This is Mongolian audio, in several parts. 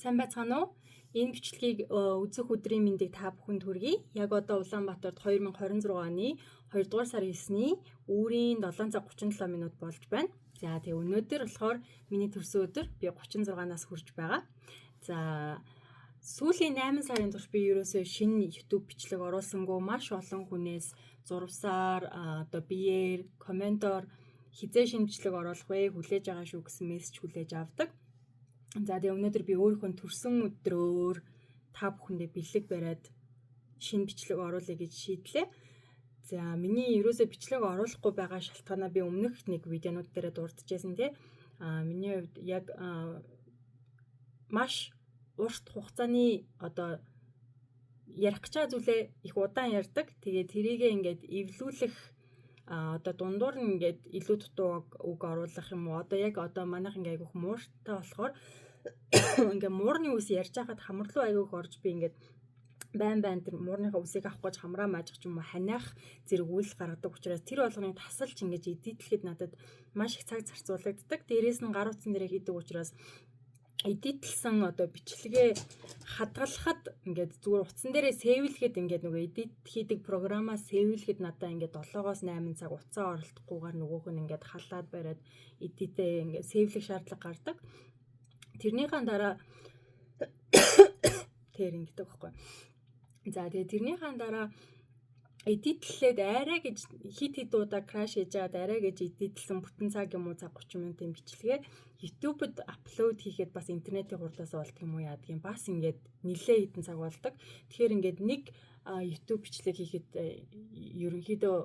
Сайн байцгаана уу? Энэ бичлэгийг үзэх өдрийн мэндийг та бүхэнд хүргэе. Яг одоо Улаанбаатарт 2026 оны 2 дугаар сарын 9-ний үүрийн 7 цаг 37 минут болж байна. За, тэгээ өнөөдөр болохоор миний төрсөн өдөр, би 36 нас хүрч байгаа. За, сүүлийн 8 сарын турш би ерөөсөө шинэ YouTube бичлэг оруулсангүй. Маш олон хүнээс зурвасаар, одоо биеэр, comment оор хэзээ шинэ бичлэг оруулах вэ, хүлээж байгаа шүү гэсэн мессеж хүлээж авдаг. За, тэгээ өнөөдөр би өөрийнхөө төрсөн өдрөөр та бүхэндээ бэлэг бариад шинэ бичлэг оруулъя гэж шийдлээ. За, миний ерөөсөө бичлэг оруулахгүй байгаа шалтгаанаа би өмнөх нэг видеонууд дээр дурджсэн, тий. Миний хувьд яг маш урт хугацааны одоо ярих гэж байгаа зүйлээ их удаан ярьдаг. Тэгээ тэрийгээ ингээд эвлүүлэх, одоо дундуур нь ингээд илүү дутуу үг оруулах юм уу? Одоо яг одоо манайх ингээ айгүйх мууртай болохоор ингээ муурны үс ярьж байхад хамарлуу айгүйх орж, би ингээд байн байн тэр муурныхаа үсийг авах гэж хамраа маажих ч юм уу, ханиах зэрэг үйл гаргадаг учраас тэр болгоныг тасалж ингэж edit лэхэд надад маш их цаг зарцуулагддаг. Дээрээс нь гар утсан дээрээ хийдэг учраас edit лсэн одоо бичлэгээ хадгалахад, ингээд зүгээр утсан дээрээ save лэхэд, ингээд нөгөө edit хийдэг програмаа save лэхэд надаа ингээд 7-оос 8 цаг утсаа оролдохгүйгээр нөгөөх нь ингээд халаад бариад edit ээ ингээд save лэх шаардлага гардаг. Тэрнийхээ дараа тэр ингэдэг байхгүй. За, тэгээ тэрнийхээ дараа edit лээд арай гэж хит хит удаа crash хийж байгаад арай гэж edit лсэн бүтэн цаг юм уу, цаг 30 минутын бичлэгээ YouTube-д upload хийхэд бас интернетийн хурдлаас болдго юм уу, яадаг юм, бас ингээд нилээ хэдэн цаг болдог. Тэгэхээр ингээд нэг YouTube бичлэг хийхэд ерөнхийдөө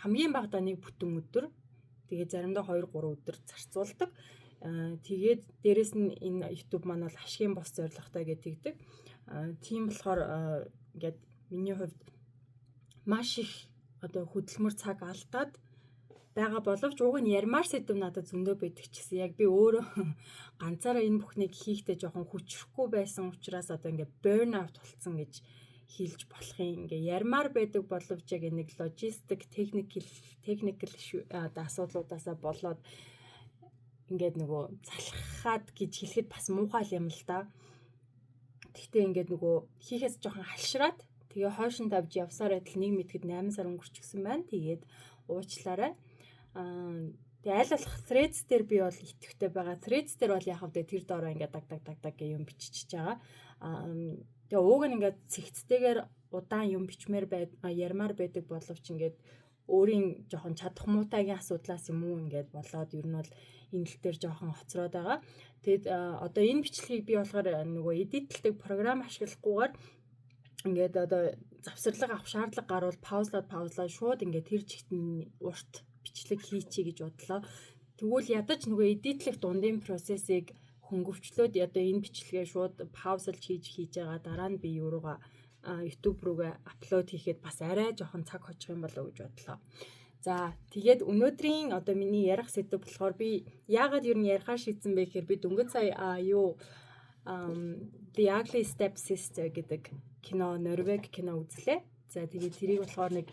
хамгийн багадаа нэг бүтэн өдөр, тэгээ заримдаа 2 3 өдөр зарцуулдаг. Тэгээд дээрэс нь энэ YouTube маань бол ашигын бос зорилготой гэдэг. Тийм болохоор ингээд миний хувьд маш их одоо хөдөлмөр, цаг алдаад байгаа боловч уг нь ярмаар сэдэв надад зөндөө байдаг ч гэсэн яг би өөрөө ганцаараа энэ бүхнийг хийхдээ жоохон хүчрэхгүй байсан учраас одоо ингээд burn out болцсон гэж хэлж болох юм. Ингээ ярмаар байдаг боловч яг нэг логистик, technical одоо асуудлуудаасаа болоод ингээд нөгөө залхахад гэж хэлэхэд бас муухай юм л да. Гэхдээ ингээд нөгөө хийхээс жоохон халшраад, тэгээ хойш нь тавьж явсаар адил нэг мэдэхэд 8 сар өнгөрчихсөн байна. Тэгээд уучлаарай. Тэгээ аль болох Threads дээр би бол идэвхтэй байгаа. Threads дээр бол яг вэ тэр доороо ингээд даг даг даг даг гэх юм биччихэж байгаа. Тэгээ ууг нь ингээд цэгцтэйгээр удаан юм бичмээр байд, ярмаар байдаг боловч ингээд өөрийн жоохон чадах муутайгийн асуудлаас юм уу, ингээд болоод ер нь бол энэ тал дээр жоохон хоцроод байгаа. Тэгэд одоо энэ бичлэгийг би болохоор нөгөө edit лдэг програм ашиглахгүйгээр ингээд одоо завсарлага авах шаардлага гарвал pause лаад pause лаад шууд ингээд тэр чигт нь урт бичлэг хийчихье гэж бодлоо. Тэгвэл ядаж нөгөө edit лэх дундын процессыг хөнгөвчлөөд одоо энэ бичлэгээ шууд pause лж хийж хийж байгаа, дараа нь би юу руугаа, YouTube руугаа upload хийхэд бас арай жоохон цаг хожих юм болоо гэж бодлоо. За, тэгээд өнөөдрийн одоо миний ярих сэдэв болохоор би яагаад ер нь ярихаар шийдсэн бэ гэхээр би дөнгөж сая юу The Ugly Step Sister гэдэг кино, Норвег кино үзлээ. За, тэгээд тэрийг болохоор нэг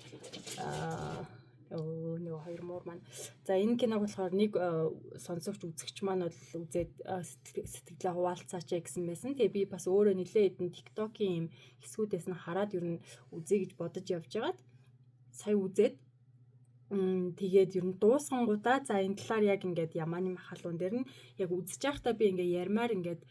нэг хоёр муур маань. За, энэ киног болохоор нэг сонсогч үзэгч маань бол үзээд сэтгэлээ хуваалцаач гэсэн байсан. Тэгээ би бас өөрөө нэлээд хэдэн TikTok-ийн юм хэсгүүдээс нь хараад ер нь үзье гэж бодож явж байгаад сая үзээд, тэгээд ер нь дуусгангуудаа за энэ талаар яг ингээд ямааны махалуун дээр нь яг үзэж байхдаа би ингээд ярмаар ингээд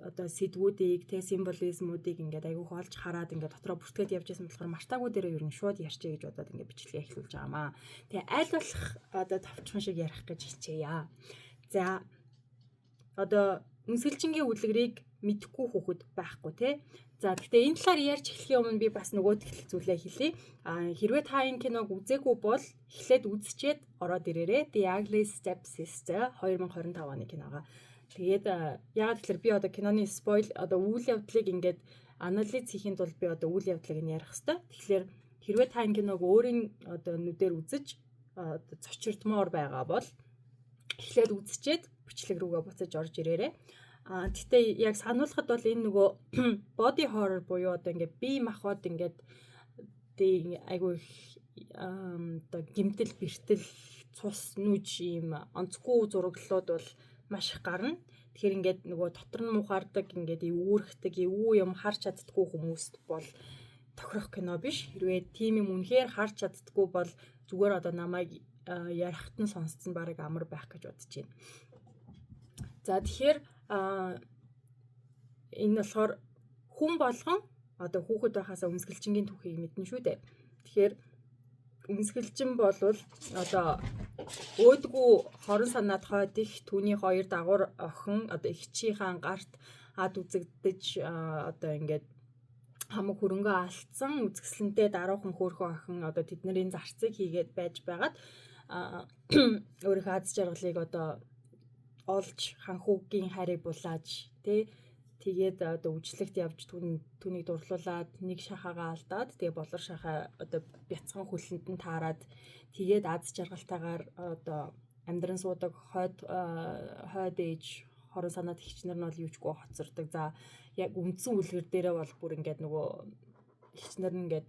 одоо сэдвүүдийг те, символизмуудыг ингээд айгүйх олж хараад ингээд дотроо бүртгээд явж байсан болохоор мартаагүй дээрээ ер нь шууд ярьчээ гэж бодоод ингээд бичлэгээ эхлүүлж байгаамаа. Тэгээ аль болох одоо товчхон шиг ярих гэж хичээе. За, одоо өнсгөлжингийн үлгэрийг мэдэхгүй хүүхэд байхгүй, те. За, гэхдээ энэ талаар ярьж эхлэхийн өмнө би бас нөгөө зүйлээ хэлье. А хэрвээ та энэ киног үзээгүй бол эхлээд үзчихэд ороод ирээрэй. The Ugly Step Sister 2025 оны киногоо. Тэгээд яагаад гэхээр би одоо киноны spoil, одоо үйл явдлыг ингээд анализ хийхийн тулд би одоо үйл явдлыг нь ярих хэрэгтэй. Тэгэхээр хэрвээ та энэ киног өөрийн одоо нүдээр үзэж одоо цочирдмоор байгаа бол эхлээд үзчихэд бичлэг рүүгээ буцаж орж ирээрэй. А тэгтээ яг сануулхад бол энэ нөгөө body horror буюу одоо ингээд бие махбод ингээд айгүй их одоо гэмтэл, бэртэл, цус, нүж ийм онцгүй зураглалууд бол маш их гарна. Тэгэхээр ингээд нөгөө дотор нь мухаардаг, ингээд эвүүрхдэг, эвгүй юм харж чаддггүй хүмүүст бол тохирох кино биш. Хэрвээ тийм юм үнэхээр харж чаддггүй бол зүгээр одоо намайг ярихт нь сонсцсон бараг амар байх гэж бодож байна. За, тэгэхээр энэ болохоор хүн болгон одоо хүүхэд байхаасаа өмсгөлчингийн түүхийг мэднэ шүү дээ. Тэгэхээр өмсгөлчин болвол одоо өөдгүү хорон санаад хойд их түүний хоёр дагавар охин одоо эгчийнхаа гарт ад үзэгдэж, одоо ингээд хамаг хөрөнгөө алдсан үзэсгэлэнтэй даруухан хөөрхөн охин одоо тэдний зарцыг хийгээд байж байгаад, өөрийнхөө аз жаргалыг одоо олж, ханхүүгийн хайрыг булааж, тий, тэгээд одоо үжлэгт явж, түүнийг дурлуулад, нэг шахаагаа алдаад, тэгээ болор шахаа одоо бяцхан хөлөнд нь таарад, тэгээд аз жаргалтайгаар одоо амьдран суудаг хойд хойд ээж хорон санаад эгчнэр нь бол юучгүй хоцордог. За, яг үндсэн үлгэр дээрээ бол бүр ингээд нөгөө эгчнэр нь ингээд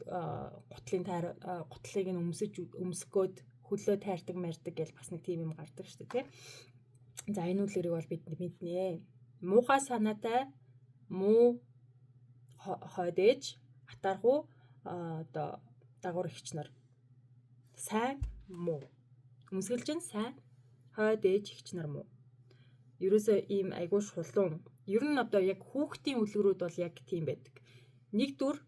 гутлын тайр гутлыг нь өмсөж өмсгөөд хөлөө тайрдаг мардаг гэж бас нэг тийм юм гардаг шүү дээ, тий. За, энэ үлгэрийг бол бид мэднэ. Муухай санаатай муу хойд ээж, атаархуу одоо дагавар эгч нар. Сайн, муу. Өмсгөлж нь сайн, хойд ээж, эгч нар муу. Ерөөсөө ийм айгуу шулуун. Ер нь одоо яг хүүхдийн үлгэрүүд бол яг тийм байдаг. Нэг дүр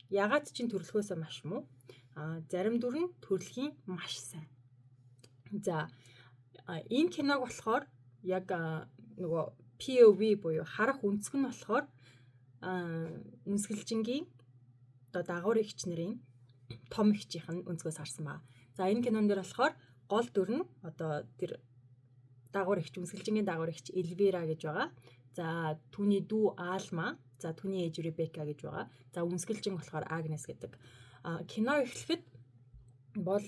ягаад чинь төрөлхөөсөө маш муу. А зарим дүр нь төрөлхийн маш сайн. За, энэ киног болохоор яг нөгөө POV буюу харах өнцөг нь болохоор үнсгэлжингийн одоо дагавар эгч нарын том эгчийнх нь өнцгөөс харсан ба. За, энэ кинон дээр болохоор гол дүр нь одоо тэр дагавар эгч, үнсгэлжингийн дагавар эгч Эльвира гэж байгаа. За, түүний дүү Алма, за, түүний ээж Ребека гэж байгаа. За, үнсгэлжин болохоор Агнес гэдэг. Кино эхлэхэд бол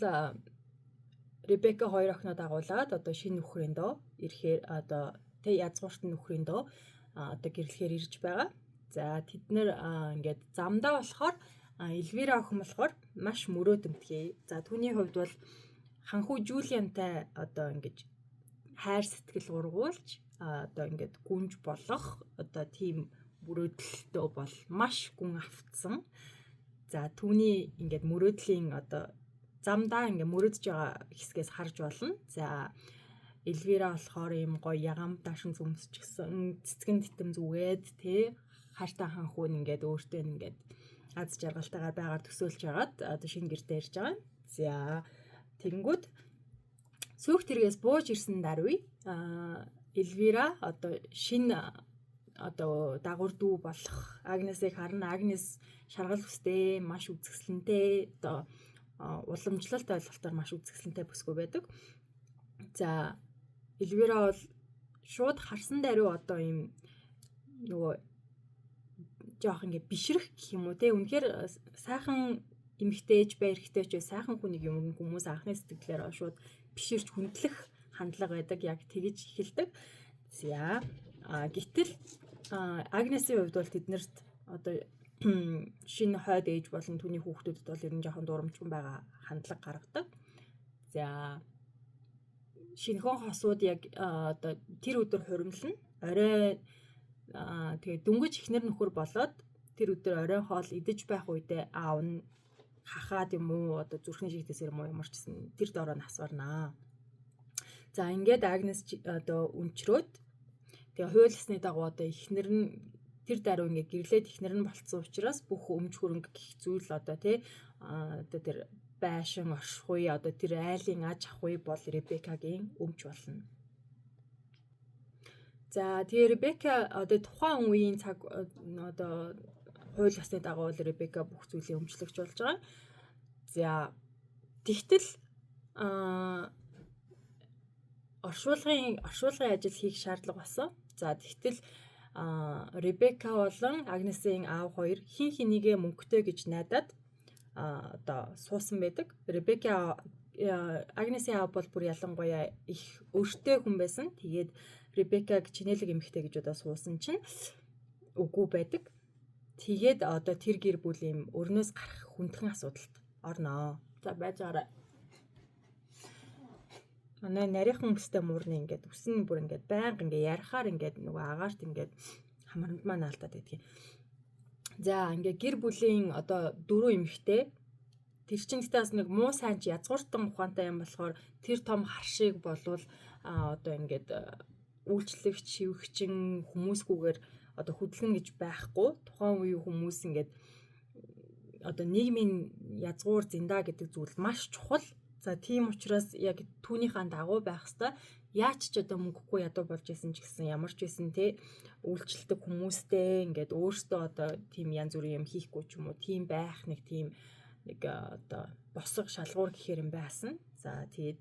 Ребека хоёр охиноо дагуулад одоо шинэ нөхрийн доо ирэхээр, одоо тэ язгуурт нөхрийн доо одоо гэрлэхээр ирж байгаа. За, тэд нэр ингээд замдаа болохоор Эльвира охин болохоор маш мөрөөдөмтгий. За, түүний хувьд бол ханхүү Жулиантай одоо ингэж хайр сэтгэл ургуулж, одоо ингээд гүнж болох одоо тийм мөрөөдөлтөө бол маш гүн автсан. За, түүний ингээд мөрөөдлийн одоо замдаа ингээд мөрөөдөж байгаа хэсгээс харж болно. За, Эльвира болохоор ийм гоё ягаан даашин зүмсчихсэн, цэцгэн титэм зүгээд, тэ, хайртай ханхүү нь ингээд өөртөө ингээд аз жаргалтайгаар байгаар төсөөлж хагаад одоо шинэ гэртээ ирж байгаа. За, тэгэнгүүт сүүх тэргээс бууж ирсэн даруй Эльвира одоо шинэ одоо дагавар дүү болох Агнесыг харна. Агнес шаргал үстэй, маш үзэсгэлэнтэй, одоо уламжлалт ойлголтоор маш үзэсгэлэнтэй бүсгүй байдаг. За, Эльвира бол шууд харсан даруй одоо ийм нөгөө жоох ингээ бишрэх гэх юм уу, те, үнэхээр сайхан эмэгтэйж бай, эрэгтэй ч сайхан хүнийг юм хүмүүс анхны сэтгэлээр шууд биширч хүндлэх хандлага байдаг. Яг тэгэж эхэлдэг. За, гэтэл Агнесийн хувьд бол тэднэрт одоо шинэ хойд ээж болон түүний хүүхдүүдэд бол ер нь жоохон дурамжхан байгаа хандлага гаргадаг. За, шинэхэн хосууд яг одоо тэр өдөр хуримтлана. Орой тэгээ дөнгөж эхнэр нөхөр болоод тэр өдөр оройн хоол идэж байх үедээ аав нь хахаад юм уу, одоо зүрхний шигтээсээр юм уу, ямар ч гэсэн тэр дороо нас барнаа. За, ингээд Агнес одоо өнчрөөд, тэгээ хууль ёсны дагуу одоо эхнэр нь тэр даруй ингээд гэрлээд эхнэр нь болцсон учраас бүх өмч хөрөнгө гих зүйл, одоо тий, одоо тэр байшин оршихуй, одоо тэр айлын аж ахуй бол Ребекагийн өмч болно. За, тэгээ Ребека одоо тухайн үеийн цаг одоо хууль ёсны дагуу Ребека бүх зүйлийн өмчлөгч болж байгаа. За, тэгтэл оршуулгын ажил хийх шаардлага болсон. За, тэгтэл Ребека болон Агнесийн аав хоёр хин хинийгээ мөнгөтэй гэж найдаад одоо суусан байдаг. Ребека, Агнесийн аав бол бүр ялангуяа их өртөө хүн байсан. Тэгээд Ребекаг чинэлэг эмэгтэй гэж одоо суусан чинь үгүй байдаг. Тэгээд одоо тэр гэр бүл ийм өрнөөс гарах хүндхэн асуудалд орноо. За, байж байгаарай. Манай нарийнхан өстэй муурны ингээд үсэн бүр ингээд байнга ингээд ярихаар ингээд нөгөө агаарт ингээд хамранд маань алдаад байдгийг. За ингээ гэр бүлийн одоо дөрөв эмэгтэй тэр чинь гэтээ бас нэг муу сайн ч язгууртан ухаантай юм болохоор тэр том харшиг болвол одоо ингээд үйлчлэгч, шивгчин хүмүүсгүйгээр одоо хөдөлгөн гэж байхгүй. Тухайн үеийн хүмүүс ингээд одоо нийгмийн язгуур зинда гэдэг зүйл маш чухал. За тийм учраас яг түүнийхээ дагуу байх хэвээр. Яаж ч одоо мөнгөгүй ядуу болж исэн ч гэсэн ямар ч байсан те үйлчлдэг хүмүүстэй ингээд өөртөө одоо тийм янз бүрийн юм хийхгүй ч юм уу тийм байх нэг тийм нэг одоо босго шалгуур гэхээр юм байсан. За тэгээд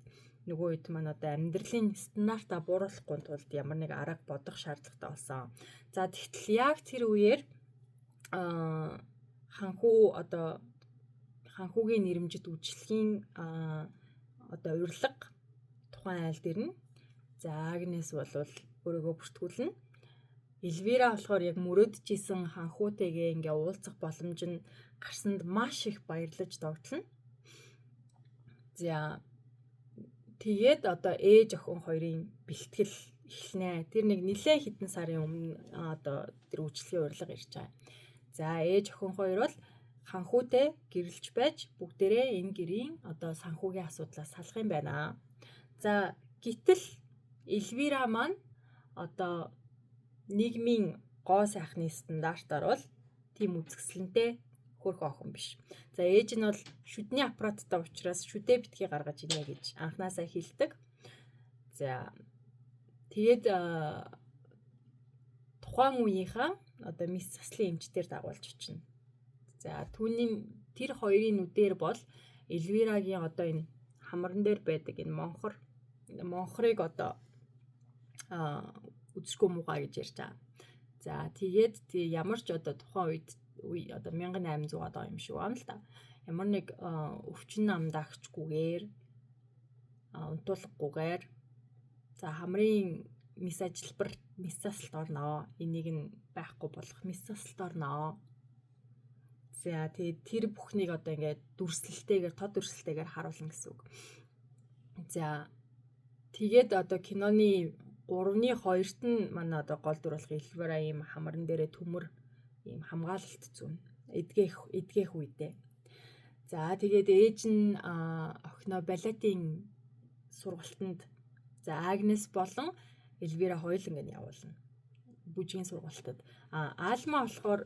нөгөө үед маань одоо амьдралын стандартаа бууруулахгүй тулд ямар нэг арга бодох шаардлагатай болсон. За тэгтэл яг тэр үеэр ханхүү одоо ханхүүгийн нэрэмжит үйлчлэгийн одоо урилга тухайн айл дээр нь. За Агнес бол өөрийгөө бүртгүүлнэ. Эльвира болохоор яг мөрөөдөж исэн ханхүүтэйгээ ингээ уулзах боломж нь гарсанд маш их баярлаж догтлно. За тэгээд одоо ээж охин хоёрын бэлтгэл эхэлнэ. Тэр нэг нэлээд хэдэн сарын өмнө одоо тэр үйлчлэгийн урилга ирж байгаа. За ээж охин хоёр бол ханхүүтэй гэрэлж байж бүгдээрээ энэ гэрийн одоо санхүүгийн асуудлаас салах юм байна. За гэтэл Эльвира маань одоо нийгмийн гоо сайхны стандартаар бол тийм үзэсгэлэнтэй хөөрхөн охин биш. За ээж нь бол шүдний аппараттай учраас шүдээ битгий гаргаж инэ гэж анханасаа хэлдэг. За тэгээд тухайн үеийнхаа одоо мис заслын эмчтэр дагуулж очино. За түүний тэр хоёрын нүдээр бол Эльвирагийн одоо энэ хамран дээр байдаг энэ монхорыг одоо үзшгүй муугаа гэж ярьж байгаа. За тэгээд ямар ч одоо тухайн үед одоо 1800-аад он юм шиг байна л да. Ямар нэг өвчин намдаагчгүйгээр унтуулгагүйгээр за хамрын мис ажилбар мис заслалт орноо. Энийг нь байхгүй болох мис заслалт орноо. За тэгээд тэр бүхнийг одоо ингээд дүрслэлтэйгээр тод дүрслэлтэйгээр харуулна гэсэн үг. За тэгээд одоо киноны 3-ны 2-т нь манай одоо гол дүр болох Эльвира ийм хамран дээрээ төмөр ийм хамгаалалт зүүн. Эдгэх үедээ. За тэгээд ээж нь охиноо балетын сургалтанд за Агнес болон Эльвира хоёуланг нь явуулна. Бүжгийн сургалтад. Алма болохоор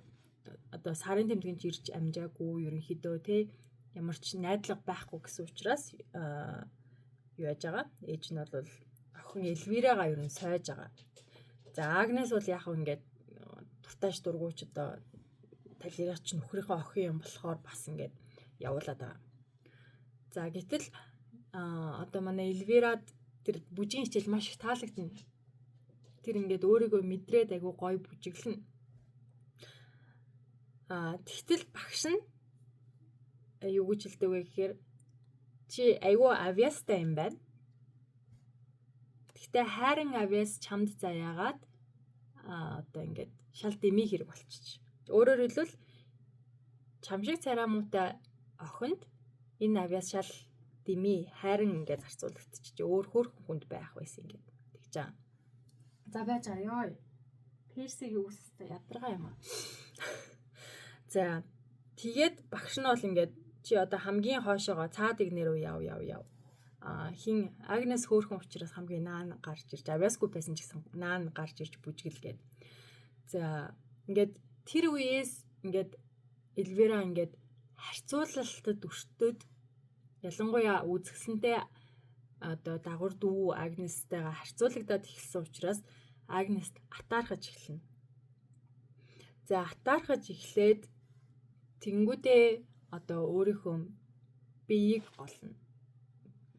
одоо сарын тэмдгэнд ирж амжаагүй ерөнхийдөө те ямар ч найдлага байхгүй гэсэн учраас юу яаж байгаа. Ээж нь бол охин Эльвирагаа ер нь сойж байгаа. За Агнес бол яг ингээд дуртайш дургуйч одоо талигаач нөхрийнхөө охин юм болохоор бас ингээд явуулаад байгаа. За гэтэл одоо манай Эльвирад тэр бүжгийн хичээл маш их таалагдана. Тэр ингээд өөрийгөө мэдрээд айгу гоё бүжиглэнэ. Тэгтэл багш нь юу гэж хэлдэг вэ гэхээр чи айгу авиастай юм байна. Тэгтээ хайран авиас чамд заяагаад одоо ингээд шал дэмий хэрэг болчих. Өөрөөр хэлбэл чам шиг царай муутай охинд энэ авиас шал дэмий хайран ингээд зарцуулагдчих. Өөр хөөрхөн хүнд байх байсан ингээд тэгж байгаа. За байж байгаа ёо. Персигийн үстэй ядаргаа юм аа. За тэгээд багш нь бол ингээд чи одоо хамгийн хойшоогоо цаад игнэр рүү яв яв яв. Хин Агнес хөөрхөн учраас хамгийн наан гарч ирж авиасгүй байсан ч гэсэн наан гарч ирж бүжгэлгээд. За ингээд тэр үеэс ингээд Эльвира ингээд харьцуулалтад өртөөд ялангуяа үзэсгэлэнтэй одоо дагавар дүү Агнестайгаа харьцуулагдаад эхэлсэн учраас Агнест атаархаж эхэлнэ. За атаархаж эхлээд тэнгүүдээ одоо өөрийнхөө биеийг голно.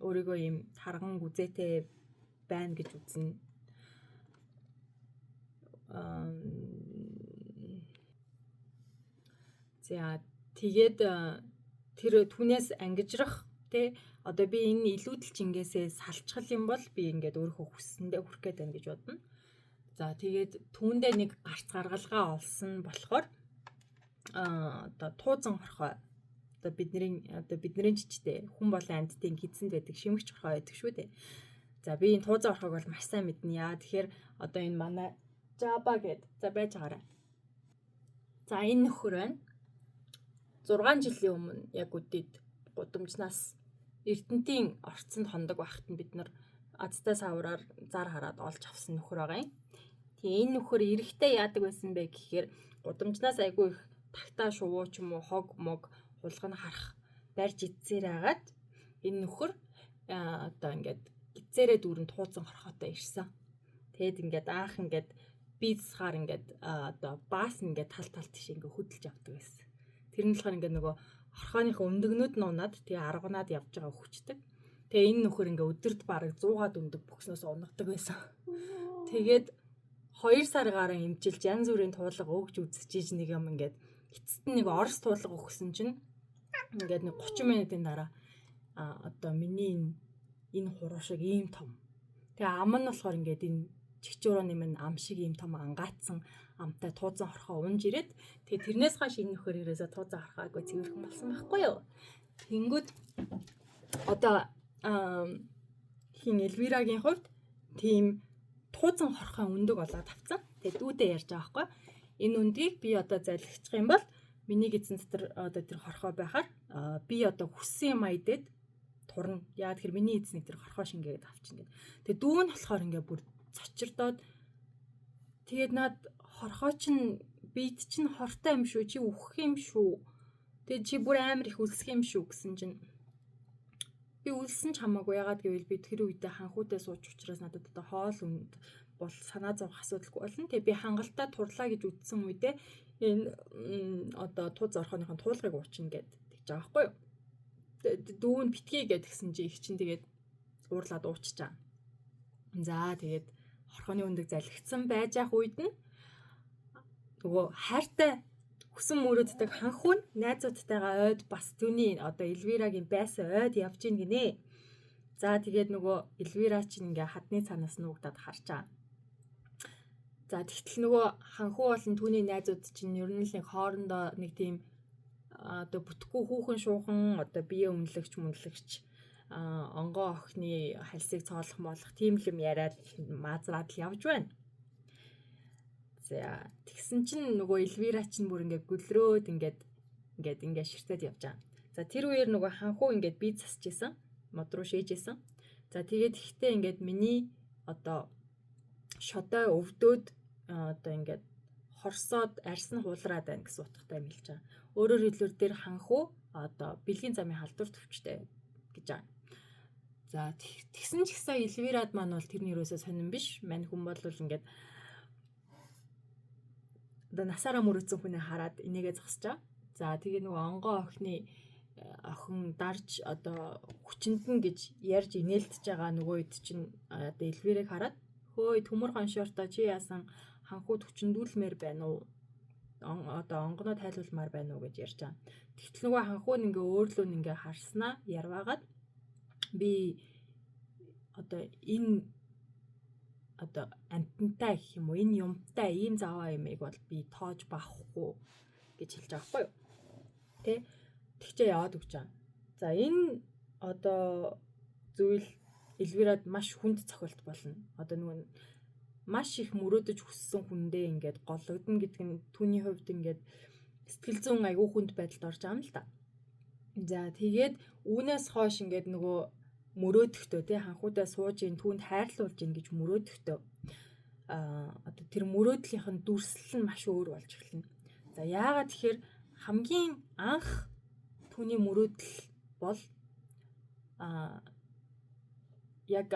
Өөрийгөө ийм тарган гүзээтэй байна гэж үзнэ. За тэгээд тэр түүнээс ангижрах тэ одоо би энэ илүүдэл чингээсээ салчхал юм бол би ингээд өөрийнхөө хүссэндээ хүрэх гээд байна гэж бодно. За тэгээд түүндээ нэг гарц гаргалгаа олсон болохоор одоо туузан хорхой одоо бидний чичтэй хүн болон амьтдын гидсэнд байдаг шимэгч хорхой байдаг шүү дээ. За би энэ туузан хорхоог бол маш сайн мэднэ. Яа тэгэхээр одоо энэ манай Java гэд за байж байгаарай. За энэ нөхөр байна. 6 жилийн өмнө яг үдид гудамжнаас Эрдэнтийн орцонд хондог байхад нь бид нар азтай савраар зар хараад олж авсан нөхөр байгаа юм. Тэгээ энэ нөхөр эрэхтэй яадаг байсан бэ гэхээр гудамжнаас айгүй их тагтаа шувуу ч юм уу хог мог хулгана харах барьж идсээр агаад энэ нөхөр одоо ингээд гизээрээ дүүрэн тууцсан хорхоотой ирсэн. Тэгэд ингээд анх ингээд бийцхаар ингээд одоо баас ингээд тал тал тийш ингээд хөдөлж явдаг байсан. Тэр нь болохоор ингээд нөгөө хорхооныхоо өндөгнүүд нь унаад тэгээ аргунаад явж байгаа хөвчдөг. Тэгээ энэ нөхөр ингээ өдөрт бараг 100-аад өндөг бөхснөөс унагдаг байсан. Тэгээд 2 сар гарan эмчилж янз бүрийн туулга өгч үзчихэж нэг юм ингээд эцэст нь нэг орос туулга өгсөн чинь ингээд нэг 30 минутын дараа одоо миний энэ хуруу шиг ийм том. Тэгээ ам нь болохоор ингээд энэ чигчүүрөөний минь ам шиг ийм том ангаацсан амтай туузан хорхоо унж ирээд тэгээ тэрнээс хойш энэ нөхөр ерөөсөө туузан хорхооггүй цэвэрхэн болсон байхгүй юу. Тэнгүүд одоо хин Элвирагийн хувьд тийм туузан хорхоо өндөг олоод авцсан. Тэгээ дүүдээ ярьж байгаа байхгүй. Энэ өндгийг би одоо залгичих юм бол миний эзэн дотор одоо тэр хорхоо байхаар би одоо хүссэн юм айдээд турна. Яа тэгэхээр миний эзнийг тэр хорхоо шингээгээд авчихна гэд. Тэгээ дүү нь болохоор ингээ бүр цочирдоод тэгээд над хорхоо чинь бид чинь хортой юм шүү, чи үхэх юм шүү. Тэгээд чи бүр амар их үлсэх юм шүү гэсэн чинь би үлсэн ч хамаагүй, ягаад гэвэл би тэр үедээ ханхуудаа сууч учраас надад одоо хоол үнд бол санаа зовох асуудалгүй болно. Тэгээ би хангалттай турлаа гэж үзсэн үедээ энэ одоо туз орхооныхон туулгыг уучна гэд тэгж байгаа байхгүй юу. Дүү нь битгий гэд гисэн чи их чинь тэгээд уурлаад ууччаа. За тэгээд хорхооны өндөг залгицсан байж ах үед нь нөгөө хайртай хүсэн мөрөөддөг ханхүү нь найзуудтайгаа ойд бас түүний одоо Элвирагийн байсан ойд явж гин гинэ. За тэгээд нөгөө Элвира чинь ингээ хадны цаанаас нуугдаад харж байгаа. За тэгтэл нөгөө ханхүү болон түүний найзууд чинь ер нь л нэг хоорондоо нэг тийм одоо бүтэхгүй хүүхэн шуухан одоо бие үнэлэгч мүнлэгч онгоо охины хальсыг цоолох молох тийм л юм яриад маазраад л явж байна. За тэгсэн чинь нөгөө Элвира чинь бүр ингээ гүлрөөд ингээд ингээд ингээ ширтээд явж байгаа. За тэр үеэр нөгөө ханхуу ингээд бие засаж исэн. Мод руу шээжсэн. За тэгээд ихтэй ингээд миний одоо шодой өвдөөд одоо ингээд хорсоод арьс нь хуулраад байна гэсэн утгатай юм хэлж байгаа. Өөрөөр хэлбэл тэр ханхуу одоо бэлгийн замын халдвар төвчтэй гэж байгаа. За тэгсэн ч гэсэн Элвирад маань бол тэрний юусоо сонирн биш. Мань хүн бол ингээд одоо насаараа мөрөөдсөн хүнээ хараад энийгээ зогсож байгаа. За тэгээ нөгөө онгоо охины охин дарж одоо хүчиндэн гэж ярьж инээлдэж байгаа нөгөө үед чинь одоо Элвирийг хараад хөөе төмөр гоншоортой чи яасан ханхууд хүчиндүүлмээр байна уу? Одоо онгоноо тайлуулмаар байна уу гэж ярьж байгаа. Тэгтэл нөгөө ханхуу нь ингээ өөрлөө нь ингээ харснаа ярваагаад би одоо энэ одоо амтантай гэх юм уу энэ юмтай ийм заваа юмыг бол би тоож баахгүй гэж хэлж байгаа байхгүй юу. Тэ тэгчээ яваад өгч байгаа. За энэ одоо зүйл Элвирад маш хүнд цохилт болно. Одоо нөгөө маш их мөрөөдөж хүссэн хүндээ ингээд гологдно гэдэг нь түүний хувьд ингээд сэтгэл зүйн айгүй хүнд байдалд орж байгаа юм л да. За тэгээд үүнээс хойш ингээд нөгөө мөрөөдөхдөө тий ханхуудаа сууж ин түүнд хайрлуулж ин гэж мөрөөдөхдөө одоо тэр мөрөөдлийнх нь дүрслэл нь маш өөр болж эхэлнэ. За яагаад тэгэхээр хамгийн анх түүний мөрөөдөл бол яг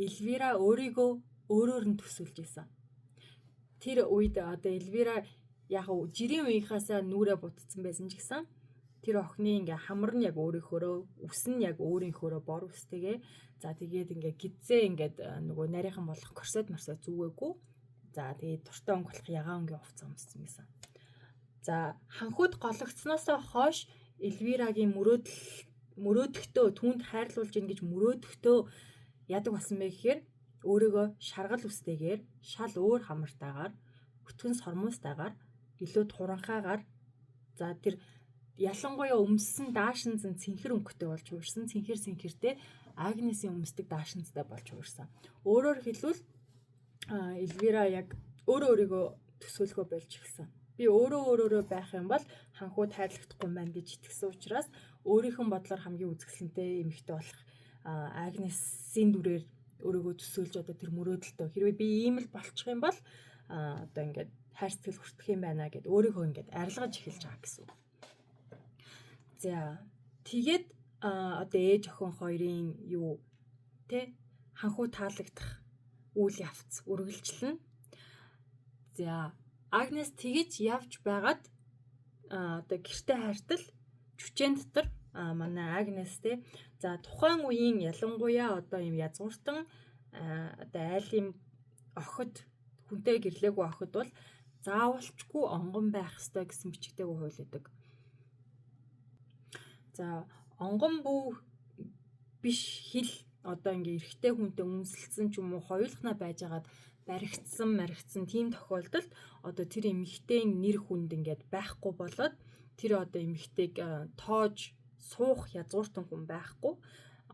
Элвира өөрийгөө өөрөөр нь төсөөлж исэн. Тэр үед одоо Элвира яг жирийн үеийнхаасаа нүрээ будцсан байсан ч гэсэн тэр охины ингээ хамар нь яг өөрийнхөөрөө, үс нь яг өөрийнхөөрөө бор үстэйгээ. За тэгээд ингээ гидзээ ингээд нөгөө нарийнхан болох корсет марсаа зүгээгүй. За тэгээд дуртай өнгө болох ягаан өнгийн хувцас өмссөн байсан. За ханхууд гологдсноосоо хойш Элвирагийн мөрөөдөлтөө түүнд хайрлуулж ийн гэж мөрөөдөлтөө яадаг болсон бэ гэхээр өөрийгөө шаргал үстэйгээр шал өөр хамартайгаар өтгөн сормуустайгаар илүү туранхайгаар за тэр ялангуяа өмссөн даашинз нь цэнхэр өнгөтэй болж хуурсан, цэнхэр цэнхэртэй Агнесийн өмсдөг даашинзтай болж хуурсан. Өөрөөр хэлбэл Эльвира яг өөрөө өөрийгөө төсөөлөхөө болж эхэлсэн. Би өөрөө өөрөөрөө байх юм бол ханхууд хайрлахдахгүй юм байна гэж итгэсэн учраас өөрийнх нь бодлоор хамгийн үзэсгэлэнтэй эмэгтэй болох Агнесийн дүрээр өөрийгөө төсөөлж одоо тэр мөрөөдөлтөө хэрвээ би ийм л болчих юм бол одоо ингээд хайр сэтгэл хүртэх юм байна гэд өөрийгөө ингээд арилгаж эхэлж байгаа гэсэн үг. За тэгээд одоо ээж охин хоёрын юу тэ ханхуу таалагдах үйл явц үргэлжлэнэ. За Агнес тэгэж явж байгаад одоо гэрте хайртал жүчээн дотор манай Агнес те за тухайн үеийн ялангуяа одоо юм язгууртан одоо айлын охид хүнтэй гэрлээгүй охид бол заавалчгүй онгон байх ёстой гэсэн бичигдээгүй хууль өгдөг. За онгон бүү биш хил одоо ингээ эрэгтэй хүнтэй үнсэлсэн ч юм уу хоёулахнаа байжгаад баригдсан маригдсан тийм тохиолдолд одоо тэр эмэгтэй нэр хүнд ингээд байхгүй болоод тэр одоо эмэгтэйг тоож суух язгууртан хүн байхгүй.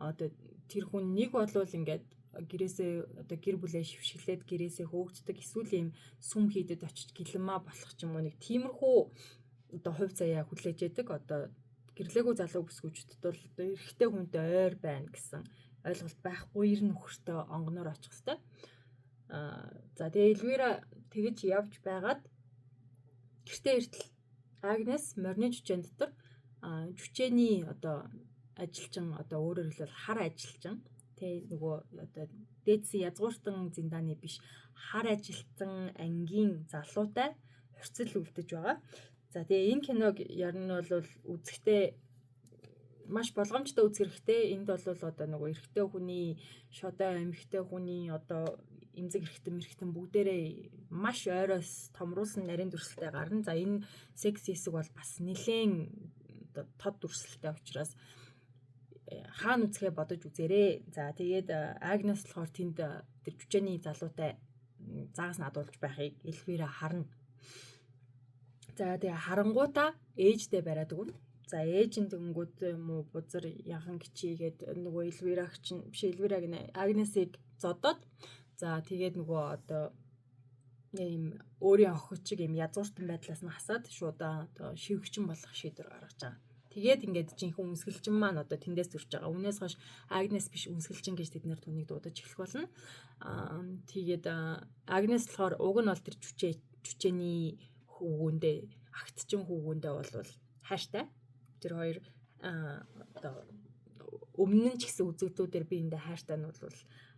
Одоо тэр хүн нэг болвол ингээд гэрээсээ одоо гэр бүлээ шившиглээд гэрээсээ хөөгддөг эсвэл ийм сүм хийдэд очиж гэлэмаа болох ч юм уу нэг тиймэрхүү одоо хувь заяа хүлээж яадаг. Одоо гэрлээгүй залуу бүсгүүчдэд бол одоо эрэгтэй хүнтэй ойр байна гэсэн ойлголт байхгүй, ер нөхөртөө онгоноор очих хэвээр. За тэгээ Эльвира тэгэж явж байгаад гэртээ иртэл Агнес морины жүчээн дотор жүчээний одоо ажилчин, одоо өөрөөр хэлбэл хар ажилчин тэ нөгөө одоо дээдсэн язгууртан зиндааны биш хар ажилтан ангийн залуутай хурцл үлдэж байгаа. За тэгээ энэ киног ер нь бол үзэхдээ маш болгоомжтой үзэх хэрэгтэй. Энд бол одоо нөгөө эрэгтэй хүний шодой, эмэгтэй хүний одоо эмзэг эргэтэн мэрэгтэн бүгдээрээ маш ойроос томруулсан нарийн дүрслэлтэй гарна. За энэ секс хэсэг бол бас нэлээн одоо тод дүрслэлтэй учраас хаана үзэхээ бодож үзээрэй. За тэгээд Агнес болохоор тэнд тэр жүчээний залуутай загас надуулж байхыг Эльвира харна. За тэгээ харангуутаа ээжтэй бариад өгнө. За ээж нь тэгэнгүүт юм уу бузар яхан гिचийгээд нөгөө Эльвираг чинь биш Эльвираг нэ Агнесийг зодоод за тэгээд нөгөө одоо ийм өөрийн охид чиг ийм язгууртан байдлаас нь хасаад шууд одоо шивгчин болох шийдвэр гаргаж байгаа. Тэгээд ингээд жинхэнэ үнсгэлчин маань одоо тэндээс төрж байгаа. Үүнээс хойш Агнес биш үнсгэлчин гэж тэд нэр түүнийг дуудаж эхлэх болно. Тэгээд Агнес болохоор уг нь бол тэр жүчээний хүүгүүндээ агтчин хүүгүүндээ бол хайртай. Тэр хоёр одоо өмнө нь ч гэсэн үзэгдлүүдээр би эндээ хайртай нь бол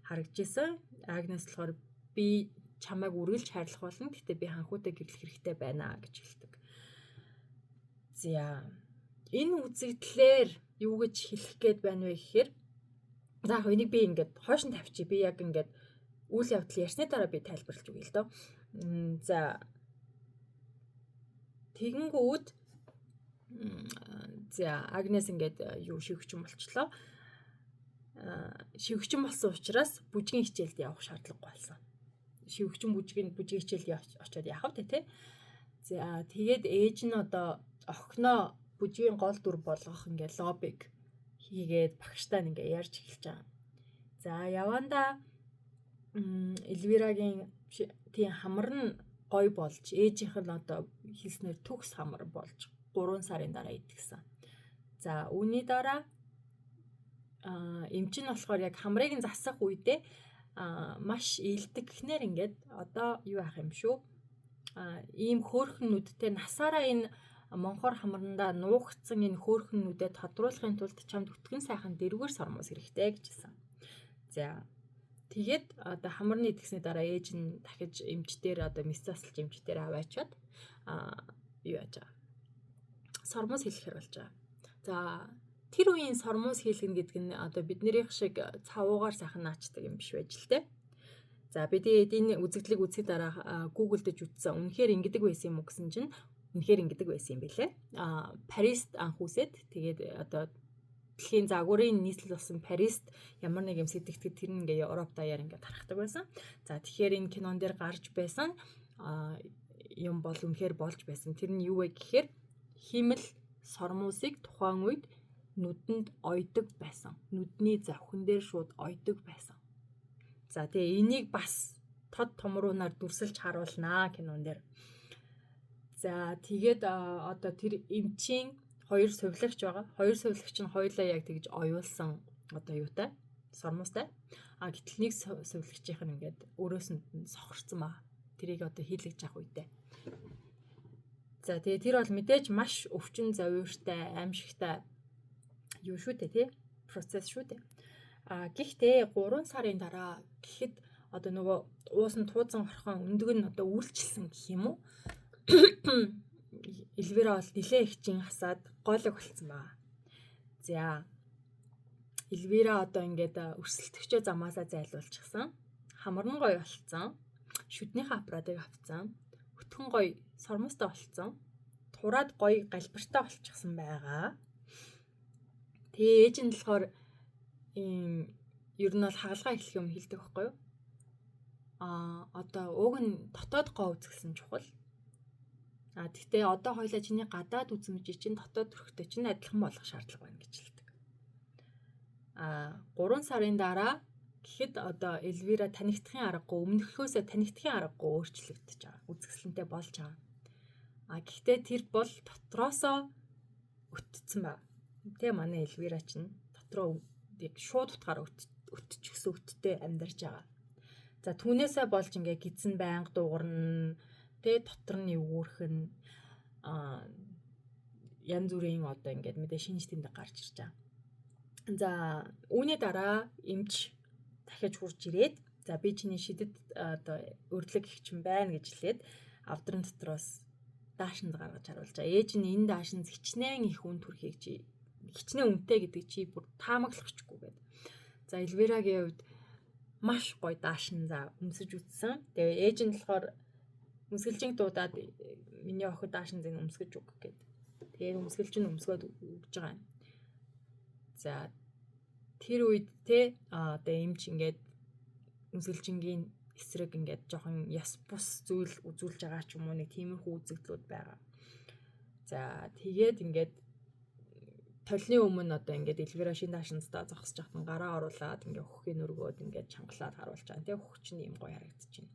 харагдж исэн. Агнес болохоор би чамайг үргэлж хайрлах болно. Гэхдээ би ханхуутай гэрлэх хэрэгтэй байна гэж хэлдэг. За энэ үзэгдлээр юу гэж хэлэх гээд байна вэ гэхээр за яг энийг би ингээд хойш нь тавьчих. Би яг ингээд үйл явдал ярьсны дараа би тайлбарлаж өгье л доо. За тэгэнгүүт за Агнес ингээд юу шивгчин болчлоо. Шивгчин болсон учраас бүжгийн хичээлд явах шаардлагагүй болсон. Шивгчин бүжгийн хичээлд очиод яах вэ те? За тэгээд ээж нь одоо охиноо бүжгийн гол дүр болгох ингээд лоббиг хийгээд багштай ингээ ярьж эхэлж байгаа. За явандаа Эльвирагийн тийм хамар нь гой болж ээжийнх нь одоо хэлснээр төгс хамар болж 3 сарын дараа идэгсэн. За үүний дараа эмч нь болохоор яг хамрыг нь засах үедээ маш ээлдэг гэхнээр ингээд одоо юу яах юм шүү. Ийм хөөрхөн нүдтэй насаараа энэ монхор хамрандаа нуугдсан энэ хөөрхөн нүдэд тодруулахын тулд чамд өтгөн сайхан дэрвгэр сормуус хэрэгтэй гэж хэлсэн. За тэгээд одоо хамарны идэгсний дараа ээж нь дахиж эмчдэр одоо мэс засалж эмчдэр аваачаад юу яаж байгаа. Сормуус хийлгэхэр болж байгаа. За тэр үеийн сормуус хийлгэнэ гэдэг нь одоо биднийх шиг цавуугаар сайхан наачдаг юм биш байж л те. За би тэгээд энэ үзэгдлийг үзэхэд дараа Google-дэж үзсэн. Үнэхээр ингэдэг байсан юм уу гэсэн чинь үнэхээр ингэдэг байсан юм билэ. Парист анх үсээд тэгээд одоо дэлхийн загварын нийслэл болсон Парист ямар нэг юм сэтгэхэд тэр нь ингээ Европ даяар ингээ тархдаг байсан. За тэгэхээр энэ кинон дээр гарч байсан юм бол үнэхээр болж байсан. Тэр нь юу вэ гэхээр хиймэл сормуусыг тухайн үед Нүдэнд ойдог байсан. Нүдний зовхин дээр шууд ойдог байсан. За тэгээ энийг бас тод томруунаар дүрсэлж харуулнаа кинон дээр. За тэгээд одоо тэр эмчийн хоёр сувилагч байгаа. Хоёр сувилагч нь хоёулаа яг тэгж оюулсан одоо юутай сормуустай. А гэтэл нэг сувилагчийнх нь ингээд өрөөс нь сохорцсон ба. Тэрийг одоо хийлгэж авах үедээ. За тэгээ тэр бол мэдээж маш өвчин зовиуртай, аимшигтай юу шүү дээ тий? Процесс шүү дээ. А гэхдээ 3 сарын дараа гэхэд одоо нөгөө уусан туузан орхон өндөг нь одоо үйлчилсэн гэх юм уу? Эльвира бол нилээ их чин хасаад гоолог болцсон байгаа. За Эльвира одоо ингээд өрсөлдөгчөө замаасаа зайлуулчихсан. Хамарн гоё болцсон. Шүднийхээ аппаратыг авцсан. Өтгөн гоё сормостой болцсон. Тураад гоё галбиртай болчихсон байгаа. Тэгээ ээж нь болохоор ийм ер нь бол хагалгаа эхлэх юм хэлдэг байхгүй юу? А одоо уг нь дотоод гоо үзэсгэлэн чухал. А тэгтээ одоо хоёлаа чиний гадаад үзмж чинь дотоод төрхтэй чинь адилхан болох шаардлага байна гэж хэлдэг. А 3 сарын дараа гэхэд одоо Эльвира танигдахын аргагүй, өмнөхөөсөө танигдахын аргагүй өөрчлөгдөж байгаа. Үзэсгэлэнтэй болж байгаа. А гэхдээ тэр бол дотроосоо өтцсөн ба. Тэ манай Эльвира чинь дотроо яг шууд утгаараа өтчихсөн өттэй амьдарч байгаа. За түүнээсээ болж ингээ гидсэн байнга дуугарна, тэ дотор нь эвгүүрхэн а янз бүрийн одоо ингээд мэдээ шинж тэмдэг гарч ирж байгаа. За үүний дараа эмч дахиж хурж ирээд за би чиний шидэд одоо урилга гихчин байна гэж хэлээд авдран дотроос даашинд гаргаж харуулж байгаа. Ээж нь энэ даашинд хичнээн их үн төрхийг чи хичнээн үнэтэй гэдэг чи бүр таамаглахчгүй гэдэг. За Эльвирагийн хувьд маш гоё даашин за өмсөж үтсэн. Тэгээ ээж нь болохоор өмсгөлжинг дуудаад миний охид даашин зэн өмсгөж өг гэд. Тэгээд өмсгөлж нь өмсгөөд өгж байгаа юм. За тэр үед те одоо эмч ингээд өмсгөлжингийн эсрэг ингээд жоохон яс бус зүйл үзүүлж байгаа ч юм уу нэг тиймэрхүү үзэгдлүүд байгаа. За тэгээд ингээд толны өмнө одоо ингээд Эльвира шин даашинцтай зогсож байхад гараа оруулаад ингээд хөхийг өргөөд ингээд чангалаад харуулж байгаа. Тэгээ хөх чинь ийм гоё харагдчихэв.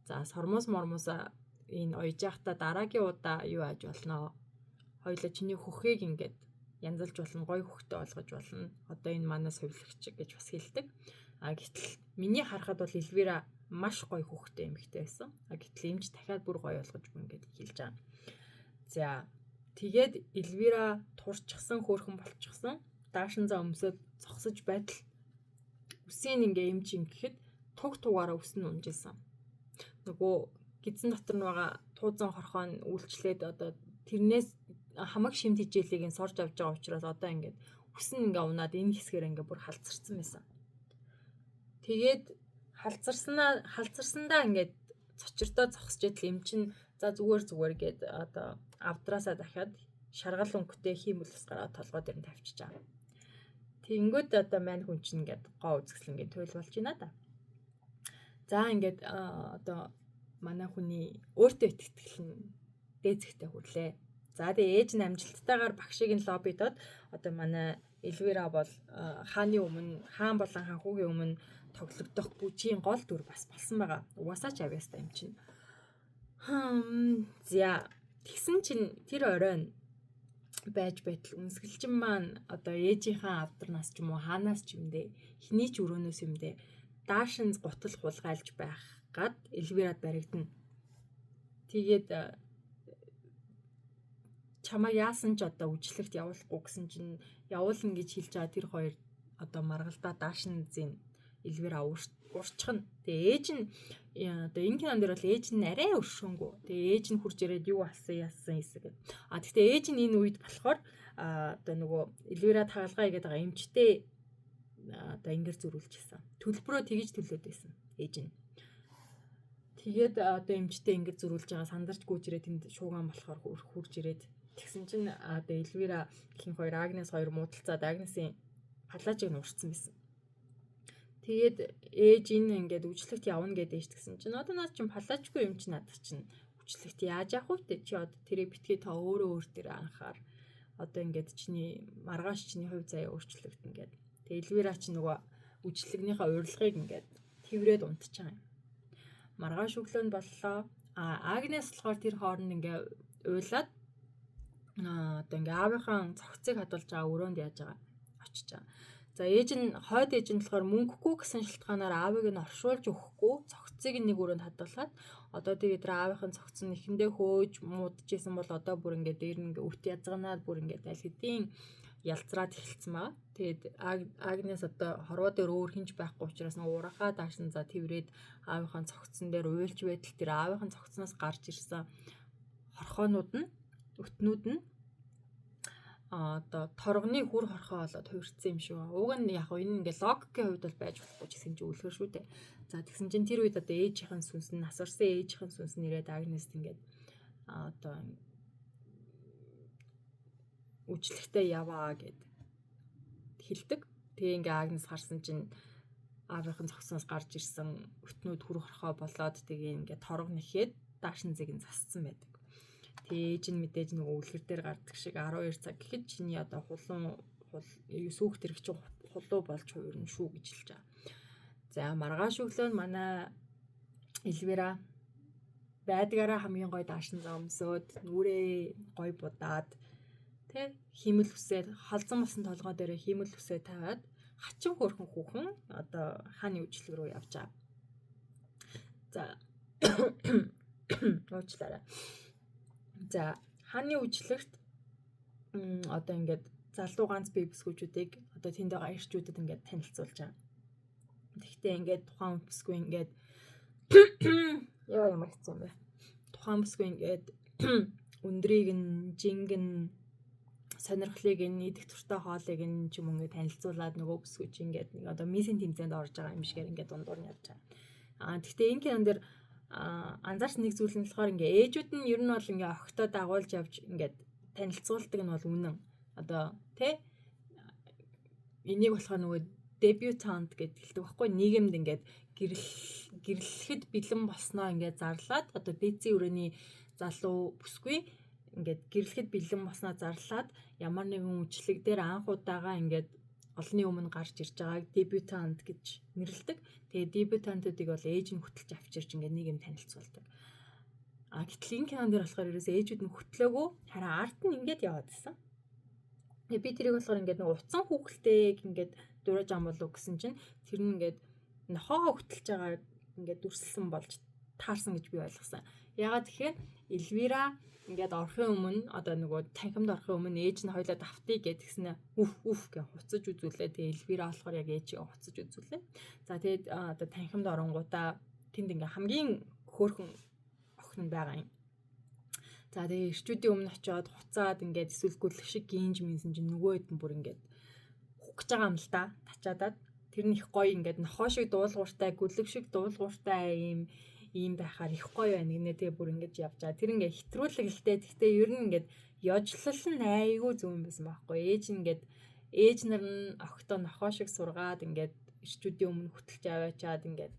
За сормоос мормоос энэ оёж явахдаа дараагийн удаа юу ааж болно? Хоёлаа чиний хөхийг ингээд янзалж болно, гоё хөхтэй болгож болно. Одоо энэ манай сувилагч гэж бас хэлдэг. А гэтэл миний харахад бол Эльвира маш гоё хөхтэй эмэгтэй байсан. А гэтэл эмч дахиад бүр гоё болгож өгнө гэд хэлж байгаа. За тэгээд Эльвира турчсан хөөрхөн болчихсон. Даашинзаа өмсөд зогсож байтал үсийн ингээ эмч ингэхэд туг тугаараа үс нь унжилсан. Нөгөө гидсэн дотор нь байгаа туузан хорхоо нь үйлчлээд одоо тэрнээс хамаг шимт хичээлийг нь сорж авч байгаа учраас одоо ингээд үс нь ингээ унаад энэ хэсгээр ингээ бүр халзарсан байсан. Тэгээд халзарсандаа ингээд цочирдоо зогсож идэл эм чин за зүгээр зүгээр гээд одоо авдраасаа дахиад шаргал өнгөтэй хиймэл ус гараад толгой дээр нь тавьчихж байгаа. Тэгэнгүүт одоо мань хүн чинь ингээд гоо үзэсгэлэн ингээд туйл болж байна да. За ингээд одоо манай хүний өөртөө итгэл нь дээдсэгтэй хүрлээ. За тэгээ ээж нь амжилттайгаар багшийг нь лоббидод одоо манай Эльвира бол хааны өмнө хаан болон хаанхүүгийн өмнө тоглогдох бүжгийн гол дүр бас болсон байгаа. Угаасаа ч авьяастай юм чинь. За тэгсэн чинь тэр оройн байж байтал үнсгэлчин маань одоо ээжийнхээ авдарнаас ч юм уу хаанаас ч юм дээ хиний ч өрөөнөөс юм дээ даашинз гутал хулгайлж байх гад Эльвирад баригдана. Тэгээд чамаа яасан ч одоо үжиглэгт явуулахгүй гэсэн чинь явуулна гэж хэлж байгаа тэр хоёр одоо маргалдаа даашинзын Эльвира урчхна. Тэгээ ээж нь одоо энэ кинон дээр бол ээж нь арай өршөөнгөө. Тэгээ ээж нь хурж ирээд юу алсан яасан хэсэг гэдэг. А тэгтээ ээж нь энэ үед болохоор одоо нөгөө Эльвира тагалгаа хийгээд байгаа эмчтэй одоо ингэр зөрүүлчихсэн. Төлбөрөө тэгж төлөөд байсан ээж нь. Тэгээд одоо эмчтэй ингэр зөрүүлж байгаа сандарч гүйж ирээд тэнд шуугаан болохоор хурж ирээд тэгсэн чинь одоо Эльвира гэх хоёр Агнес хоёр муудалцаад Агнесийн палажийг нь урцсан байсан. Тэгээд ээж энэ ингээд үжиглэгт явна гэдээ ээж тэгсэн чинь одоо наад чинь палажгүй юм чинь надад чинь үжиглэгт яаж явах вэ? Чи одоо тэрийг битгий та өөрөө өөр дээр анхаар Одоо ингээд чиний маргааш чиний хувь заяа өөрчлөгдөн гээд. Тэгээ Эльвира чи нөгөө үжиглэгнийхээ урилгыг ингээд тэрврээд унтчих юм. Маргааш өглөө нь боллоо. А Агнес болохоор тэр хооронд ингээ уйлаад одоо ингээ аавынхаа цогцыг хадгалж байгаа өрөөнд яаж байгаа очиж байгаа. За ээж нь хойд ээж нь болохоор мөнгөгүй гэсэн шалтгаанаар аавыг нь оршуулж өгөхгүй цогцыг нэг өрөөнд хадгалаад одоо тэгээд тэр аавынхын цогц нь эхэндээ хөөж муудчихсан бол одоо бүр ингээ дээр нь ингээ үт язганаад бүр ингээ аль хэдийн ялцраад эхэлсэн байгаа. Тэгээд Агнес одоо хорвоо дээр өөр хинч байхгүй учраас нэг урахаа даашин за тэрврээд аавынхаа цогцсон дээр уйлж байтал тэр аавынхаа цогцноос гарч ирсэн хорхоонууд нь өтнүүд нь одоо торгоны хүр хорхоо болоод хувирцсан юм шиг. Уг нь яг энэ ингээ логикийн хувьд бол байж болохгүй ч гэсэн чинь үлгэр шүү дээ. За тэгсэн чинь тэр үед одоо ээжийнхэн сүнс нь нас орсон ээжийнхэн сүнс нь ирээд Агнест ингээд одоо үжлэхтэй яваа гэд хэлдэг. Тэгээ ингээ Агнес харсан чинь аавынхын цогцсноос гарч ирсэн өтнүүд хүр хорхоо болоод тэгээ ингээ торго нэхэд даашин зэг нь засцсан байдаг. Тэгээ ээж нь мэдээж нөгөө үлгэр дээр гардаг шиг 12 цаг гэхэд чиний одоо хулуун сүүх тэрэг чинь хулуу болж хувирна шүү гэж хэлж байгаа. За маргааш өглөө нь манай Эльвира байдгаараа хамгийн гоё даашин зомсоод нүрээ гоё будаад тэ хиймэл үсээ халзан болсон толгой дээрээ хиймэл үсээ тавиад хачин хөөрхөн хүүхэн одоо хааны үжлэг рүү явж байгаа. За уучлаарай. За хааны үжлэгт одоо ингээд залуу ганц бие бүсгүүчүүдийг одоо тэнд байгаа эрчүүдэд ингээд танилцуулж байгаа. Тэгвэл ингээд тухайн бүсгүй ингээд яа ямар хэцүү юм бэ? Тухайн бүсгүй ингээд өндрийг нь, жинг нь, сонирхлыг нь, идэх туртай хоолыг нь ч юм ингээд танилцуулаад нөгөө бүсгүй чи ингээд нэг одоо мисийн тэмцээнд орж байгаа юм шигээр ингээд дундуур нь явж байгаа. Аа тэгвэл энэ кинон дээр анзаарч нэг зүйл нь болохоор ингээ ээжүүд нь ер нь бол ингээ охидоо дагуулж явж ингээд танилцуулдаг нь бол үнэн. Одоо тэ энийг болохоор нөгөө дебютант гэж хэлдэг байхгүй нийгэмд ингээд гэрлэхэд бэлэн болсноо ингээд зарлаад одоо дээдсийн өрөөний залуу бүсгүй ингээд гэрлэхэд бэлэн болсноо зарлаад ямар нэгэн үжлэг дээр анх удаага ингээд олонний өмнө гарч ирж байгааг дебютант гэж нэрлэдэг. Тэгээ дебютантуудыг бол ээж нь хөтөлж авчирч ингээд нийгэм танилцуулдаг. А гэтэл энэ кинон дээр болохоор ерөөсөө ээжүүд нь хөтлөөгөө харин ард нь ингээд яваад исэн. Тэгээ би тэрийг болохоор ингээд нэг утсан хүүхэлтэйг ингээд дуурайж ам болов гэсэн чинь тэр нь ингээд нохоогоо хөтөлж байгаа ингээд дүрсэлсэн болж таарсан гэж би ойлгосон. Ягаад тэгэхээр Эльвира ингээд орохын өмнө одоо нөгөө танхимд орохын өмнө ээж нь хоёлаа давтыг гэдгснэ үф үф гэж хуцаж үзүүлээ. Тэгээ Эльвира болохоор яг ээжийг хуцаж үзүүлээ. За тэгээд одоо танхимд оронгуудаа тэнд ингээ хамгийн хөөрхөн охин нь байгаа юм. За тэгээ эрчүүдийн өмнө очиод хуцаад ингээд эсвэл гүлэх шиг гинж минсэн чинь нөгөө хэд нь бүр ингээд хугч байгаа юм л да. Тачаадаад тэр нь их гоё ингээд нохоо шиг дуулууртай, гүлэг шиг дуулууртай ийм байхаар их гоё байна гинэ. Тэгээ бүр ингэж явж байгаа. Тэр ингээ хэтрүүлэг л дээ. Гэхдээ ер нь ингээд ёжлол нь айгүй зөв юм байсан байхгүй. Ээж нь ингээд ээж нар нь охидоо нохоо шиг сургаад ингээд эрчүүдийн өмнө хөтөлж аваачаад ингээд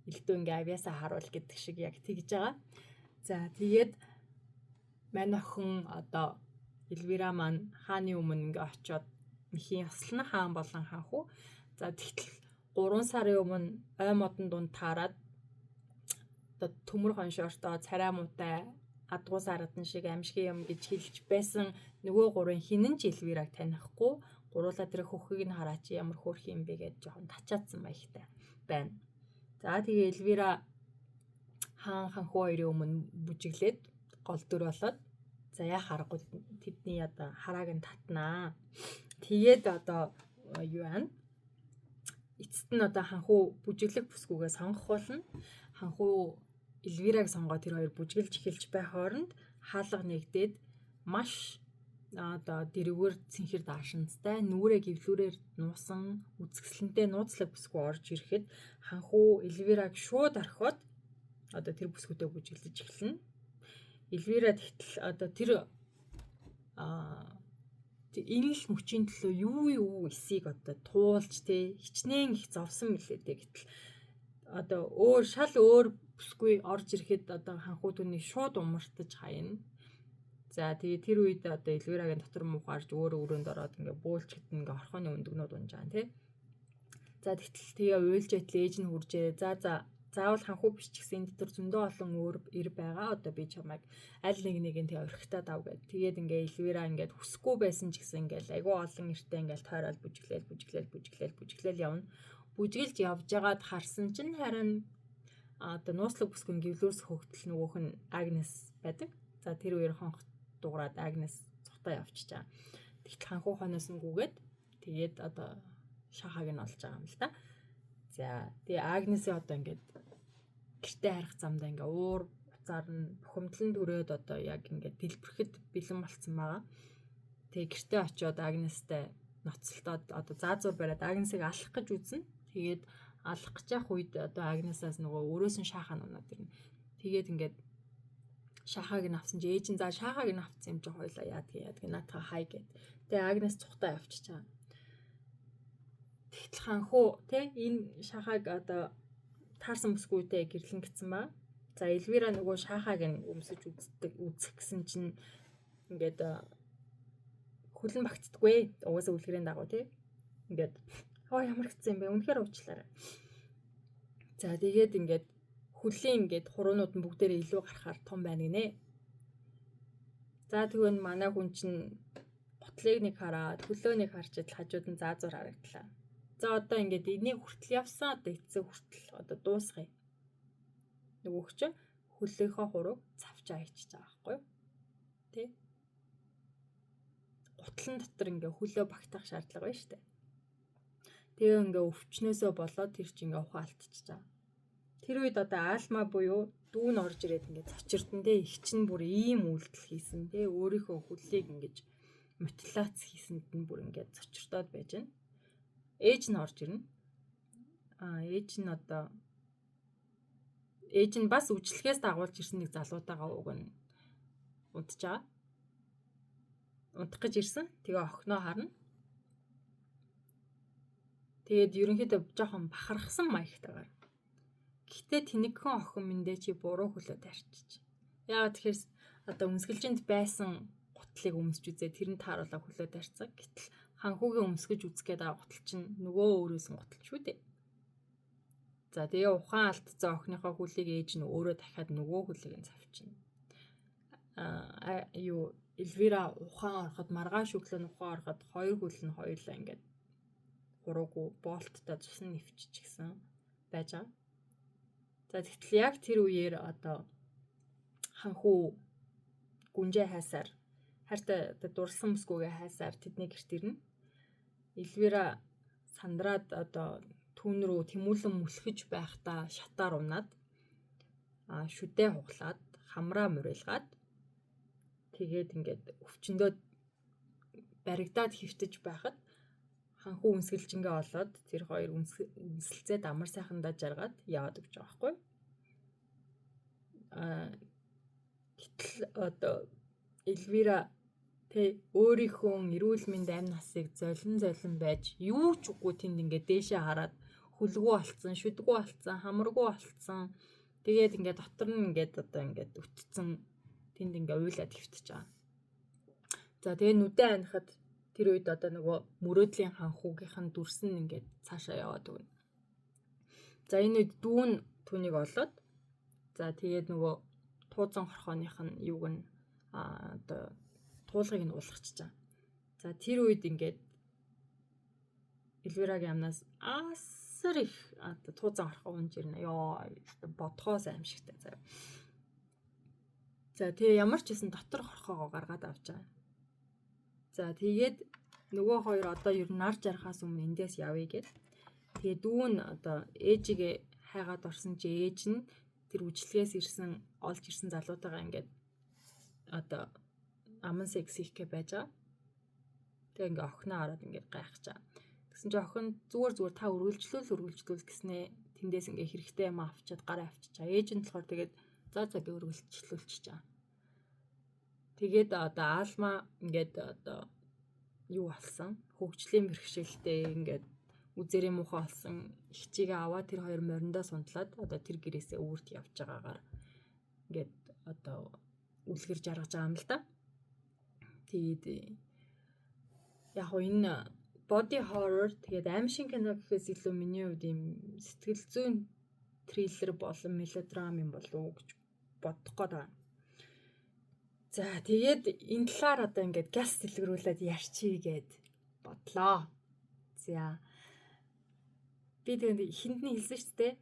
элдв ингээ авьяасаа харуул гэдэг шиг яг тэгж байгаа. За тэгээд мань охин одоо Эльвира маань хааны өмнө ингээ очиод мөхийн яслан хаан болон хаанхүү. За тэгтэл 3 сарын өмнө ой модон дунд таарад одоо төмөр хоншоортой царай муутай адгуу сарадан шиг амьшгийн юм гэж хэлж байсан нөгөө гурвын хинэн ч Эльвираг танихгүй гуруула тэр хөхийг нь хараач ямар хөөрхөн юм бэ гэж жоохон тачаадсан маягтай байна. За тэгээ Эльвира хаан ханхүү хоёрын өмнө бүжиглээд гол дүр болоод за яа харахгүй тэдний одоо харааг нь татнаа. Тэгээд одоо юу аа эцэст нь одоо ханхүү бүжиглэх бүсгүйгээ сонгох болно. Ханхүү Эльвираг сонгоо тэр хоёр бүжиглж эхэлж бай хооронд хаалга нэгдээд маш одоо дэрвгэр цэнхэр даашинцтай нүрээ гівлүүрээр нуусан үзэсгэлэнтэй нууцлаг бүсгүй орж ирэхэд ханхүү Эльвираг шууд орхиод одоо тэр бүсгүйтэй бүжиглэж эхэлнэ. Эльвира тэгтэл одоо тэр энэ л мөчийн төлөө юу юу эсийг одоо туулж те хичнээн их зовсон мэлээ дээ гэтэл одоо өөр шал өөр бүсгүй орж ирэхэд одоо ханхүү түүнийг шууд умартаж хаяна. За тэгээ тэр үед одоо Элвирагийн дотор муу гарч өөрөө өрөөнд ороод ингээ бөөлчөд ингээ орхооны өндөгнүүд унж байгаа тий. За тэгтэл тэгээ уйлж байтал ээж нь хуржээ. За за заавал ханхуу биш ч гэсэн энэ дотор зөндөө олон өөр эр байгаа. Одоо би чамайг аль нэг нэг нь тэгээ орхитаад ав гэд. Тэгээд ингээ Элвира ингээд хүсэхгүй байсан ч гэсэн ингээл айгүй олон эртээ ингээл тойрол бүжиглээл бүжиглээл бүжиглээл бүжиглээл явна. Бүжиглж явж байгаад харсан чинь харин одоо нууцлаг бүсгүйн гэвлүүрс хөөгтөл нөгөөх нь Агнес байдаг. За тэр үеэр хонх дуграад Агнес цухтаа явчихж байгаа. Тэгтэл ханхуу хойноос нь гүгээд тэгээд одоо шахааг нь олж байгаа юм л да. За тэгээ Агнесээ одоо ингээд гэртээ харих замдаа ингээ уур уцаар нь бухимдлан түрээд одоо яг ингээд дэлбэрэхэд бэлэн болцсон байгаа. Тэгээ гэртээ очиод Агнестэй ноцолтоод одоо заазуур бариад Агнесыг алах гэж үзнэ. Тэгээд алах гэж явах үед одоо Агнесаас нөгөө өрөөс нь шахаа нунаад ирнэ. Тэгээд ингээд шахааг нь авсан чи ээж нь за шахааг нь авсан юм чи хоёлаа яадгийг яадгийг наатаа хай гэд. Тэгээ Агнес цухтаа явчихж байгаа. Тэгтэл ханхуу те энэ шахааг одоо таарсан бүсгүйтэй гэрлэн гисэн ба. За Элвира нөгөө шахааг нь өмсөж үздэг үзэх гэсэн чинь ингээд хөлн багтдаггүй. Угаасаа үлгэрийн дагуу тий. Ингээд хоо ямар хэцүү юм бэ? Үнэхээр уучлаарай. За тэгээд ингээд хөлийн ингээд хуруунууд нь бүгдээрээ илүү гарахаар том байна гинэ. За тэгвэл манай хүн чинь гутлыг нэг хараад хөлөө нэг харж идэл хажууд нь заазуур харагдлаа. За одоо ингээд энийг хүртэл явсан одоо эцсээ хүртэл одоо дуусгая. Нөгөөх чинь хөлөөхөө хурууг цавчаа хийчихэж байгаа байхгүй юу? Тэ? Гутлан дотор ингээ хөлөө багтаах шаардлага байна шүү дээ. Тэгээ ингээ өвчнөөсөө болоод тэр чинь ингээ ухаан алдчихж байгаа. Тэр үед одоо Алма буюу дүүн орж ирээд ингээд цочирдон те их чинь бүр ийм үйлдэл хийсэн те өөрийнхөө хөлийг ингэж мутилац хийсэнд нь бүр ингээд цочирдоод байж байна. Ээж нь орж ирнэ. Аа ээж нь одоо ээж нь бас үжлэхээс дагуулж ирсэн нэг залуутайгаа уг нь унтж байгаа. Унтах гэж ирсэн. Тэгээ охиноо харна. Тэгээд ерөнхийдөө жоохон бахархсан маягтайгаар. Гэхдээ тэнэгхэн охин минь дээ чи буруу хөлөө тарчиж. Яагаад тэгэхээр одоо өмсгөлжинд байсан гутлыг өмсөж үзээ тэр нь тааруулаа хөлөө тарьцсан. Гэтэл ханхүүгийн өмсгөж үзэх гээд байгаа гутал чинь нөгөө өөрөөс нь гутал шүү дээ. За тэгээ ухаан алдсан охиныхоо хөлийг ээж нь өөрөө дахиад нөгөө хөлийг нь цавчна. Аа юу Элвира ухаан ороход маргааш өглөө нь ухаан ороход хоёр хөл нь хоёулаа ингээд хуруугүй болттой цусны нэвччихсэн байж байгаа. За тэгтэл яг тэр үеэр одоо ханхүү гүнжээ хайсаар хайртай одоо дурлсан бүсгүйгээ хайсаар тэдний гэрт ирнэ. Элвира сандраад одоо түүн рүү тэмүүлэн мүлхэж байхдаа шатаар унаад шүдэ хуглаад хамраа мурилгаад тэгээд ингээд өвчнөдөө баригдаад хөвтөж байхад ханхүү үнсгэлжингээ олоод тэр хоёр үнсэлцээд амар сайхандаа жаргаад яваад өгч байгаа байхгүй. Аа гэтэл одоо Элвира тэ өөрийнхөө эрүүл мэнд амь насыг золин золин байж юу ч үгүй тэнд ингээд дээшээ хараад хүлгүү болцсон, шүдгүү болцсон, хамаргүй болцсон. Тэгээд ингээд дотор нь ингээд одоо ингээд өтцөн тэнд ингээд уйлаад хөвтөж байгаа. За тэгээ нүдэ анихад тэр үед одоо нөгөө мөрөөдлийн ханхүүгийнх нь дүрс нь ингээд цаашаа яваад өгнө. За энэ үед дүүн түүнийг олоод за тэгээд нөгөө туузан хорхооных нь юуг нь одоо туулгыг нь уулгачихж байгаа. За тэр үед ингээд Элвирагийн амнаас асар их одоо туузан хорхоо унж ирнэ. Йоо бодхоос аимшигтай заяа. За тэгээ ямар ч байсан дотор хорхоогоо гаргаад авч байгаа. За тэгээд нөгөө хоёр одоо ер нь нар жарахаас өмнө эндээс явъя гэд. Тэгээ дүүн одоо ээжигээ хайгаад орсон чи ээж нь тэр үжлэгээс ирсэн олж ирсэн залуутайгаа ингээд одоо аман секс хийх гэж байж байгаа. Тэгээ ингээ охиноо хараад ингээд гайхаж байгаа. Тэгсэн чи охин зүгээр зүгээр та үргэлжлүүл үргэлжлүүл гэснээ тэндээс ингээ хэрэгтэй юм авчиад гараа авчиж байгаа. Ээж нь болохоор тэгээд за за би үргэлжлүүлчихэж байгаа. Тэгээд одоо Алма ингээд одоо юу болсон? Хөгжлийн бэрхшээлтэй ингээд үзэрийн муухай болсон эгчийгээ аваад тэр хоёр мориндоо сундлаад одоо тэр гэрээсээ үүрт явж байгаагаар ингээд одоо үлгэр жаргаж байгаа юм л да. Тэгээд яг хоо энэ body horror, тэгээд аймшиг кино гэхээс илүү миний хувьд ийм сэтгэл зүйн триллер болон мелодрам юм болов уу гэж бодох гээд байна. За, тэгээд энэ талаар одоо ингээд гяс дэлгэрүүлээд ярьчихъя гээд бодлоо. За, би тэгээд эхэнд нь хэлсэн шүү дээ.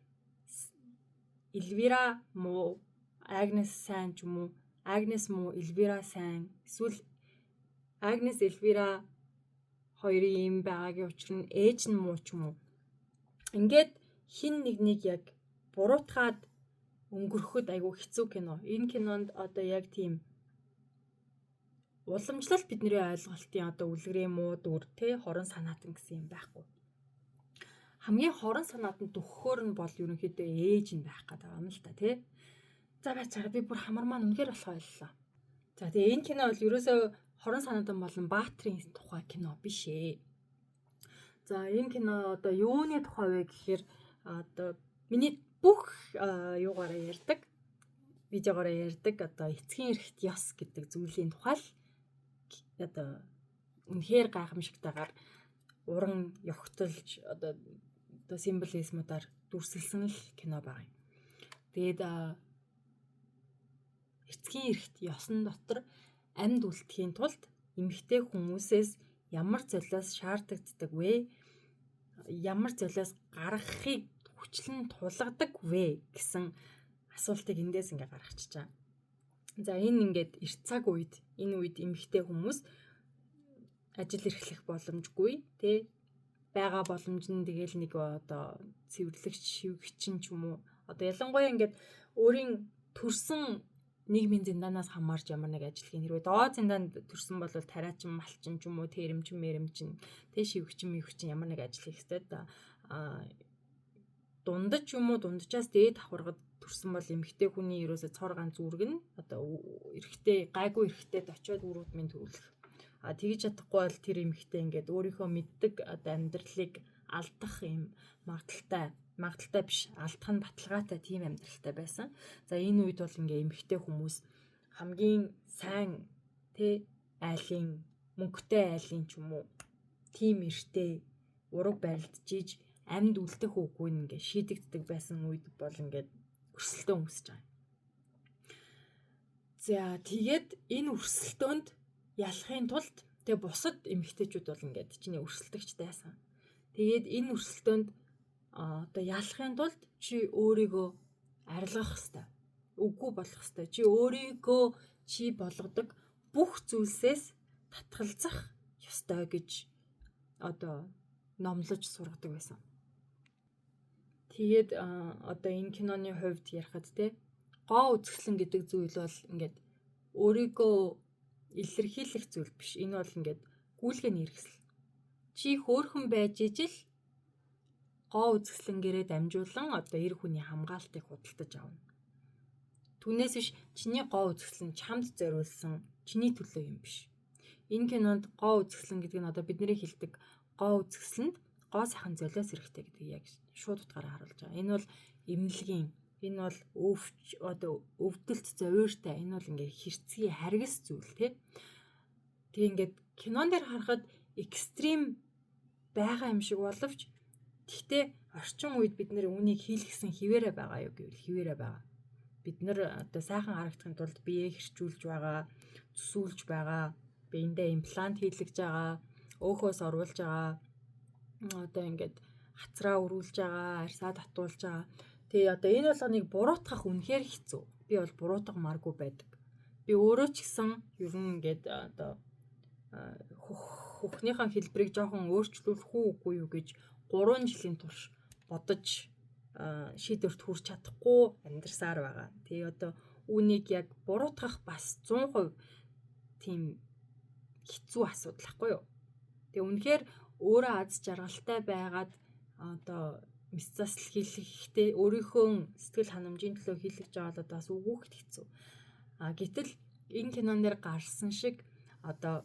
Эльвира муу, Агнес сайн ч юм уу, Агнес муу, Эльвира сайн, эсвэл Агнес Эльвира хоёрын юм байгаагийн учир нь ээж нь муу ч юм уу. Ингээд хин нэг нэг яг буруутгаад өнгөрөхөд айгүй хэцүү кино. Энэ кинонд одоо яг тийм уламжлал бидний ойлголтын одоо үлгэрийн муу дүр те хорон санаатан гэсэн юм байхгүй. Хамгийн хорон санаатан төгөхөөр нь бол ерөнхийдөө ээж нь байх гэдэг юм л та тий. За, бачаараа би бүр хамар маань үнэхээр болох байлаа. За, тэгээ энэ кино бол ерөөсөө хорон санаатан болон баатрын тухай кино биш ээ. За, энэ кино одоо юуны тухай вэ гэхээр одоо миний бүх юугаараа ярьдаг, видеогоороо ярьдаг одоо эцгийн эрхт ёс гэдэг зүйлийн тухай л одоо үнэхээр гайхамшигтайгаар уран ёгтолж одоо символизмуудаар дүрсэлсэн л кино байгаа юм. Тэгээд эцгийн эрхт ёсон дотор амьд үлдэхийн тулд эмэгтэй хүмүүсээс ямар золиос шаардагддаг вэ? Ямар золиос гаргахыг хүчлэн тулгадаг вэ гэсэн асуултыг эндээс ингээ гаргачихж байгаа. За, энэ ингээд эрт цаг үед, энэ үед эмэгтэй хүмүүс ажил эрхлэх боломжгүй тий, байгаа боломж нь тэгэл нэг одоо цэвэрлэгч, шивгчин ч юм уу, одоо ялангуяа ингээд өөрийн төрсэн нийгмийн зиндаанаас хамаарч ямар нэг ажил хийн. Хэрвээ доод зиндаанд төрсэн бол тариачин, малчин ч юм уу, тэрэмчин, мэрэмчин, тэ шивгчин, мивгчин ямар нэг ажил хийх хэрэгтэй. А дундаж юм уу, дунджаас дээд давхаргад төрсэн бол эмэгтэй хүний ерөөсө цор ганц үүрэг нь одоо эрэгтэй, гайгүй эрэгтэйд очиод үр удмын төрүүлэх. А тэгж чадахгүй бол тэр эмэгтэй ингээд өөрийнхөө мэддэг одоо амьдралыг алдах юм магадлалтай, магадлалтай биш, алдах нь баталгаатай тийм амьдралтай байсан. За, энэ үед бол ингээ эмэгтэй хүмүүс хамгийн сайн тэ айлын, мөнгөтэй айлын ч юм уу тийм эртээ ураг барилдаж амьд үлдэх үгүй нь ингээ шийдэгддэг байсан үед бол ингээд өрсөлдөөн үүсэж байгаа юм. За, тэгээд энэ өрсөлдөөнд ялахын тулд тэгээ бусад эмэгтэйчүүд бол ингээд чиний өрсөлдөгч байсан. Тэгээд энэ өрсөлдөөнд одоо ялахын тулд чи өөрийгөө арилгах хэвээр. Үгүй болох хэвээр. Чи өөрийгөө чи болгодог бүх зүйлсээс татгалзах ёстой гэж одоо номлож сургадаг байсан. Тэгээд одоо энэ киноны хувьд ярихад те гоо үзэсгэлэн гэдэг зүйл бол ингээд өөрийгөө илэрхийлэх зүйл биш. Энэ бол ингээд гүйлгээний хэрэгсэл. Чи хөөхөн байж ижил гоо үзэсгэлэнгээрээ дамжуулан одоо эр хүний хамгаалтыг худалдаж авна. Түүнээс биш чиний гоо үзэсгэлэн чамд зориулсан чиний төлөө юм биш. Энэ кинонд гоо үзэсгэлэн гэдэг нь одоо бидний хэлдэг гоо үзэсгэлэнд гоо сайхан золиос хэрэгтэй гэдэг яг шууд утгаараа харуулж байгаа. Энэ бол эмнэлгийн, энэ бол өвч, одоо өвдөлт зовиортой, энэ бол ингээ хэрцгий харгас зүйл тий. Тэгээ ингээд кинон дээр харахад экстрим байгаа юм шиг боловч гэхдээ орчин үед бид нэр үүнийг хийлгэсэн хിവэрэ байгаа юу гэвэл хിവэрэ байгаа. Бид нэр одоо сайхан харагдахын тулд биеэ хэрчүүлж байгаа, зүсүүлж байгаа, биендээ имплант хийлгэж байгаа, өөхөөс оруулж байгаа, одоо ингээд хацраа өрүүлж байгаа, арьсаа татуулж байгаа. Тэгээ одоо энэ болгоныг буруутгах үнэхээр хэцүү. Би бол буруутгамааргүй байдаг. Би өөрөө ч гэсэн ер нь ингээд одоо хөхнийхээ хэлбэрийг жоохон өөрчлүүлэх үү үгүй юу гэж 3 жилийн турш бодож шийдвэрт хүрч чадахгүй амьдарсаар байгаа. Тэгээ одоо үүнийг яг буруутгах бас 100% тийм хэцүү асуудал ахгүй юу? Тэгээ үнэхээр өөрөө аз жаргалтай байгаад одоо мэс засал хийлгэхдээ өөрийнхөө сэтгэл ханамжийн төлөө хийлгэж байгаа бол одоо бас үгүйх хэцүү. А гэтэл энэ кинон дээр гарсан шиг одоо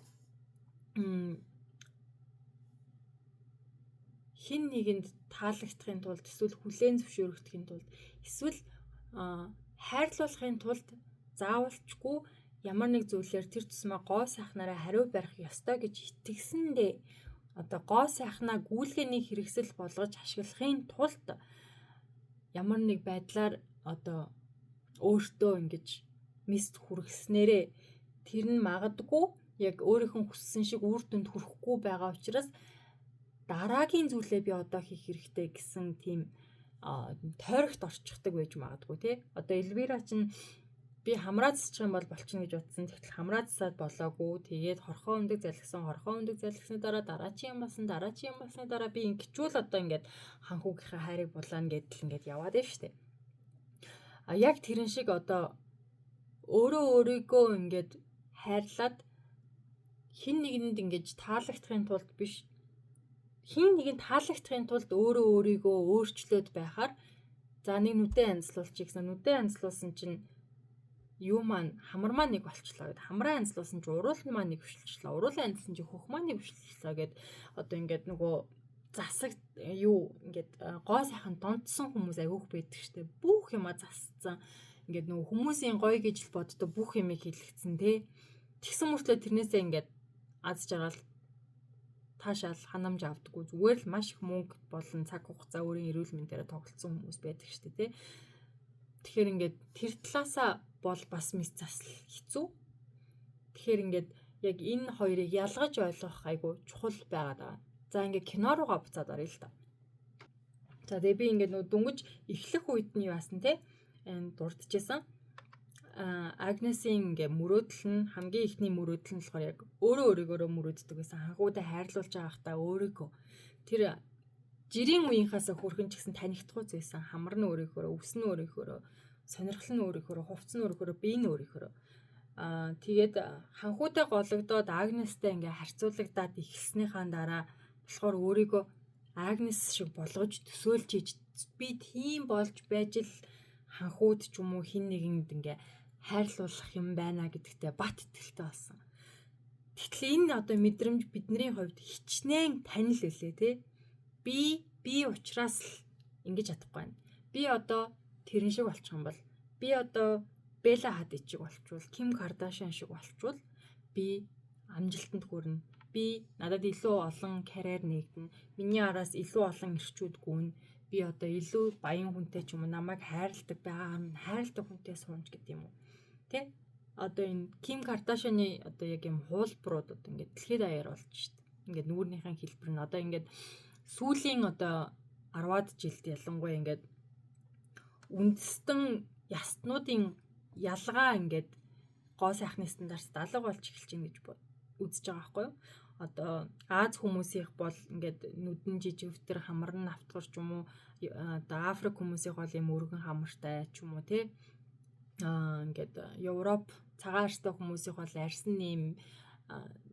хин нэгэнд таалагдахын тулд эсвэл хүлээн зөвшөөрөгдөхийн тулд эсвэл хайрлуулахын тулд заавалчгүй Ямар нэг зүйлээр тэр тусмаа гоо сайхнаараа хариу барих ёстой гэж итгэсэндээ одоо гоо сайхнаа гүйлгээний хэрэгсэл болгож ашиглахын тулд ямар нэг байдлаар одоо өөртөө ингэж мэст хүргэснээрээ тэр нь магадгүй яг өөрийнх нь хүссэн шиг үр дүнд хүрэхгүй байгаа учраас дараагийн зүйлээ би одоо хийх хэрэгтэй гэсэн тийм тойрогт орчихдог байж магадгүй тий. Одоо Эльвира чинь би хамраа засчих юм бол болчихно гэж бодсон. Тэгтэл хамраа засаад болоогүй. Тэгээд хорхоо өндөг залгисан, хорхоо өндөг залгисны дараа дараачийн юм болсон, дараачийн юм болсны дараа би ингэчүүл одоо ингээд ханхүүгийнхээ хайрыг булаана гэдэл ингээд яваад байна штэ. А яг тэрэн шиг одоо өөрөө өөрийгөө ингээд хайрлаад хин нэгэнд ингэж таалагдахын тулд биш, хин нэгэнд таалагдахын тулд өөрөө өөрийгөө өөрчлөөд байхаар за нэг нүдээ янзлуулчих гэсэн, нүдээ янзлуулсан чинь юу маань хамар маань нэг болчлоо гэд, хамраа янзлуулсан чинь уруул маань нэг хөшлөчлөө, уруулаа янзлсан чинь хөх маань нэг хөшлөчлөө гэд одоо ингээд нөгөө засаг юу ингээд гоо сайхан донтсон хүмүүс агиух байдаг штэ. Бүх юма засцсан. Ингээд нөгөө хүмүүсийн гоё гэж л боддог бүх юмыг хийлгэцэн те. Тэгсэн мөртлөө тэрнээсээ ингээд аз жаргал таашаал ханамж авдаггүй, зүгээр л маш их мөнгө болон цаг хугацаа өөрийн эрүүл мэндээрээ тоглолцсон хүмүүс байдаг штэ те. Тэгэхээр ингээд тэр талаасаа бол бас мэс засал хэцүү. Тэгэхээр ингээд яг энэ хоёрыг ялгаж ойлгох айгу чухал байгаад байгаа. За ингээд кино руугаа буцаад оръё л та. За тэгээ би ингээд нөгөө дөнгөж эхлэх үед нь юу яасан те? Энэ дурдчихсан. Агнесийн ингээ мөрөөдөл нь, хамгийн ихний мөрөөдөл нь болохоор яг өөрөө өөрийгөөрөө мөрөөддөг гэсэн, ханхуудаа хайрлуулж байгахдаа өөрийгөө тэр жирийн үеийнхээс хөрхөн ч гэсэн танихдахгүй байсан. Хамар нь өөрийнхөөрөө, өвс нь өөрийнхөөрөө, сонирхол нь өөрийнхөөрөө, хувцс нь өөрийнхөөрөө, бие нь өөрийнхөөрөө. Тэгээд ханхуудаа гологдоод Агнестай ингээ харьцуулагдаад эхэлснийхаа дараа болохоор өөрийгөө Агнес шиг болгож төсөөлж хийж би тийм болж байж л ханхууд ч юм уу хин нэгэнд ингээ хайрлуулах юм байна гэдэгтээ бат итгэлтэй болсон. Тэгтэл энэ одоо мэдрэмж бидний хувьд хичнээн танил үлээ те. Би учраас л ингэж чадахгүй байна. Би одоо тэрэн шиг болчих юм бол, би одоо Белла Хадид шиг болчвол, Ким Кардашиан шиг болчвол би амжилтанд хүрнэ. Би надад илүү олон карьер нэгдэнэ. Миний араас илүү олон эрчүүд гүнэ. Би одоо илүү баян хүнтэй ч юм уу, намайг хайрладаг байгаа нь хайрладаг хүнтэй суунч гэдэг юм уу. Тэ? Одоо энэ Ким Кардашианы одоо яг юм хуулбарууд одоо ингээд дэлхийд даяар болж шít. Ингээд нүүрнийхэн хэлбэр нь одоо ингээд сүүлийн одоо 10-аад жилд ялангуяа ингээд үндэстэн ястнуудын ялгаа ингээд гоо сайхны стандарт алга болж эхэлж байна гэж үзэж байгаа байхгүй юу? Одоо Аз хүмүүсийнх бол ингээд нүдэн жижигвтер, хамар нь автгар ч юм уу, одоо Африк хүмүүсийнх бол ийм өргөн хамартай ч юм уу те. Ингээд Европ цагаан арьстай хүмүүсийнх бол арьс нь ийм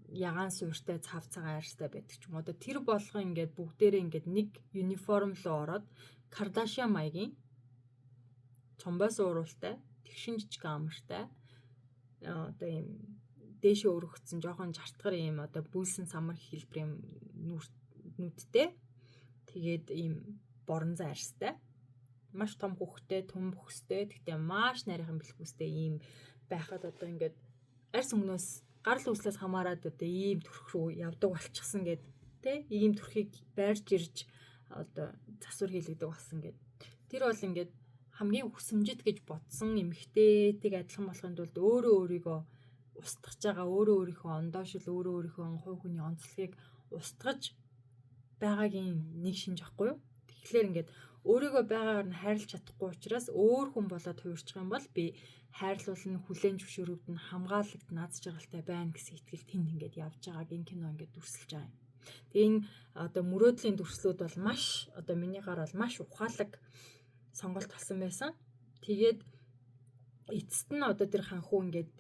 ягаан суурьтай, цав цагаан арьстай байдаг ч юм уу. Одоо тэр болгон ингээд бүгдээрээ ингээд нэг юниформ руу ороод Кардашиан маягийн цомбойс уруултай, тэгшин жижиг амартай, одоо ийм дээшээ өргөгдсөн жоохон жартгар ийм одоо бүүлсэн самар хэлбэрийн нүдтэй, тэгээд ийм боронзон арьстай, маш том хүүхдтэй, түн бөхстэй, тэгтээ маш нарийнхан бэлхүүстэй ийм байхад одоо ингээд арьс өнгнөөс гарал үүслээс хамаарад одоо ийм төрх рүү явдаг болчихсон гэд тэ, ийм төрхийг байрж ирж одоо засвар хийлэгдэг болсон гэд. Тэр бол ингээд хамгийн хүсэмжит гэж бодсон эмэгтэйтэйг адилхан болохын тулд өөрөө өөрийгөө устгаж байгаа, өөрөө өөрийнхөө ондоошил, өөрөө өөрийнхөө хувь хүний онцлогийг устгаж байгаагийн нэг шинж ахгүй юу? Тэгэхээр ингээд өөрийгөө байгаагаар нь хайрлаж чадахгүй учраас өөр хүн болоод хувирчих юм бол би хайрлуулна, хүлээн зөвшөөрөгдөн, хамгаалагдана, аз жаргалтай байна гэсэн итгэл тэнд ингээд явж байгааг энэ кино ингээд дүрсэлж байгаа юм. Тэгээ энэ одоо мөрөөдлийн дүрслүүд бол маш одоо минийгаар бол маш ухаалаг сонголт болсон байсан. Тэгээд эцэст нь одоо тэр ханхуу ингээд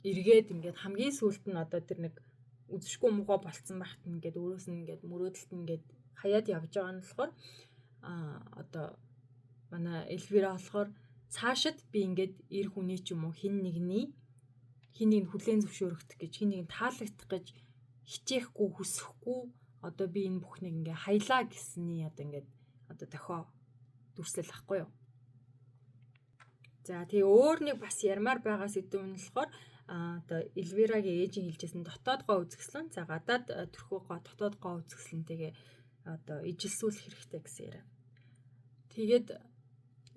эргээд ингээд хамгийн сүүлд нь одоо тэр нэг үзшгүй муухай болцсон байхад ингээд өөрөөс нь ингээд мөрөөдөлт нь ингээд хаяад явж байгаа нь болохоор одоо манай Эльвира болохоор цаашид би ингээд эр хүний ч юм уу хин нэгний хин нэг хүлээн зөвшөөрөгдөх гэж, хин нэг таалагдах гэж хичээхгүй, хүсэхгүй одоо би энэ бүхнийг ингээ хаялаа гэсний одоо ингээд одоо дохио дүрслэл ахгүй юу. За тэгээ өөр нэг бас ярмаар байгаа сэдв нь болохоор одоо Эльвирагийн ээжийн хэлжсэн дотоод гоо үзэсгэлэн, за гадаад төрхөө гоо, дотоод гоо үзэсгэлэнтэйгээ одоо ижилсүүлэх хэрэгтэй гэсэн яриа. Тэгээд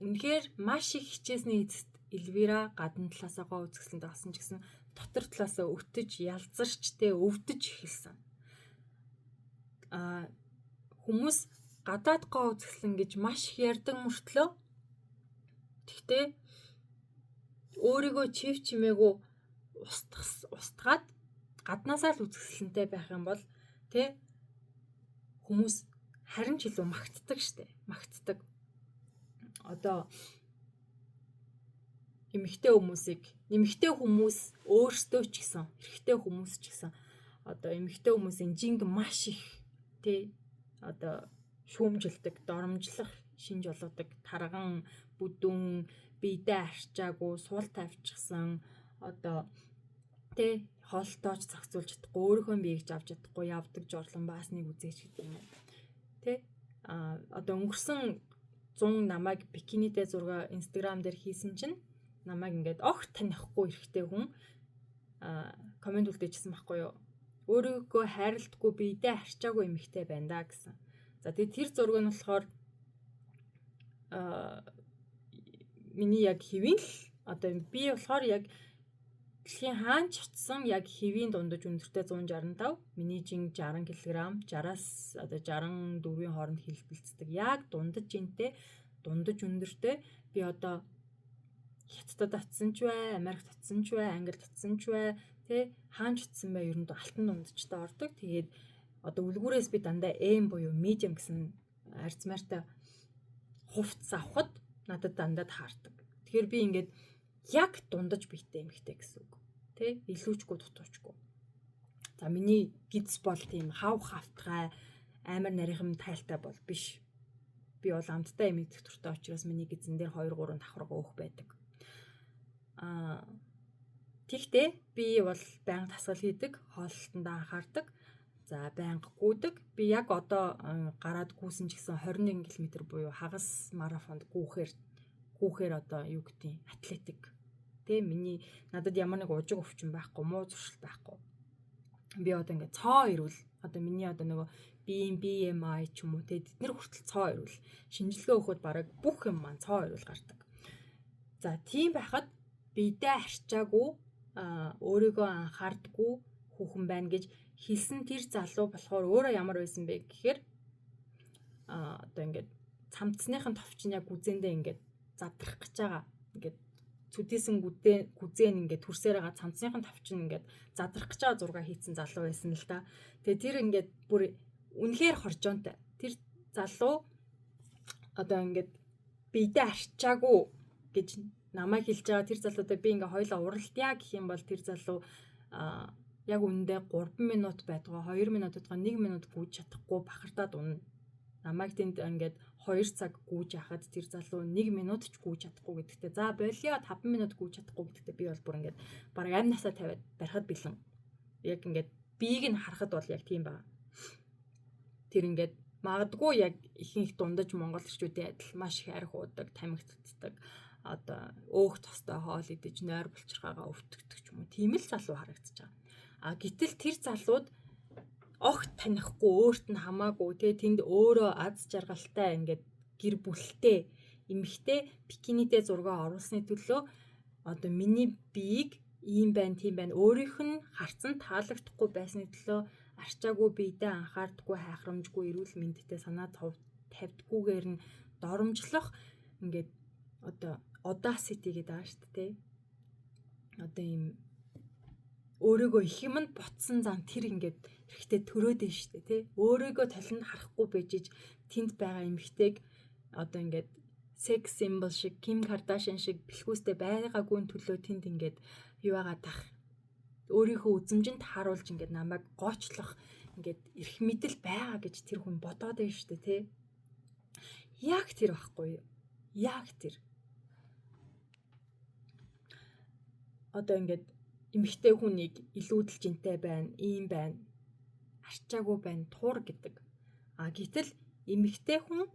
үнэхээр маш их хичээсний эцэст Эльвира гадна талаасаа гоо үзэсгэлэнтэй болсон ч гэсэн дотор талаасаа өтөж, ялзарч тэ өвдөж эхэлсэн. Хүмүүс гадаад гоо үзэсгэлэн гэж маш их ярьдаг мөртлөө тэгтээ өөрийгөө чив чимээгүй устгаад гаднаасаа л үзэсгэлэнтэй байх юм бол тэ хүмүүс харин ч илүү магтдаг штэ. Магтдаг. Одоо эмэгтэй хүмүүсийг, эмэгтэй хүмүүс өөрсдөө ч гэсэн, эрэгтэй хүмүүс ч гэсэн одоо эмэгтэй хүмүүсийн жинг маш их тэ одоо шүүмжилдэг, доромжлох шинж болгодог, тарган, бүдүүн, биедээ арчаагүй, суул тавьчихсан, одоо тэ хоолтойч зохицуулж чадахгүй, өөрийнхөө биеийг ч авч чадахгүй явдаг жорлон баасныг үзээч гэдэг юм. Тэ одоо өнгөрсөн 100 намайг бикинитэй зураг Instagram дээр хийсэн чинь намайг ингээд огт танихгүй эрэгтэй хүн комент үлдээчихсэн байхгүй юу? Өөрийгөө хайрладаггүй, биедээ арчаагүй эмэгтэй байна да гэсэн. За тэгээ тэр зураг нь болохоор миний яг хэвийн л одоо би болохоор яг дэлхийн хаан ч очсон яг хэвийн дундаж өндөртэй 165, миний жин 60 кг, 60-аас одоо 64-ийн хооронд хилбэлцдэг. Яг дундаж жинтэй, дундаж өндөртэй би одоо Хятадд очсон ч бай, Америкт очсон ч бай, Англид очсон ч бай, тэ хаан ч очсон бай, ер нь алтан дундажтай ордог. Тэгээд одоо үлгүүрээс би дандаа M буюу medium гэсэн арзмаартай хувцас авахад надад дандаа таардаг. Тэгэхээр би ингээд яг дундаж биетэй эмэгтэй гэсэн үг. Тэ илүүчгүй дутуучгүй. За миний гидс бол тийм хав хавтгай амар нарийнхан тайлтай бол биш. Би бол амттай юм идэх дуртай учраас миний гидсэн дээр 2 3 давхарга өөх байдаг. Тэгтээ би бол байнга дасгал хийдэг, хооллолтонд анхаардаг. За байнга гүйдэг. Би яг одоо гараад гүйсэн ч гэсэн 21 км буюу хагас марафонд гүүхээр одоо юу гэдгийг атлетик. Тэ миний надад ямар нэг ужиг өвчин байхгүй, муу зуршил байхгүй. Би одоо ингээд цоо ирвэл одоо миний одоо нөгөө BMI ч юм уу тэ тэд нар хүртэл цоо ирвэл шинжилгээ өгөхөд бараг бүх юм маань цоо ирвэл гардаг. За тийм байхад биедээ арчаагүй, өөрийгөө анхаардаггүй хүүхэн байна гэж хэлсэн тэр залуу болохоор өөрөө ямар байсан бэ гэхээр одоо ингээд цамцсныхын товч нь яг гүзэндээ ингээд задрах гэж байгаа. Ингээд цүдээсэн гүзэн ингээд төрсээр байгаа цамцсныхын товч нь ингээд задрах гэж байгаа зураг хийцэн залуу байсан л да. Тэгээ тэр ингээд бүр үнэхээр хоржоонтой. Тэр залуу одоо ингээд биедээ арчаагүй гэж намайг хэлж байгаа тэр залуудаа би ингээ хоёлаа уралдъя гэх юм бол тэр залуу яг үнэндээ 3 минут байдгаа 2 минут байдгаа 1 минут гүйж чадахгүй бахартаад унна. Намайг тэнд ингээд 2 цаг гүйж яхад тэр залуу 1 минут ч гүйж чадахгүй гэдэгтээ. За болио 5 минут гүйж чадахгүй гэдэгтээ би бол бүр ингээд бараг амнасаа тавиад барихад бэлэн. Яг ингээд биеийг нь харахад бол яг тийм байна. Тэр ингээд магадгүй яг ихэнх дундаж монгол эрчүүдийн адил маш их арх уудаг, тамхи татдаг, одоо өөх тостой хоол идэж нойр булчирхаагаа өвтгдөг ч юм уу. Тийм л залуу харагдаж байгаа. А гэтэл тэр залууд огт танихгүй, өөрт нь хамаагүй те тэнд өөрөө аз жаргалтай ингээд гэр бүлтэй эмэгтэй бикинитэй зураг оруулсны төлөө одоо миний биеийг ийм байна, тийм байна, өөрийнх нь харцан таалагдахгүй байсны төлөө арчаагүй, биедээ анхаардаггүй, хайхрамжгүй, эрүүл мэндтэй санаа тавьдгүйгээр нь доромжлох ингээд одоо audacity гэдэг байгаа шүү дээ. Одоо ийм өөрийгөө их юмд ботсон зан тэр ингээд хэрэгтэй төрөөд нь шүү дээ, тий. Өөрийгөө толинд харахгүй байжиж тэнд байгаа эмэгтэйг одоо ингээд секс симбол шиг, Ким Кардашиан шиг бэлхүүстэй байгаагүй төлөө тэнд ингээд юу яагаад тах өөрийнхөө үзмжинд харуулж ингээд намайг гоочлох ингээд эрх мэдэл байгаа гэж тэр хүн бодоод байна шүү дээ, тий. Яг тэр байхгүй юу? Яг тэр. Одоо ингээд эмэгтэй хүнийг илүүдэлжинтэй байна, ийм байна, арчаагүй байна, тур гэдэг. А гэтэл эмэгтэй хүн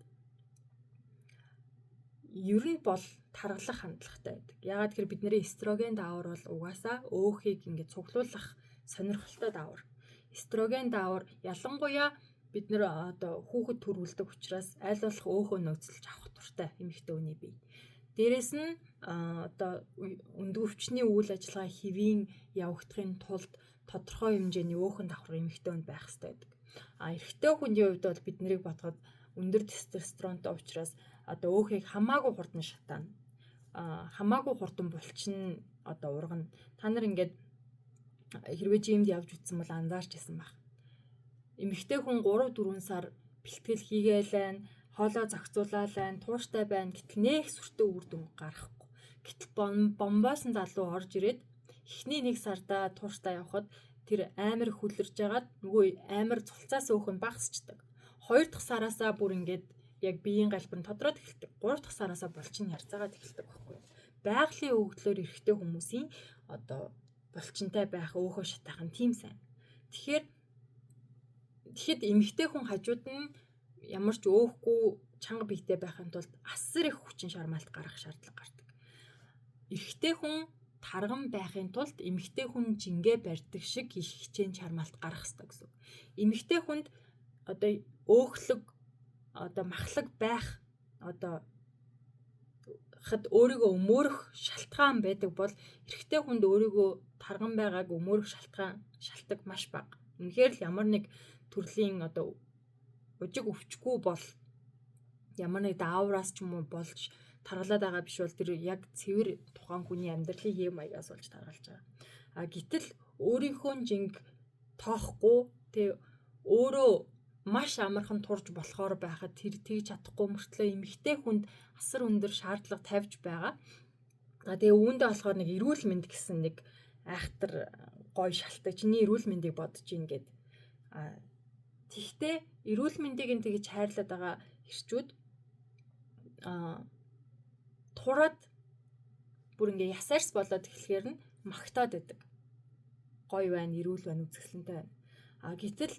ер нь бол таргалах хандлагатай байдаг. Яагаад гэхээр бидний эстроген даавар бол угаасаа өөхийг ингээд цуглуулах сонирхолтой даавар. Эстроген даавар ялангуяа бид нэр одоо хүүхэд төрүүлдэг учраас аль болох өөхөө нөөцлөж авах туфтаа эмэгтэй хүний бие. Дээрэс нь одоо өндгөвчний үйл ажиллагаа хэвийн явагдахын тулд тодорхой хэмжээний өөхөн давхар эмэгтэй хүнд байх хэрэгтэй байдаг. А эрэгтэй хүний хувьд бол бид нарыг бодоход өндөр тестостеронтой учраас одоо өөхийг хамаагүй хурдан шатаана. Хамаагүй хурдан булчин одоо ургана. Та нар ингээд хэрвээ жимд явж үтсэн бол анзаарч исэн баг. Эмэгтэй хүн 3 4 сар бэлтгэл хийгээл байна, хоолоо зохицуулаад байна, тууштай байна. Гэтэл нэх сүртэй үр дүн гарахгүй. Гэтэл бомбоосон залуу орж ирээд эхний нэг сардаа тууштай явхад тэр амар хүлэрж жагаад нөгөө амар цулцаас өөх нь багасчдаг. Хоёр дахь сараасаа бүр ингээд яг биеийн галбар нь тодроод эхэлдэг. Гурав дахь сараасаа булчин ярьцаагаад эхэлдэг байхгүй юу? Байгалийн өгдлөөр эрэгтэй хүмүүсийн одоо булчинтай байх, өөхөө шатаах нь тийм сайн. Тэгэхээр тэгэхэд эмэгтэй хүн хажууд нь ямар ч өөхгүй чанга биетэй байхын тулд асар их хүчин шармаалт гаргах шаардлага гардаг. Эрэгтэй хүн тарган байхын тулд эмэгтэй хүн жингээ барьдаг шиг их хичээн чармаалт гаргах ёстой гэсэн үг. Эмэгтэй хүнд одоо өөхлөг одоо махлаг байх одоо хад өөрийгөө өмөөрөх шалтгаан байдаг бол эрэгтэй хүнд өөрийгөө тарган байгааг өмөөрөх шалтгаан шалтгаан маш бага. Үнэхээр л ямар нэг төрлийн одоо ужиг өвчгүй бол ямар нэг даавраас ч юм уу болж таргалаад байгаа биш бол тэр яг цэвэр тухайн хүний амьдралын хэв маягаас болж таргалж байгаа. А гэтэл өөрийнхөө жинг тоохгүй тэг өөрөө маш амархан турж болохоор байхад тэр тэгж чадахгүй мөртлөө эмэгтэй хүнд асар өндөр шаардлага тавьж байгаа. За тэгээ үүндээ болохоор нэг эрүүл мэнд гэсэн нэг айхтар гой шалтгаан чиний эрүүл мэндийг бодож ийн гэд. А тэгтээ эрүүл мэндийг нь тэгж хайрлаад байгаа эрчүүд тураад бүр ингээ ясаарс болоод эхлэхээр нь магтаад байдаг. Гой байна, эрүүл байна, үзэсгэлэнтэй байна. А гэтэл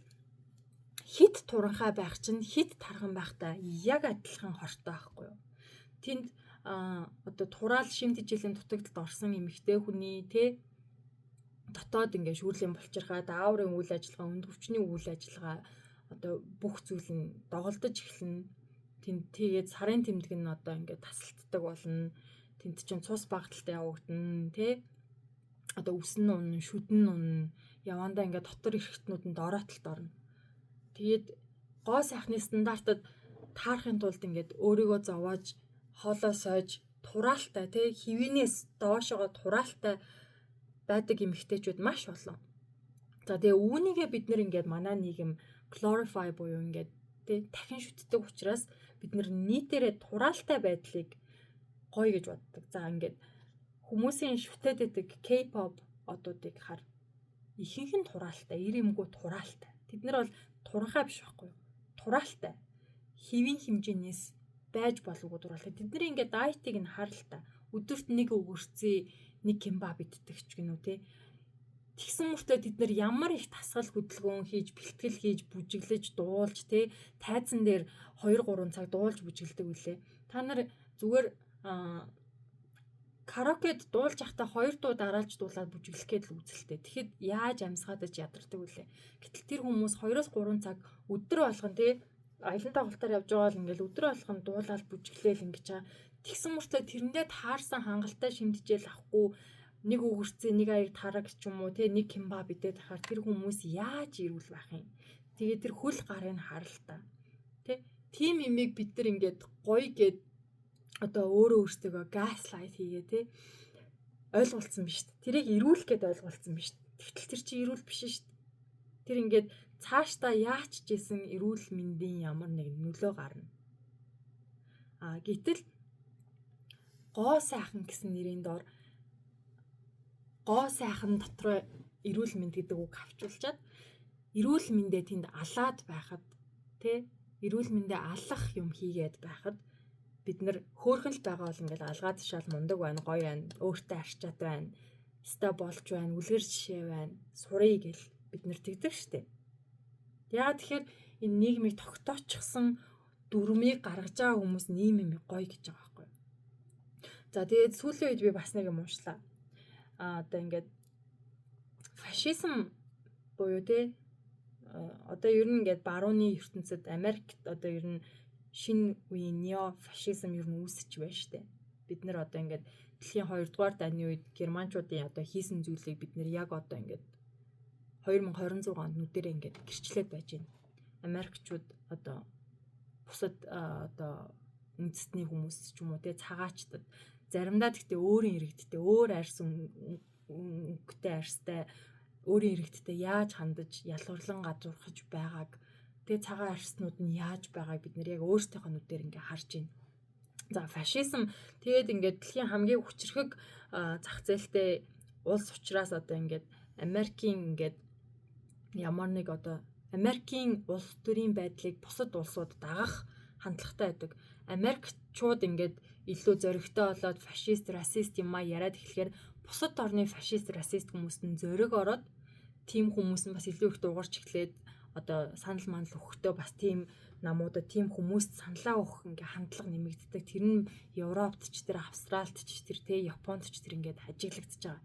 хит туранхай байх чинь хит тархан байхтай яг адилхан хортой байхгүй юу? Тэнд одоо тураал шим тэжээлийн дутагдалд орсон эмэгтэй хүний тэ дотоод ингээ шүүрлийн булчирхай, дааврын үйл ажиллагаа, өнд хүчний үйл ажиллагаа одоо бүх зүйл нь доголдож эхэлнэ. Тэнд тэгээд сарын тэмдэг нь одоо ингээ тасалтдаг болно. Тэнд чинь цус багталтай явагдана тэ. Одоо үсэн нь унна, шүдэн нь унна. Явандаа ингээ дотор эрхтнүүд нь дороотолд орно. Тэгээд гоо сайхны стандартад таарахын тулд ингээд өөрийгөө зовоож, хоолоо сойж, тураалтай тий хэвийнээс доошогоо тураалтай байдаг эмэгтэйчүүд маш олон. За тэгээ үүнийгээ бид нэр ингээд манай нийгэм glorify буюу ингээд тий дахин шүтдэг учраас бид нэр нийтээрээ тураалтай байдлыг гоё гэж боддог. За ингээд хүмүүсийн шүтээд байдаг K-pop одуудыг хар. Ихэнх нь тураалтай, ир юмгүй тураалтай. Тэд нар бол туранхай биш байхгүй юу? Тураалтай. Хэвийн хэмжээнээс байж боловгүй тураалтай. Тэд нар ингээд дайтыг нь харал та. Өдөрт нэг өгөрцөө, нэг кимба биддэг ч гинүү те. Тэгсэн мөртөө тэд нар ямар их тасгал хөдөлгөөн хийж, бэлтгэл хийж, бүжиглэж, дуулж те тайзан дээр 2 3 цаг дуулж бүжиглдэг үлээ. Та нар зүгээр караокед дуулж явахдаа хоёр дуу дараалж дуулаад бүжиглэх гээд л үзэлтэй. Тэгэхэд яаж амьсгаадаж ядардаг вүлээ. Гэтэл тэр хүмүүс 2-3 цаг өдөр болгон тий аялан тоглолтоор явж байгаа л ингээл өдөр болгон дуулаад бүжиглээл ингэж байгаа. Тэгсэн мөртлөө тэрэндээ таарсан хангалттай шимтжээл авахгүй нэг үгэрцээ нэг аяг тараг ч юм уу тий нэг кимба бидээд тахаар тэр хүмүүс яаж ирүүл байх юм. Тэгээд тэр хөл гарын харал та. Тэ тим имийг бид нар ингээд гоё гээд одоо өөрөө өөртөө gaslight хийгээ тий ойлголцсон биш үү? Тэрийг эрүүлэх гээд ойлголцсон биш үү? Тэгтэл тэр чинь эрүүл биш шүү дээ. Тэр ингээд цаашдаа яач ч гэсэн эрүүл мэндийн ямар нэг нөлөө гарна. А гэтэл гоо сайхан гэсэн нэрийн доор гоо сайхан дотроо эрүүл мэнд гэдэг үг авчулчаад эрүүл мэндээ тэнд алаад байхад тий эрүүл мэндээ алах юм хийгээд байхад бид нар хөөхөн л байгаа бол ингээл алгаа тушаал мундаг байна, гоё байна, өөртөө арчаатай байна, өстой болж байна, үлгэр жишээ байна, сурыг гэл бид нар тэгдэг штеп. Яагаад тэгэхээр энэ нийгмийг тогтоочсон дүрмийг гаргаж байгаа хүмүүс нийгэм юм гоё гэж байгаа байхгүй юу. За, тэгээд сүүлийн үед би бас нэг юм уншлаа. Одоо ингээд фашизм буюу те одоо ер нь ингээд барууны ертөнцид, Америкт одоо ер нь шинэ үеийн нео фашизм ер нь үүсэж байна штэ. Бид нар одоо ингээд дэлхийн 2 дугаар дайны үед германчуудын одоо хийсэн зүйлийг бид нар яг одоо ингээд 2026 онд нүдэрээ ингээд гэрчлээд байж байна. Америкчууд одоо бусад одоо үндэстний хүмүүс ч юм уу те, цагаачтад заримдаа гэхдээ өөрийн иргэдтэй, өөр арьс өнгөтэй, арьстай өөрийн иргэдтэй яаж хандаж, ялгарлан гадуурхаж байгааг, тэгээ цагаан арьснууд нь яаж байгааг бид нар яг өөрсдийнхөө нүдээр ингээ харж байна. За, фашизм тэгээд ингээд дэлхийн хамгийн хүчрхэг зах зээлтэй улс учраас одоо ингээд Америкийн ингээд ямар нэг одоо Америкийн улс төрийн байдлыг бусад улсууд дагах хандлагатай байдаг. Америкчууд ингээд илүү зоригтой болоод фашист, расист юм а яриад эхлэхээр бусад орны фашист, расист хүмүүст нь зориг ороод, тийм хүмүүс нь бас илүү их дуугарч эхлээд, одоо санал манал өгөхдөө бас тийм намуудад, тийм хүмүүст саналаа өгөх ингээ хандлага нэмэгддэг. Тэр нь Европт ч тэр, Австралид ч тэр, тэ Японд ч тэр ингээд ажиглагдчихж байгаа.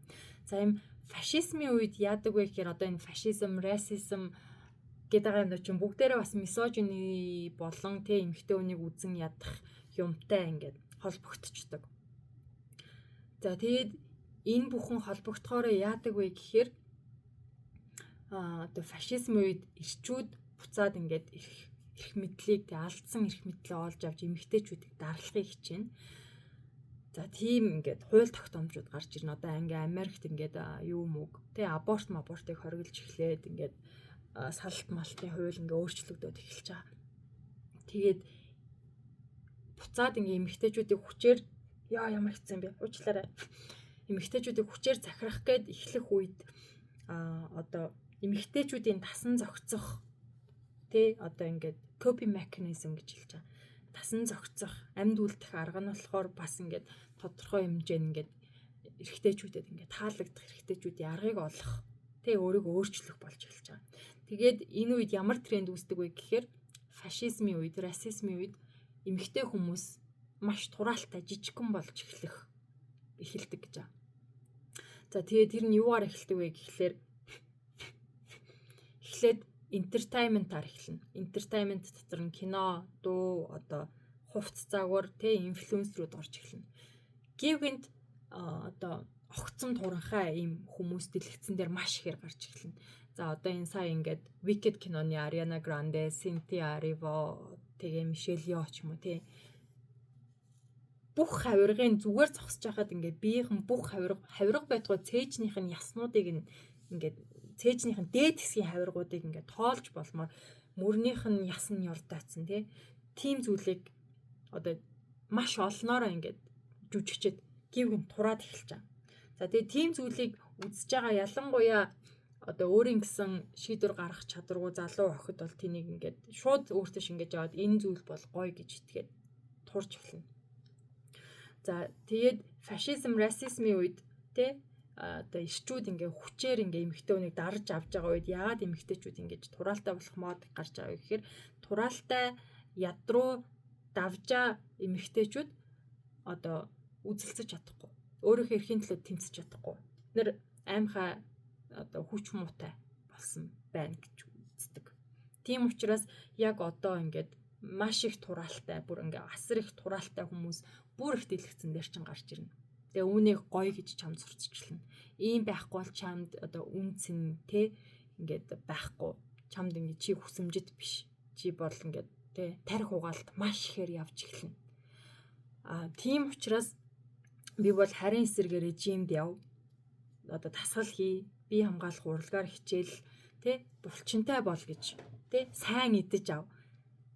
За, ийм фашизмын үед яадаг вэ гэхээр одоо энэ фашизм, расизм гэдэг байгаа юм чинь бүгдээрээ бас misogyny болон тэ эмэгтэй хүнийг үзэн ядах юмтай ингээд холбогдчихдог. За, тэгээд энэ бүхэн холбогдохоороо яадаг вэ гэхээр одоо фашизм үед эрчүүд буцаад ингээд эрх мэдлийг тэг алдсан эрх мэдлээ олж авч эмэгтэйчүүдийг дарлахыг хичээнэ. За, тийм ингээд хууль тогтоомжууд гарч ирнэ. Одоо ингээ Америкт ингээд юу мөг тэ аборт мабортыг хориглож эхлээд, ингээд салалт малтын хууль ингээ өөрчлөгдөд эхэлж байгаа. Тэгээд буцаад ингээ эмэгтэйчүүдийг хүчээр, яа, ямар хэцүү юм бэ? Уучлаарай. Эмэгтэйчүүдийг хүчээр захирах гээд эхлэх үед одоо эмэгтэйчүүдийн тасан зохицох тэ одоо ингээд coping mechanism гэж хэлж байгаа. Тасан зохицох, амьд үлдэх арга нь болохоор бас ингээд тодорхой хэмжээнд ингээд эрэгтэйчүүдэд ингээд таалагдах, эрэгтэйчүүдийн аргыг олох, тэ өөрийгөө өөрчлөх болж эхэлж байгаа. Тэгээд энэ үед ямар тренд үүсдэг вэ гэхээр фашизмын үед, расизмын үед эмэгтэй хүмүүс маш тураалтай, жижигхэн болж эхэлдэг гэж байгаа. За, тэгээд тэр нь юугаар эхэлдэг вэ гэхлээр эхлээд entertainment аар эхэлнэ. Entertainment дотор нь кино, дуу, одоо хувцас загвар, тэ инфлюенсерүүд орж эхэлнэ. Гівгэнт одоо огцом туранхай ийм хүмүүс дэлгэцэн дээр маш ихээр гарч эхэлнэ. За, одоо энэ сая ингээд Wicked киноны Ariana Grande, Cynthia Erivo, тэгээ Michelle Yeoh ч юм уу тий, бүх хавиргын зүгээр зогсож байхад ингээд биеийнхэн бүх хавирга хавирга байтугай цээжнийх нь яснуудыг нь ингээд цээжнийх нь дээд хэсгийн хавиргуудыг ингээд тоолж болмоор мөрнийх нь яс нь ёрдоцсон тий. Тим зүйлийг одоо маш олноороо ингээд жүжигчэд гівгэн тураад эхэлж байгаа. За, тэгээ тийм зүйлийг үзэж байгаа, ялангуяа одоо өөрийн гэсэн шийдвэр гаргах чадваргүй залуу охид бол тэнийг ингээд шууд өөртөө шингээж аваад энэ зүйл бол гоё гэж итгээд турж эхэлнэ. За, тэгээд фашизм, расизмын үед тэ одоо эрчүүд ингээ хүчээр ингээ эмэгтэй хүнийг дарж авч байгаа үед яагаад эмэгтэйчүүд ингэж тураалтай болох мод гарч байгаа вэ гэхээр тураалтай, ядруу давжаа эмэгтэйчүүд одоо үзэлцэж чадахгүй. Өөрийнхөө эрхийн төлөө тэмцэж чадахгүй. Бид нэр аймхаа одоо хүч муутай болсон байна гэж үздэг. Тийм учраас яг одоо ингээд маш их тураалтай, бүр ингээ асар их тураалтай хүмүүс бүр их дэлгэцэн дээр чинь гарч ирнэ. Тэгээ үүнийг гоё гэж чамд сурталчилна. Ийм байхгүй бол чамд одоо үн цэн те ингээд байхгүй. Чамд ингээд чи хүсэмжит биш. Чи бол ингээд те тарих угаалт маш ихээр явж эхэлнэ. Тийм учраас би бол харин эсэргээр режимд яв. Одоо дасгал хий, бие хамгаалах урлагаар хичээл, тэ булчинтай бол гэж, тэ сайн идэж ав.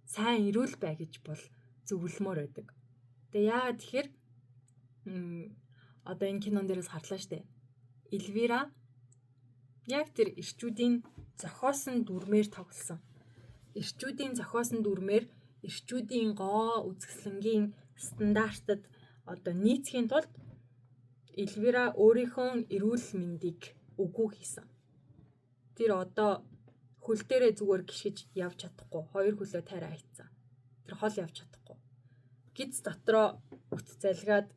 Сайн эрүүл бай гэж бол зөвлөмөр байдаг. Тэгээ яагаад тэгэхээр одоо энэ кинон дээрээс харлаа штэ. Элвира яг тэр эрчүүдийн зохиосон дүрмээр тоглосон. Эрчүүдийн зохиосон дүрмээр эрчүүдийн гоо үзэсгэлэнгийн стандартад одоо нийцхийн тулд Элвира өөрийнхөө эрүүл мэндийг үгүй хийсэн. Тэр одоо хөл дээрээ зүгээр гიშгэж явж чадахгүй. Хоёр хөлөө тайраа айцсан. Тэр хол явж чадахгүй. Гиз дотроо үт залгаад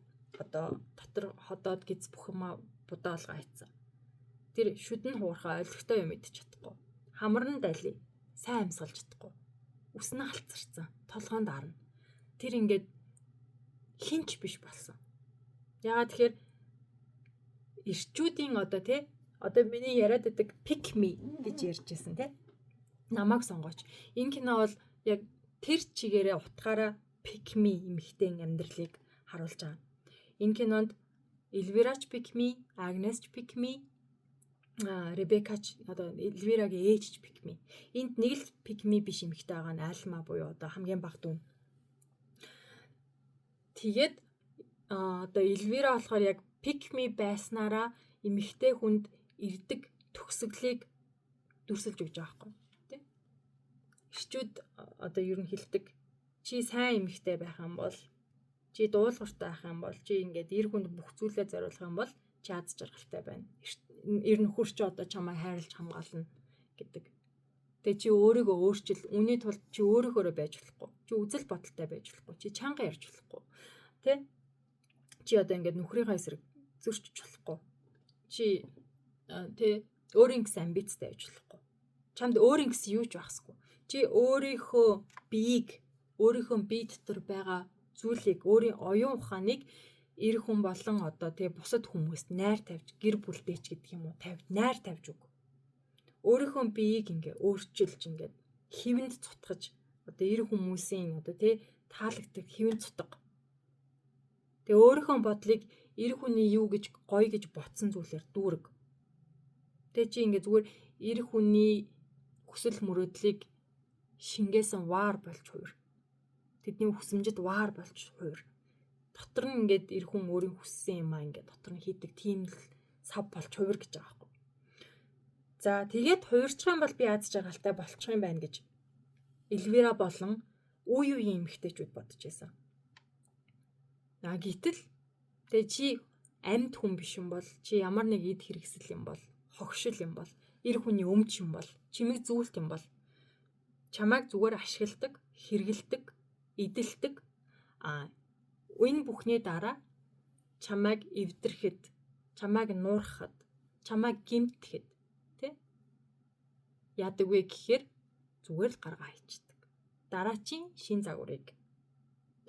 одоо дотор ходоод гиз бүх юма будаа олгоо хайцсан. Тэр шүдэн хуурхаа олигтой юм идэж чадахгүй. Хамарн дали сайн амьсгалж чадахгүй. Үс нь халцарсан. Толгойн дарна. Тэр ингээд хинч биш болсон. Яагаад тэгэхээр эрчүүдийн одоо тий одоо миний яриад байдаг pick me гэж ярьж байсан тий. Намайг сонгооч. Энэ кино бол яг тэр чигээрээ утгаараа pick me эмэгтэй амьдралыг харуулж байгаа. Энэ кинонд Эльвирач pick me, Агнес ч pick me, Ребекач одоо Эльвирагийн ээж ч pick me. Энд нэг л pick me биш эмэгтэй байгаа нь Альма буюу одоо хамгийн бага дүү. Тэгээд одоо Эльвира болохоор яг pick me байснараа эмэгтэй хүнд ирдэг төгсгөлийг дүрсэлж өгч байгаа байхгүй тий. Эрчүүд одоо ер нь хэлдэг, чи сайн эмэгтэй байх юм бол, чи дуулууртай байх юм бол, чи ингээд эр хүнд бүх зүйлээ зориулах юм бол чи аз жаргалтай байна. Эр нөхөр чи одоо чамайг хайрлаж хамгаална гэдэг. Тэгээ чи өөрийгөө өөрчил. Үүний тулд чи өөрөөхөөрөө байж болохгүй. Чи үзэл бодолтой байж болохгүй. Чи чанга ярьж болохгүй. Тэ? Чи одоо ингээд нөхрийнхээ эсрэг зөрчиж болохгүй. Чи тэ өөрийн гэсэн амбицтай байж болохгүй. Чамд өөрийн гэсэн юу ч байхсгүй. Чи өөрийнхөө биеийг, өөрийнхөө бие дотор байгаа зүйлийг, өөрийн оюун ухааныг эр хүн болон одоо тэгээ бусад хүмүүст найр тавьж, гэр бүлдээ ч гэдэг юм уу, тавьж, найр тавьж өг. Өөрийнхөө биеийг ингээ өөрчилж, ингээд хэвэнд цутгаж, одоо эр хүмүүсийн одоо тий таалагддаг хэвэнд цутга. Тэгээ өөрийнхөө бодлыг эр хүний юу гэж гоё гэж ботсон зүйлээр дүүрэг. Тэгээ чи ингээ зүгээр эр хүний хүсэл мөрөөдлийг шингээсэн ваар болж хувир. Тэдний хүсэмжид ваар болж хувир. Дотор нь ингээд эр хүн өөрийн хүссэн юм аа ингээд дотор нь хийдэг тийм л сав болж хувир гэж байгаа байхгүй. За, тэгээд хувирчих юм бол би аз жаргалтай болчих юм байна гэж Эльвира болон үе үеийн эмэгтэйчүүд бодож байсан. А гэтэл тэгээ чи амьд хүн биш юм бол, чи ямар нэг эд хэрэгсэл юм бол, хогшил юм бол, эр хүний өмч юм бол, чимэг зүйлт юм бол чамайг зүгээр ашигладаг, хэрэгэлдэг, эдэлдэг. А энэ бүхний дараа чамайг эвдэрхэд, чамайг нуурхахад, чамайг гэмтэхэд тий яадаг вэ гэхээр зүгээр л гаргаа хийчдэг. Дараачийн шин загварыг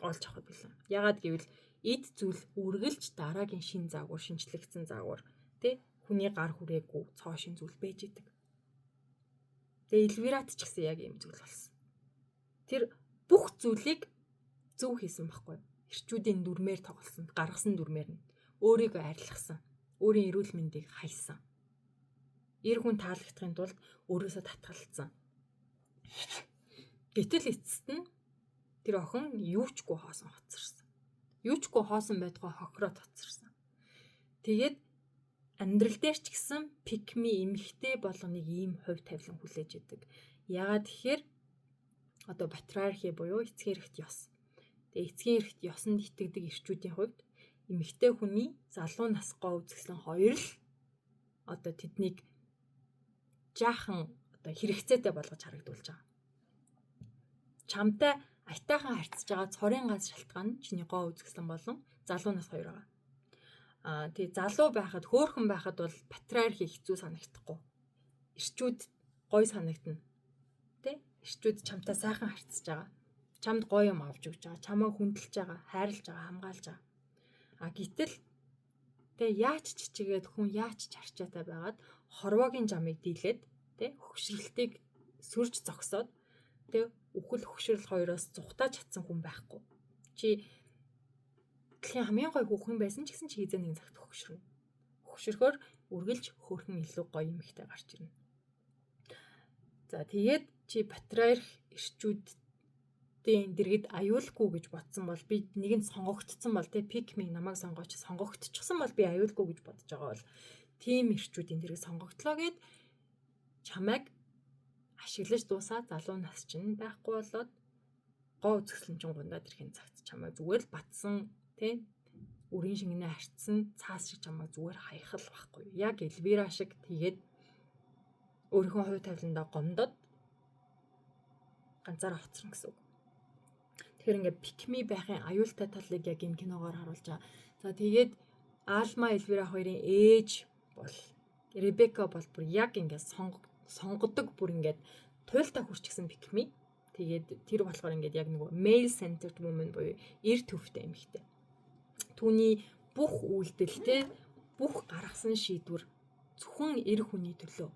олж авах билээ. Ягаад гэвэл эд зүйл үргэлж дараагийн шин загвар, шинчлэгдсэн загвар тий хүний гар хүрээгүй цоо шин зүйл байж идэг. Тэгээ Эльвират ч гэсэн яг ийм зүйл болсон. Тэр бүх зүйлийг зөв хийсэн байхгүй. Эрчүүдийн дүрмээр тоглосон, гаргасан дүрмээр нь өөрийгөө арилгасан, өөрийн эрүүл мэндийг хайсан. Эр хүн таалагдахын тулд өөрөөсөө татгалцсан. Гэтэл эцэст нь тэр охин юучгүй хоосон хоцорсон. Юучгүй хоосон байтугай хохироод хоцорсон. Тэгээд амьдрал дээр ч гэсэн pick me эмэгтэй болгоныг ийм хувь тавилан хүлээж идэг. Яагаад тэгэхээр одоо патриархи буюу эцгийн эрхт ёс. Тэгээ эцгийн эрхт ёсонд итгэдэг эрчүүдийн хувьд эмэгтэй хүний залуу нас, гоо үзэсгэлэн хоёр л одоо тэднийг жаахан одоо хэрэгцээтэй болгож харагдуулж байгаа. Чамтай аятайхан харьцаж байгаа цорын ганц шалтгаан нь чиний гоо үзэсгэлэн болон залуу нас хоёр байгаа. Аа тий залуу байхад, хөөхөн байхад бол патриархи хэцүү санагдахгүй. Эрчүүд гоё санагдана. Тэ? Эрчүүд чамтай сайхан харьцаж байгаа. Чамд гоё юм авч өгч байгаа. Чамайг хүндэлж байгаа, хайрлаж байгаа, хамгаалж байгаа. А гэтэл тэгээ яаж ч чигээд хүн яаж ч харчаатай байгаад хорвоогийн жамыг дийлээд тэ хөгшрөлтийг сүрж зогсоод тэ үхэл хөгшрөл хоёроос зугатааж чадсан хүн байхгүй. Чи дэлхийн хамгийн гоё хүүхэн байсан ч гэсэн чи хэзээ нэгэн цагт хөгшрөнө. Хөгшрөхөөр үргэлж хөөрхөн илүү гоё эмэгтэй гарч ирнэ. За, тэгээд чи патриарх эрчүүдийн дэргэд аюулгүй гэж бодсон бол, би нэгэнд сонгогдсон бол тэ pick me, намайг сонгооч, сонгогдчихсон бол би аюулгүй гэж бодож байгаа бол тийм эрчүүдийн дэргэд сонгогдлоо гэд чамайг ашиглаж дуусаа залуу нас чинь байхгүй болоод гоо үзэсгэлэн чинь гундаад ирэхин цагт чамайг зүгээр л батсан тий үрийн шингэнээ харцсан цаас шиг чамайг зүгээр хаях л байхгүй юу. Яг Эльвира шиг тэгээд өөрийнхөө хувь тавиландаа гомдоод ганцаараа хоцорно гэсэн үг. Тэгэхээр ингээд pick me байхын аюултай талыг яг энэ киногоор харуулж байгаа. За, тэгээд Алма, Элвира хоёрын ээж бол Ребека бол бүр яг ингээд сонгодог, бүр ингээд туйлтаа хүрчихсэн pick me. Тэгээд тэр болохоор ингээд яг нөгөө male centered woman буюу эр төвтэй эмэгтэй. Түүний бүх үйлдэл те, бүх гаргасан шийдвэр зөвхөн эр хүний төлөө,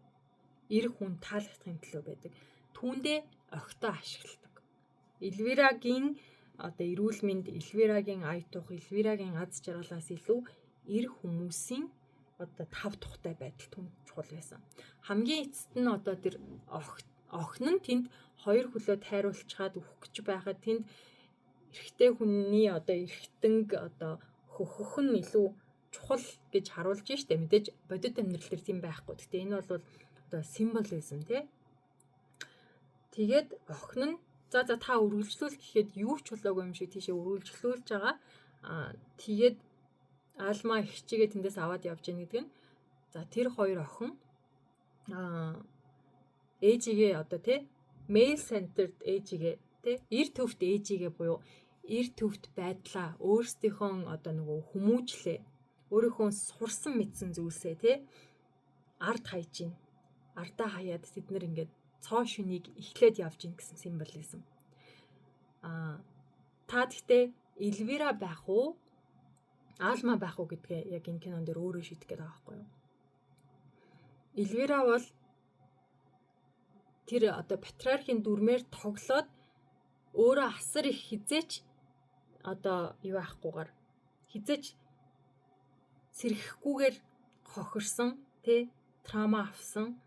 эр хүн таалагдахын төлөө байдаг. Түүндээ огтоо ашигладаг. Элвирагийн одоо эрүүл мэнд, Элвирагийн ая тух, Элвирагийн аз жаргалаас илүү эр хүмүүсийн одоо тав тухтай байдал түн чухал байсан. Хамгийн эцэст нь одоо тэр охин нь тэнд хоёр хөлөө тайруулчхаад үхэх гэж байхад тэнд эрэгтэй хүний одоо эргэтэнг одоо хөхөх нь илүү чухал гэж харуулж штэ. Мэдээж бодит амьдрал дээр тийм байхгүй. Гэхдээ энэ бол одоо symbolism тий. Тэгээд охин нь за та үргэлжлүүл гэхэд юу ч болоогүй юм шиг тийшээ үргэлжлүүлж байгаа. Аа, тэгээд Алма эгчийгээ тэндээс аваад явж гин гэдэг нь, за, тэр хоёр охин ээжигээ одоо тий male centered ээжигээ тий эр төвт ээжигээ буюу эр төвт байдлаа, өөрсдийнхөө одоо нөгөө хүмүүжлээ, өөрийнхөө сурсан мэдсэн зүйлсээ тий ард хайж гин, ардаа хаяад тэд нэр ингээд цоо шүнийг эхлээд явж гин гэсэн symbolism. Та тэгтээ Элвира байх уу, Алма байх уу гэдгээ яг энэ кинон дээр өөрөө шийдэх гээд байгаа байхгүй юу? Элвира бол тэр одоо патриархийн дүрмээр тоглоод өөрөө асар их хизээч одоо юу яахгүйгээр, хизээч сэрхэхгүйгээр хохирсон тий trauma авсан,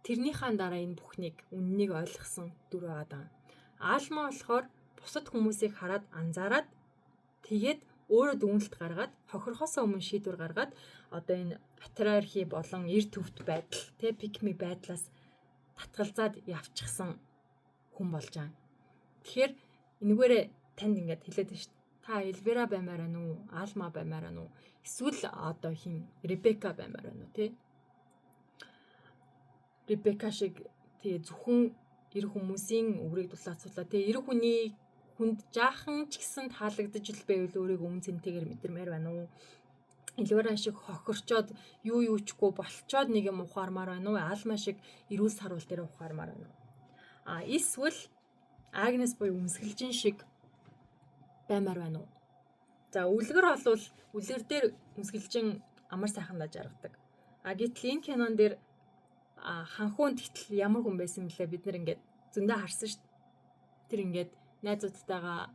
тэрнийхээ дараа энэ бүхнийг үннийг ойлгосон дүр байгаа даа. Алма болохоор бусад хүмүүсийг хараад анзаараад, тэгээд өөрөө дүгнэлт гаргаад, хохирохоос өмнө шийдвэр гаргаад, одоо энэ патриархи болон эр төвт байдал тий pick me байдлаас татгалзаад явчихсан хүн болж байгаа. Тэгэхээр энэгээрээ танд ингээд хэлээд байна шүү дээ. Та Элвира баймаар байна уу? Алма баймаар байна уу? Эсвэл одоо хин Ребека баймаар байна уу тий? Ребека шиг тий зөвхөн эр хүмүүсийн өврийг дулаацуулаа тий эр хүний хүнд жаахан ч гэсэн таалагдаж л байвал өөрийгөө үн цэнтэйгээр мэдэрмээр байна уу? Элвира шиг хохирчоод юу юучгүй болчоод нэг юм ухаармаар байна уу? Алма шиг эрүүл саруул дээр ухаармаар байна уу? А эсвэл Агнес буюу өмсгөлжин шиг баймаар байна уу? За, үлгэр болвол үлгэр дээр өмсгөлжин амар сайхандаа жаргадаг. А гэтэл энэ кинон дээр ханхуун тэгтэл ямар хүн байсан бэлээ, бид нэр ингээд зөндөө харсан шүү дээ. Тэр ингээд найзуудтайгаа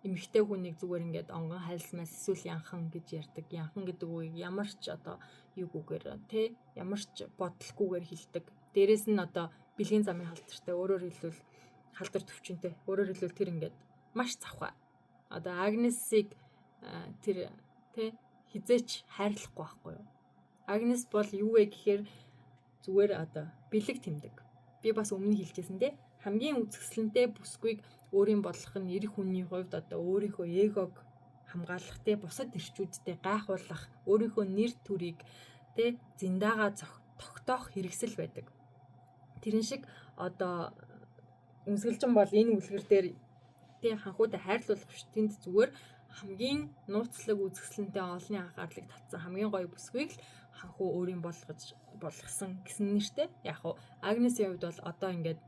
эмэгтэй хүнийг зүгээр ингээд онгон хайлсмаас эсвэл янхан гэж ярьдаг. Янхан гэдэг үгийг ямар ч одоо юугүйгээр тий ямар ч бодлоггүйгээр хэлдэг. Дээрээс нь одоо бэлгийн замын халдвартай, өөрөөр хэлбэл халдвар төвчөнтэй. Өөрөөр хэлбэл тэр ингээд маш завхаа. Одоо Агнесийг тэр тий хизээч хайрлахгүй байхгүй юу? Агнес бол юу вэ гэхээр зүгээр одоо бэлэг тэмдэг. Би бас өмнө хэлжсэн тий хамгийн үзэсгэлэнтэй бүсгүйг өөрийн бодлох нь эр хүний хувьд одоо өөрийнхөө эгог хамгаалах те, бусад эрчүүдтэй гайхуулах, өөрийнхөө нэр төрийг те зиндаага тогтоох хэрэгсэл байдаг. Тэрэн шиг одоо өмсгөлжин бол энэ үлгэр дээр те ханхуудаа хайрлуулах биш, тэнд зүгээр хамгийн нууцлаг үзэсгэлэнтэй, олонний анхаарлыг татсан хамгийн гоё бүсгүйг л ханхуу өөрийн болгож болгосон гэсэн нэртэй. Яг хуу Агнесийн хувьд бол одоо ингээд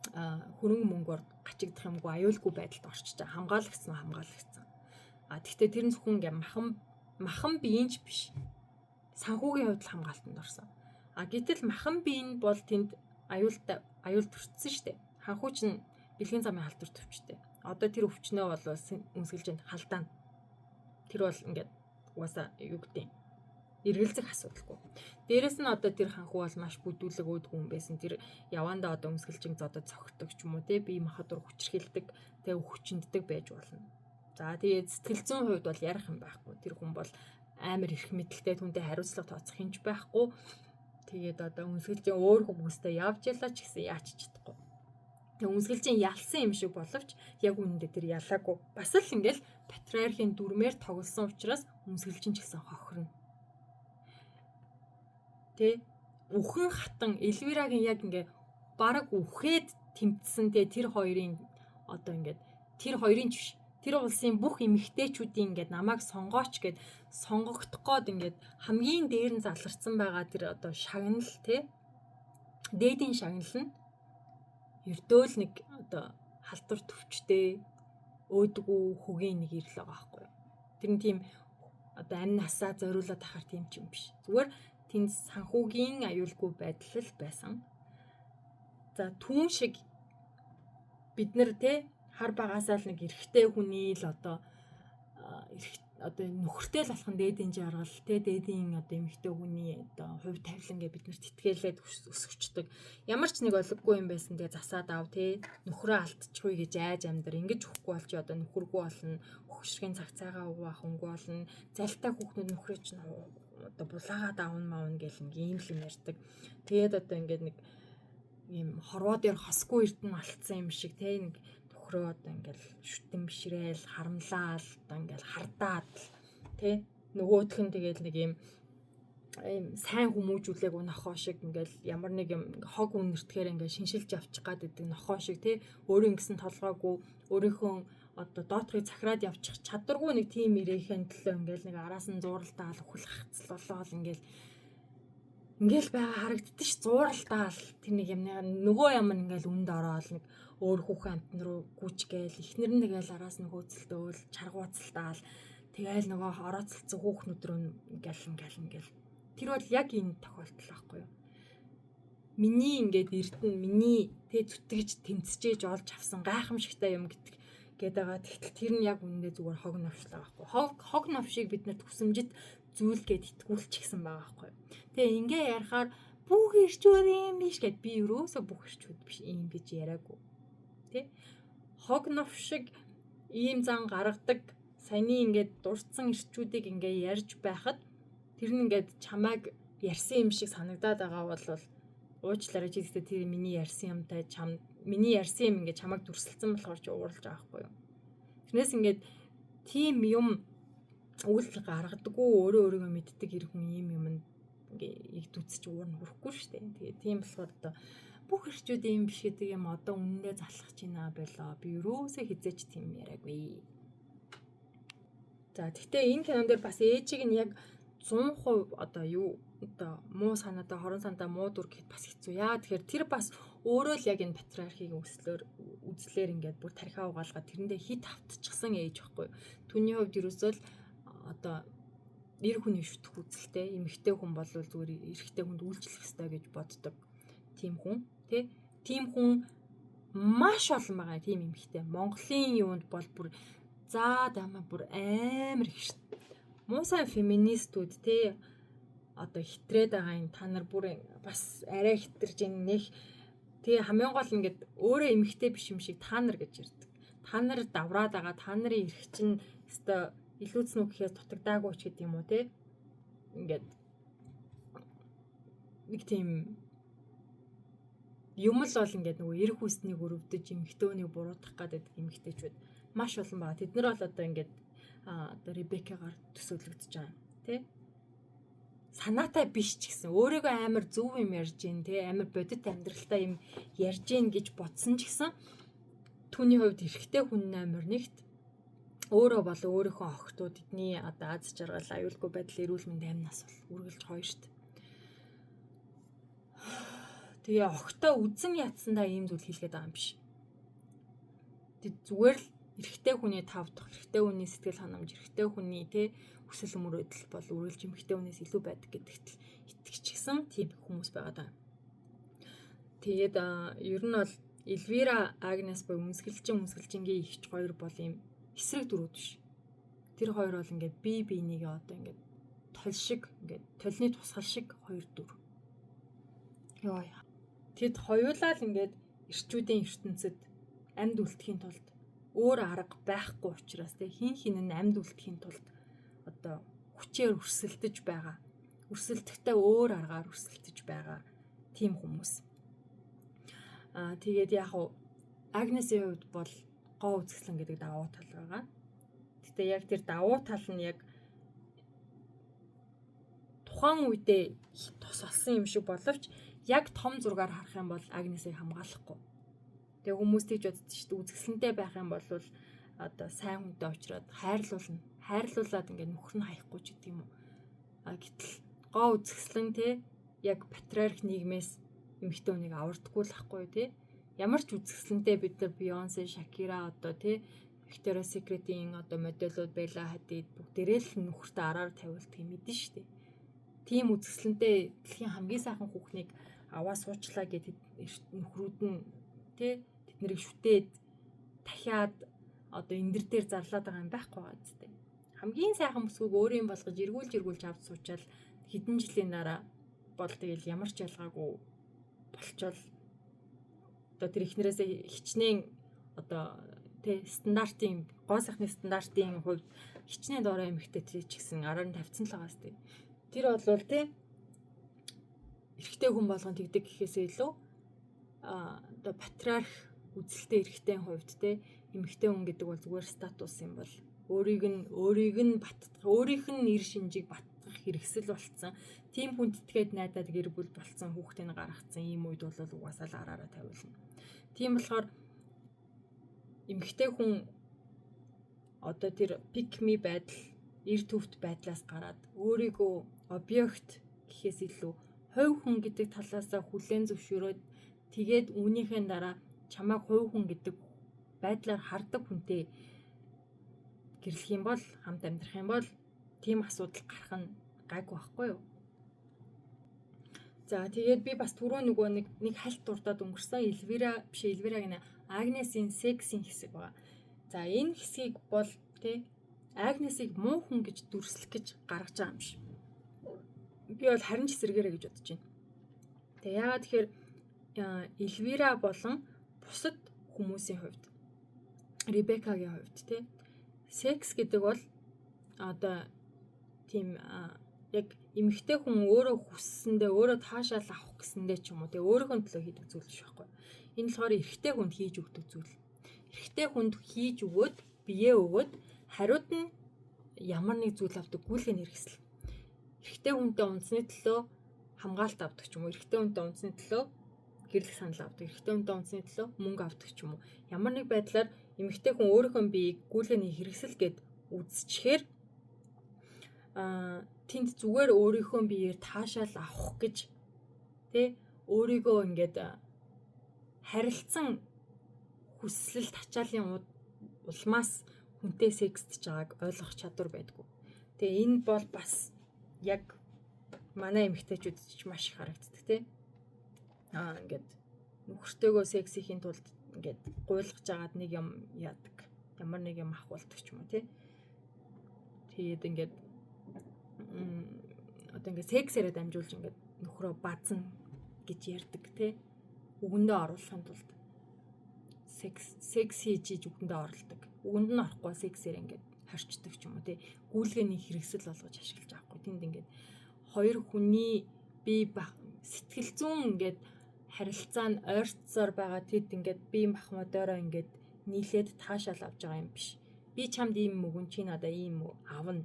хөрөнгө мөнгөөр гачигдах юмгүй, аюулгүй байдалд орчиж байгаа. Хамгаалагдсан, хамгаалагдсан. А тэгтээ тэр нь зөвхөн ингээ махан махан биеийн ч биш. Санхүүгийн хувьд л хамгаалтанд орсон. А гэтэл махан бие нь бол тэнд аюултай, аюул төрсөн шүү дээ. Ханхүү чинь бэлгийн замын халдвар төвчтэй. Одоо тэр өвчнөө бол үнсгэлж халдаана. Тэр бол ингээд угаасаа юу гэдэг эргэлзэх асуудалгүй. Дээрэс нь одоо тэр ханхүү бол маш бүдүүлэг өөдгүү хүн байсан. Тэр явандаа одоо өмсгөлжин зодод цогтдог ч юм уу те, бие махбод хүчрхийлдэг, те хүчинддэг байж болно. За, тэгээд сэтгэл зүйн хувьд бол ярих юм байхгүй. Тэр хүн бол амар эрх мэдэлтэй, түүнтэй хариуцлага тооцох юм ч байхгүй. Тэгээд одоо өмсгөлжин өөр хүмүүстэй явж ялаа ч гэсэн яач чадахгүй. Тэгээ өмсгөлжин ялсан юм шиг боловч яг үнэндээ тэр ялаагүй. Бас л ингээл патриархийн дүрмээр тоглосон учраас өмсгөлжин ч гэсэн хохирно. Тэ үхэн хатан Элвирагийн яг ингээ бараг үхээд тэмцсэн те, тэр хоёрын одоо ингээд тэр хоёрын ч биш. Тэр улсын бүх эмэгтэйчүүдийн ингээд намайг сонгооч гэд сонгогдох гээд ингээд хамгийн дээр нь заларсан байгаа тэр одоо шагнал те, дээдийн шагнал нь ердөө л нэг одоо халдвар төвчтэй өөдгүү хөгийн нэг ирэл байгаа байхгүй юу. Тэр нь тийм одоо амь насаа зориулаад ахаар тийм ч юм биш. Зүгээр тэнд санхүүгийн аюулгүй байдал л байсан. За түүн шиг бид нар те хар багасаа л нэг эрэгтэй хүний л одоо одоо нөхөртэй л болох нь дээдийн жаргал те, дээдийн одоо эмэгтэй хүний одоо хувь тавилан гэж бид нарт итгэлээд өсгөчдөг. Ямар ч нэг олиггүй юм байсан тэгээ засаад ав те, нөхрөө алдчихгүй гэж айж амьдр, ингэж өгөхгүй бол чи одоо нөхөргүй болно, хөгшргийн цаг цайгаа угаах хөнгөө болно, залтай хүүхнүүд нөхрөө чинь одоо булаагаад авна маавна гэл нэг ийм л юм ярьдаг. Тэгээд одоо ингээд нэг ийм хорвоо дээр хосгүй эрдэнэ алдсан юм шиг те, нэг нөхрөө одоо ингээл шүтэн бишрээл харамлаал одоо ингээл хардаад тий, нөгөөх нь тэгэл нэг юм сайн хүмүүжүүлээг нохоо шиг ингээл ямар нэг юм хог үнэртгэхээр ингээл шиншилж явчих гад гэдэг нохоо шиг тий, өөрөө ингэсэн толгойгүй өөрийнхөө одоо доотхыг захираад явчих чадваргүй нэг тийм ирээхэн төлөө ингээл нэг араас нь зууралдаал үхэл хацал болоол ингээл байгаа харагддаг ш, зууралдаал тэр нэг юм нөгөө юм ингээл үнд ороод нэг өөр хүүхэн амтан руу гүйчгээл эхнэр нь тэгэл араас нь хөөцөлдөөл чаргууцалдаал тэгэл нөгөө орооцолцсон хүүхнүүд рүү ингээл ингээл ингээл тэр бол яг энэ тохиолдол байхгүй юу. Миний ингээд эрдэнэ миний тэ зүтгэж тэмцэжээж олж авсан гайхамшигтай юм гэдэг гээд байгаа. Тэгтэл тэр нь яг үнэндээ зүгээр хог новшлаа байхгүй. Хог новшийг бид нарт хүсэмжит зүйл гээд итгүүлчихсэн байгаа байхгүй. Тэгээ ингээ ярихаар бүх ирчүүд юм биш гэд би ерөөсөө бүх ирчүүд биш юм гэж яриаггүй. Тэ? Хог новш шиг ийм зан гаргадаг саяны ингээд дурдсан ирчүүдийг ингээ ярьж байхад тэр нь ингээд чамайг ярьсан юм шиг санагдаад байгаа бол уучлаарай чи гэхдээ тэр миний ярьсан юмтай чам миний ярьсан юм ингээд чамайг дүрсэлсэн болохоор чи ууралж байгаа байхгүй юу. Тэрнээс ингээд тийм юм үйлдэл гаргадаггүй өөрөө өөрийгөө мэддэг ир хүн ийм юм ингээ игдүүцэж уурна хүрэхгүй шүү дээ. Тэгээ тийм болохоор одоо бүх эрчүүд ийм биш гэдэг юм одоо үнэндээ залхах чинь аа болоо. Би юусоо хизээч тийм яриаггүй. За тэгтээ энэ кинон дээр бас ээжийг нь яг 100% одоо юу одоо муу санаатай хорон санаатай муу дүр гэхэд бас хэцүү. Яа тэгэхээр тэр бас өөрөө л яг энэ патриархийг үзлээр ингээд бүр тархиа угаалгаа тэрэндээ хит автчихсан ээж байхгүй. Түүний хувьд ерөөсөө л одоо эр хүний шүтэх үзэлтэй эмэгтэй хүн бол зүгээр эрэгтэй хүнд үйлчлэх ёстой гэж боддог тийм хүн тий. Тийм хүн маш олон байгаа тийм эмэгтэй. Монголын юунд бол бүр заа дамаа бүр амар их шүү. Муу сайн феминистүүд тий одоо хитрээд байгаа юм та нар бүр бас арай хитэрж ин нэх тий хамгийн гол ингээд өөрөө эмэгтэй биш юм шиг та нар гэж ярьдаг. Та нар давраад байгаа та нарын эрх чинь өстой илүүцэн үү гэхээс дутагдаагүй ч гэдэг юм уу тий. Ингээд нэг тийм юм л бол ингээд нөгөө эрх хүснийг өрөвдөж эмэгтэйнийг буруутгах гэдэг эмэгтэйчүүд маш олон байгаа. Тэд нар бол одоо ингээд одоо Ребекагаар төсөөлөгдөж байгаа юм тий. Санаатай биш ч гэсэн өөрийгөө амар зөв юм ярьж гин тий, амар бодит амьдралтай юм ярьж гин гэж бодсон ч гэсэн түүний хувьд эрэгтэй хүн амар нэгт өөрөө бол өөрийнхөө охтууд эдний одоо аз жаргал аюулгүй байдал эрүүл мэнд амь нас бол үргэлж хоёр шүү дээ. Тэгээ охтоо үзэн ятсандаа ийм зүйл хийлгээд байгаа юм биш. Тэг зүгээр л эрэгтэй хүний тав дахь, эрэгтэй хүний сэтгэл ханамж, эрэгтэй хүний тий хүсэл мөрөөдөл бол үргэлж эмэгтэй хүнээс илүү байдаг гэдэгт л итгэчихсэн тийм хүмүүс байгаа даа. Тэгээд ер нь бол Элвира Агнес буюу үнсгэлчин үнсгэлчингийн эгч хоёр бол ийм эсрэг дүрүүд биш. Тэр хоёр бол ингээд бие биенийгээ одоо ингээд тол шиг ингээд толны тусгал шиг хоёр дүр. Йоо. Тэд хоёулаа л ингээд эрчүүдийн ертөнцид амьд үлдэхийн тулд өөр арга байхгүй учраас тэг хин хин нь амьд үлдэхийн тулд одоо хүчээр өрсөлдөж байгаа. Өрсөлдөхтэй өөр аргаар өрсөлдөж байгаа тийм хүмүүс. Аа тэгээд яг уу Агнесийн хувьд бол гоо үзэсгэлэн гэдэг давуу тал байгаа. Гэтэ яг тэр давуу тал нь яг тухайн үедээ тус болсон юм шиг боловч яг том зургаар харах юм бол Агнесийг хамгаалахгүй. Тэгээ хүмүүс тэгж боддог шүү дээ. Үзэсгэлэнтэй байх юм бол одоо сайн хүнтэй уулзраад хайрлуулна. Хайрлуулад ингээд нөхөр нь хаяхгүй ч гэдэг юм уу. А гэтэл гоо үзэсгэлэн те яг патриарх нийгмээс эмэгтэй хүнийг авардаггүй л ахгүй те. Ямар ч үзэсгэлэнтэй бид нар Beyoncé, Shakira одоо те Victoria's Secret-ийн одоо модельууд Bella Hadid бүгдээрээ л нөхөртөө араар тавиулдаг юм мэдэн шүү дээ. Тийм үзэсгэлэнтэй дэлхийн хамгийн сайхан хүүхнийг аваа суучлаа гэдэг нөхрүүд нь тэ тэд нарыг шүтээд дахиад одоо эндэр дээр зарлаад байгаа юм байхгүй байгаа зү. Хамгийн сайхан бүсгүйг өөрийн болгож эргүүлж эргүүлж авч суучаал хэдэн жилийн дараа бол тэгэл ямар ч ялгаагүй болчоол одоо тэр ихнэрээсээ хичнээн одоо тэ стандартын гоо сайхны стандартын хувьд хичнээн доорой эмэгтэй тэр ч гэсэн араар нь тавьсан л байгаа сте. Тэр болвол тэ эрэгтэй хүн болгон тэгдэг гэхээсээ илүү одоо патриарх үзэлтэй эрэгтэй хувьд те эмэгтэй хүн гэдэг бол зүгээр статус юм бол өөрийг нь баттгах, өөрийнх нь нэр шинжийг баттгах хэрэгсэл болцсон. Тийм хүнд итгээд найдаад гэр бүл болцсон, хүүхдийг гаргацсан ийм үед бол угаасаа л араараа тавиулна. Тийм болохоор эмэгтэй хүн одоо тэр pick me байдал, эр төвт байдлаас гараад өөрийгөө объект гэхээс илүү хувь хүн гэдэг талаасаа хүлээн зөвшөөрөөд тэгээд үүнийхээ дараа чамайг хувь хүн гэдэг байдлаар хардаг хүнтэй гэрлэх юм бол, хамт амьдрах юм бол тийм асуудал гарах нь гайгүй байхгүй юу? За тэгээд би бас түрүү нөгөө нэг хальт дуртад өнгөрсөн Эльвира биш Эльвира гэнэ Агнесийн сексийн хэсэг байгаа. За энэ хэсгийг бол тий Агнесийг муу хүн гэж дүрслэх гэж гаргаж байгаа юм биш. Би бол харин ч эсрэгээрээ гэж бодож байна. Тэгээ яагаад тэгэхээр Эльвира болон бусад хүмүүсийн хувьд, Ребекагийн хувьд тий секс гэдэг бол одоо тийм яг эмэгтэй хүн өөрөө хүссэндээ өөрөө таашаал авах гэсэндээ ч юм уу тэгээ өөрийнхөө төлөө хийдэг зүйл биш байхгүй. Энэ болохоор эрэгтэй хүнд хийж өгдөг зүйл. Эрэгтэй хүнд хийж өгөөд биеэ өгөөд хариуд нь ямар нэг зүйл авдаг гүйлгэний хэрэгсэл. Эрэгтэй хүнтэй унтсны төлөө хамгаалт авдаг ч юм уу, эрэгтэй хүнтэй унтсны төлөө гэрлэх санал авдаг, эрэгтэй хүнтэй унтсны төлөө мөнгө авдаг ч юм уу. Ямар нэг байдлаар эмэгтэй хүн өөрийнхөө биеийг гүйлгэний хэрэгсэл гэд үзчихээр тэнд зүгээр өөрийнхөө биеэр таашаал авах гэж тэ өөрийгөө ингээд харилцан хүслэл тачаалын улмаас хүнтэй секстж байгааг ойлгох чадвар байдгүй. Тэгээ энэ бол бас яг манай эмэгтэйчүүд ч маш их харагддаг тий. Ингээд нөхөртөөгөө секс хийхин тулд ингээд гуйлгаж агаад нэг юм яадаг. Ямар нэг юм авахулдаг ч юм уу тий. Тэгээд ингээд одоо ингээд сексээрээ дамжуулж ингээд нөхрөө базна гэж ярьдаг тий. Үгэндээ оруулахын тулд секс хийж хийж үгэндээ оролдог. Үгэнд нь орохгүй сексээр ингээд хорчдөг ч юм уу тий. Гүйлгээний хэрэгсэл болгож ашиглаж байгаа хгүй. Тэнд ингээд хоёр хүний бие сэтгэл зүүн ингээд харилцаа нь ойрцсоор байгаа тэд ингээд бие махбодоороо ингээд нийлээд таашаал авч байгаа юм биш. Би чамд ийм мөгөн чи надаа ийм авна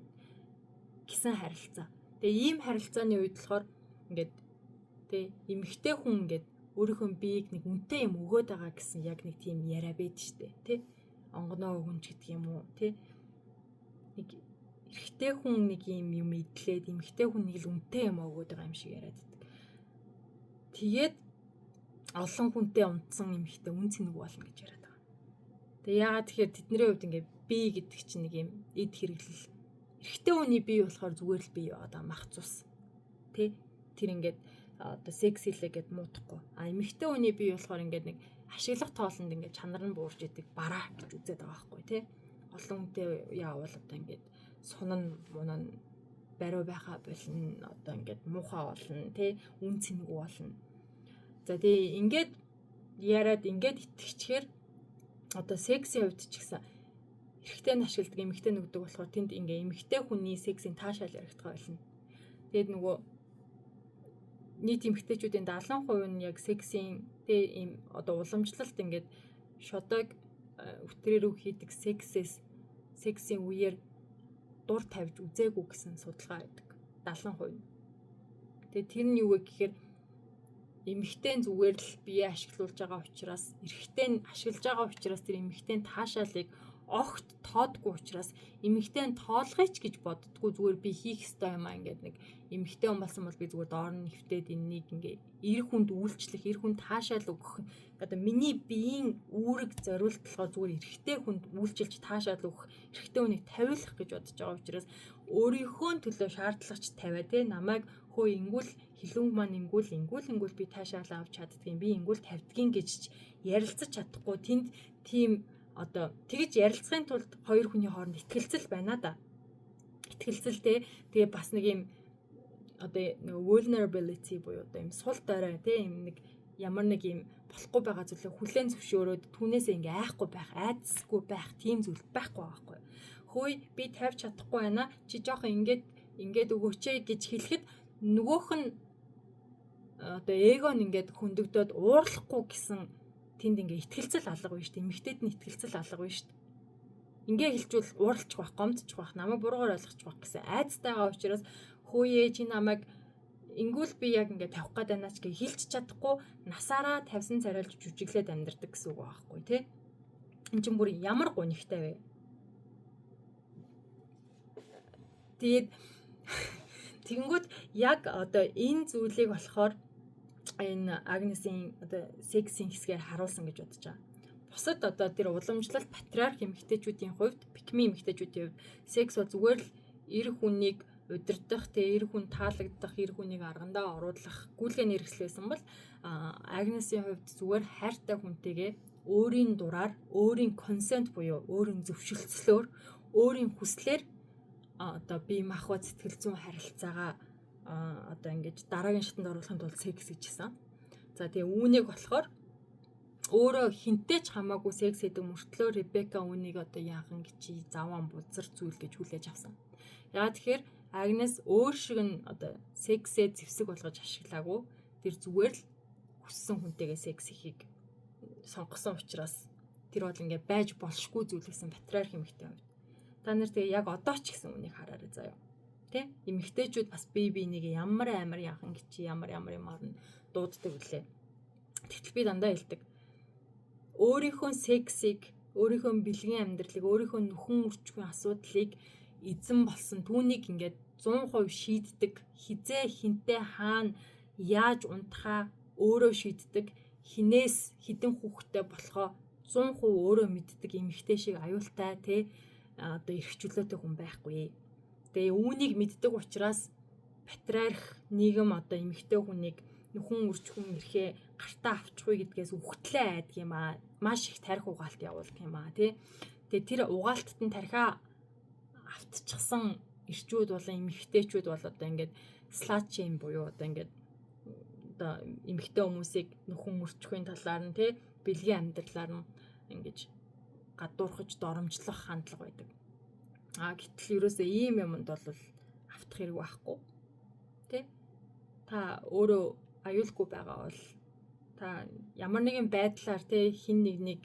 гэсэн харилцаа. Тэгээ ийм харилцааны үед болохоор ингээд тэ эмэгтэй хүн ингээд өөрийнхөө биеийг нэг үнэтэй юм өгөөд байгаа гэсэн яг нэг тийм яриа байдаг штэ тий. Онгоноо өгөн ч гэдэг юм уу тий. Нэг эрэгтэй хүн нэг юм юм идлээд эмэгтэй хүн нэг л үнэтэй юм өгөөд байгаа юм шиг яриад байдаг. Тэгээд олон хүнтэй унтсан эмэгтэй үн цэнэг болно гэж яриад байгаа. Тэгээ яагаад тэгэхээр тэдний хувьд ингээд бие гэдэг чинь нэг юм эд хэрэглэл. Эрэгтэй хүний бие болохоор зүгээр л бие байгаа даа мах цус. Тэ тэр ингээд одоо секс хийлээ гэд муудахгүй. А эмэгтэй хүний бие болохоор ингээд нэг ашиглах тоолонд ингээд чанар нь буурж идэг бараа гэж үзээд байгаа байхгүй тий. Олон хүнтэй яавал одоо ингээд сунан мунан бариу байхаа болно. Одоо ингээд муухай болно тий. Үн цэнгүй болно. За тий ингээд яриад ингээд итгэчээр одоо сексийн хувьд ч гэсэн эрэгтэй нь ашигладаг эмэгтэй нүгдэг болохоор тэнд ингээ эмэгтэй хүний сексийн таашаал яригдах болно. Тэгээд нөгөө нийт эмэгтэйчүүдийн 70% нь яг сексийн тэ ийм одоо уламжлалт ингээд шодог үтрээр рүү хийдэг сексээс сексийн үеэр дур тавьж үзээгүй гэсэн судалгаа байдаг. 70%. Тэгээ тэр нь юу вэ гэхээр эмэгтэй нь зүгээр л бие ашиглуулж байгаа учраас эрэгтэй нь ашиглаж байгаа учраас тэр эмэгтэй нь таашаалыг огт тоодгүй учраас эмэгтэй нь тоолгоч гэж боддгоо, зүгээр би хийх ёстой юм аа, ингээд нэг эмэгтэй хүн болсон бол би зүгээр доор нь хэвтээд энэнийг ингээ эр хүнд үйлчлэх, эр хүн таашаал өгөх, одоо миний биеийн үүрэг зориулт болохоор зүгээр эрэгтэй хүнд үйлчилж таашаал өгөх, эрэгтэй хүнийг тавиулах гэж бодож байгаа учраас өөрийнхөө төлөө шаардлагач тавиа те, намайг хөө ингүүл хилүүнг маань ингүүл ингүүл ингүүл би таашаал авч чаддгийн, би ингүүл тавьдгийн гэж ярилцаж чадахгүй. Тэнд тийм одоо тэгж ярилцахын тулд хоёр хүний хооронд итгэлцэл байна да. Итгэлцэл те, тэгээ бас нэг юм одоо нэг vulnerability буюу одоо юм сул дорой те, юм нэг ямар нэг юм болохгүй байгаа зүйлээ хүлээн зөвшөөрөөд түүнээсээ ингээ айхгүй байх, айдасгүй байх тийм зүйл байхгүй байхгүй. Хөөе, би тавьж чадахгүй байна. Чи жоохон ингээд ингээд өгөөч гэж хэлэхэд нөгөөх нь одоо эго нь ингээд хөндөгдөөд уурлахгүй гэсэн тэнд ингээ итгэлцэл алга байна шүү дээ. Эмэгтэйд нь итгэлцэл алга байна шүү дээ. Ингээ хэлчихвэл ууралчих байх, гомдчих байх, намайг буруугаар ойлгочих байх гэсэн айдастай байгаа учраас хөөе, чи намайг ингүүл би яг ингээ тавих гээд байна ч гэж хэлж чадахгүй насаараа тавьсан царайлж жүжиглээд амьдардаг гэсэн үг байхгүй тий. Энд чинь бүр ямар гунигтай вэ? Тэгээд тэгэнгүүт яг одоо энэ зүйлийг болохоор энэ Агнесийн одоо сексийн хэсгээр харуулсан гэж бодож байгаа. Бусад одоо тэр уламжлалт патриарх эмэгтэйчүүдийн хувьд, пикми эмэгтэйчүүдийн хувьд секс бол зүгээр л эр хүнийг удирдах, тэ эр хүн таалагдах, эр хүнийг аргандаа оруулах гүйлгээний хэрэгсэл байсан бол Агнесийн хувьд зүгээр хайртай хүнтэйгээ өөрийн дураар, өөрийн consent буюу өөрийн зөвшөлтслөөр, өөрийн хүслээр одоо бие махбод сэтгэл зүйн харилцаагаа одоо ингэж дараагийн шатанд оруулахын тулд секс гэж хэлсэн. За тэгээ үүнийг болохоор өөрөө хинтээ ч хамаагүй секс хийдэг мөртлөө Ребека үүнийг одоо яахан гэж заван бузар зүйл гэж хүлээж авсан. Яагаад тэгэхээр Агнес өөр шиг нь одоо сексээ зэвсэг болгож ашиглаагүй. Тэр зүгээр л хүссэн хүнтэйгээ секс хийхийг сонгосон учраас тэр бол ингээ байж болшгүй зүйл гэсэн патриарх эмэгтэй хувьд. Та нар тэгээ яг одоо ч гэсэн үнийг хараарай заяа. Тэ? Эмэгтэйчүүд бас бие биенийг ямар амар яхан гэж ямар ямар юмар нь дууддаг үлээ. Тэгтэл би дандаа хэлдэг. Өөрийнхөө сексийг, өөрийнхөө бэлгийн амьдралыг, өөрийнхөө нөхөн үрчхэн асуудлыг эзэн болсон түүнийг ингээд 100% шийддэг, хизээ хинтээ хаана яаж унтахаа өөрөө шийддэг, хинээс хідэн хүүхэдтэй болохоо 100% өөрөө мэддэг эмэгтэй шиг аюултай те одоо эрх чөлөөтэй хүн байхгүй. Тэгээ үүнийг мэддэг учраас патриарх нийгэм одоо эмэгтэй хүнийг нөхөн үрчхэн эрхээ гартаа авчихгүй гэдгээс үхтлээ айдаг юм аа. Маш их тарих угаалт явуулдаг юм аа тий. Тэгээ тэр угаалтад нь тархиа автчихсан эрчүүд болон эмэгтэйчүүд бол одоо ингээд slut shame буюу одоо ингээд одоо эмэгтэй хүмүүсийг нөхөн үрчхийн талаар нь тий бэлгийн амьдралаар нь ингэж гадуурхаж доромжлох хандлага байдаг. А гэтэл ерөөсөө ийм юмд бол автах хэрэг байхгүй. Тэ? Та өөрөө аюулгүй байгаа бол та ямар нэгэн байдлаар тэ хин нэг нэг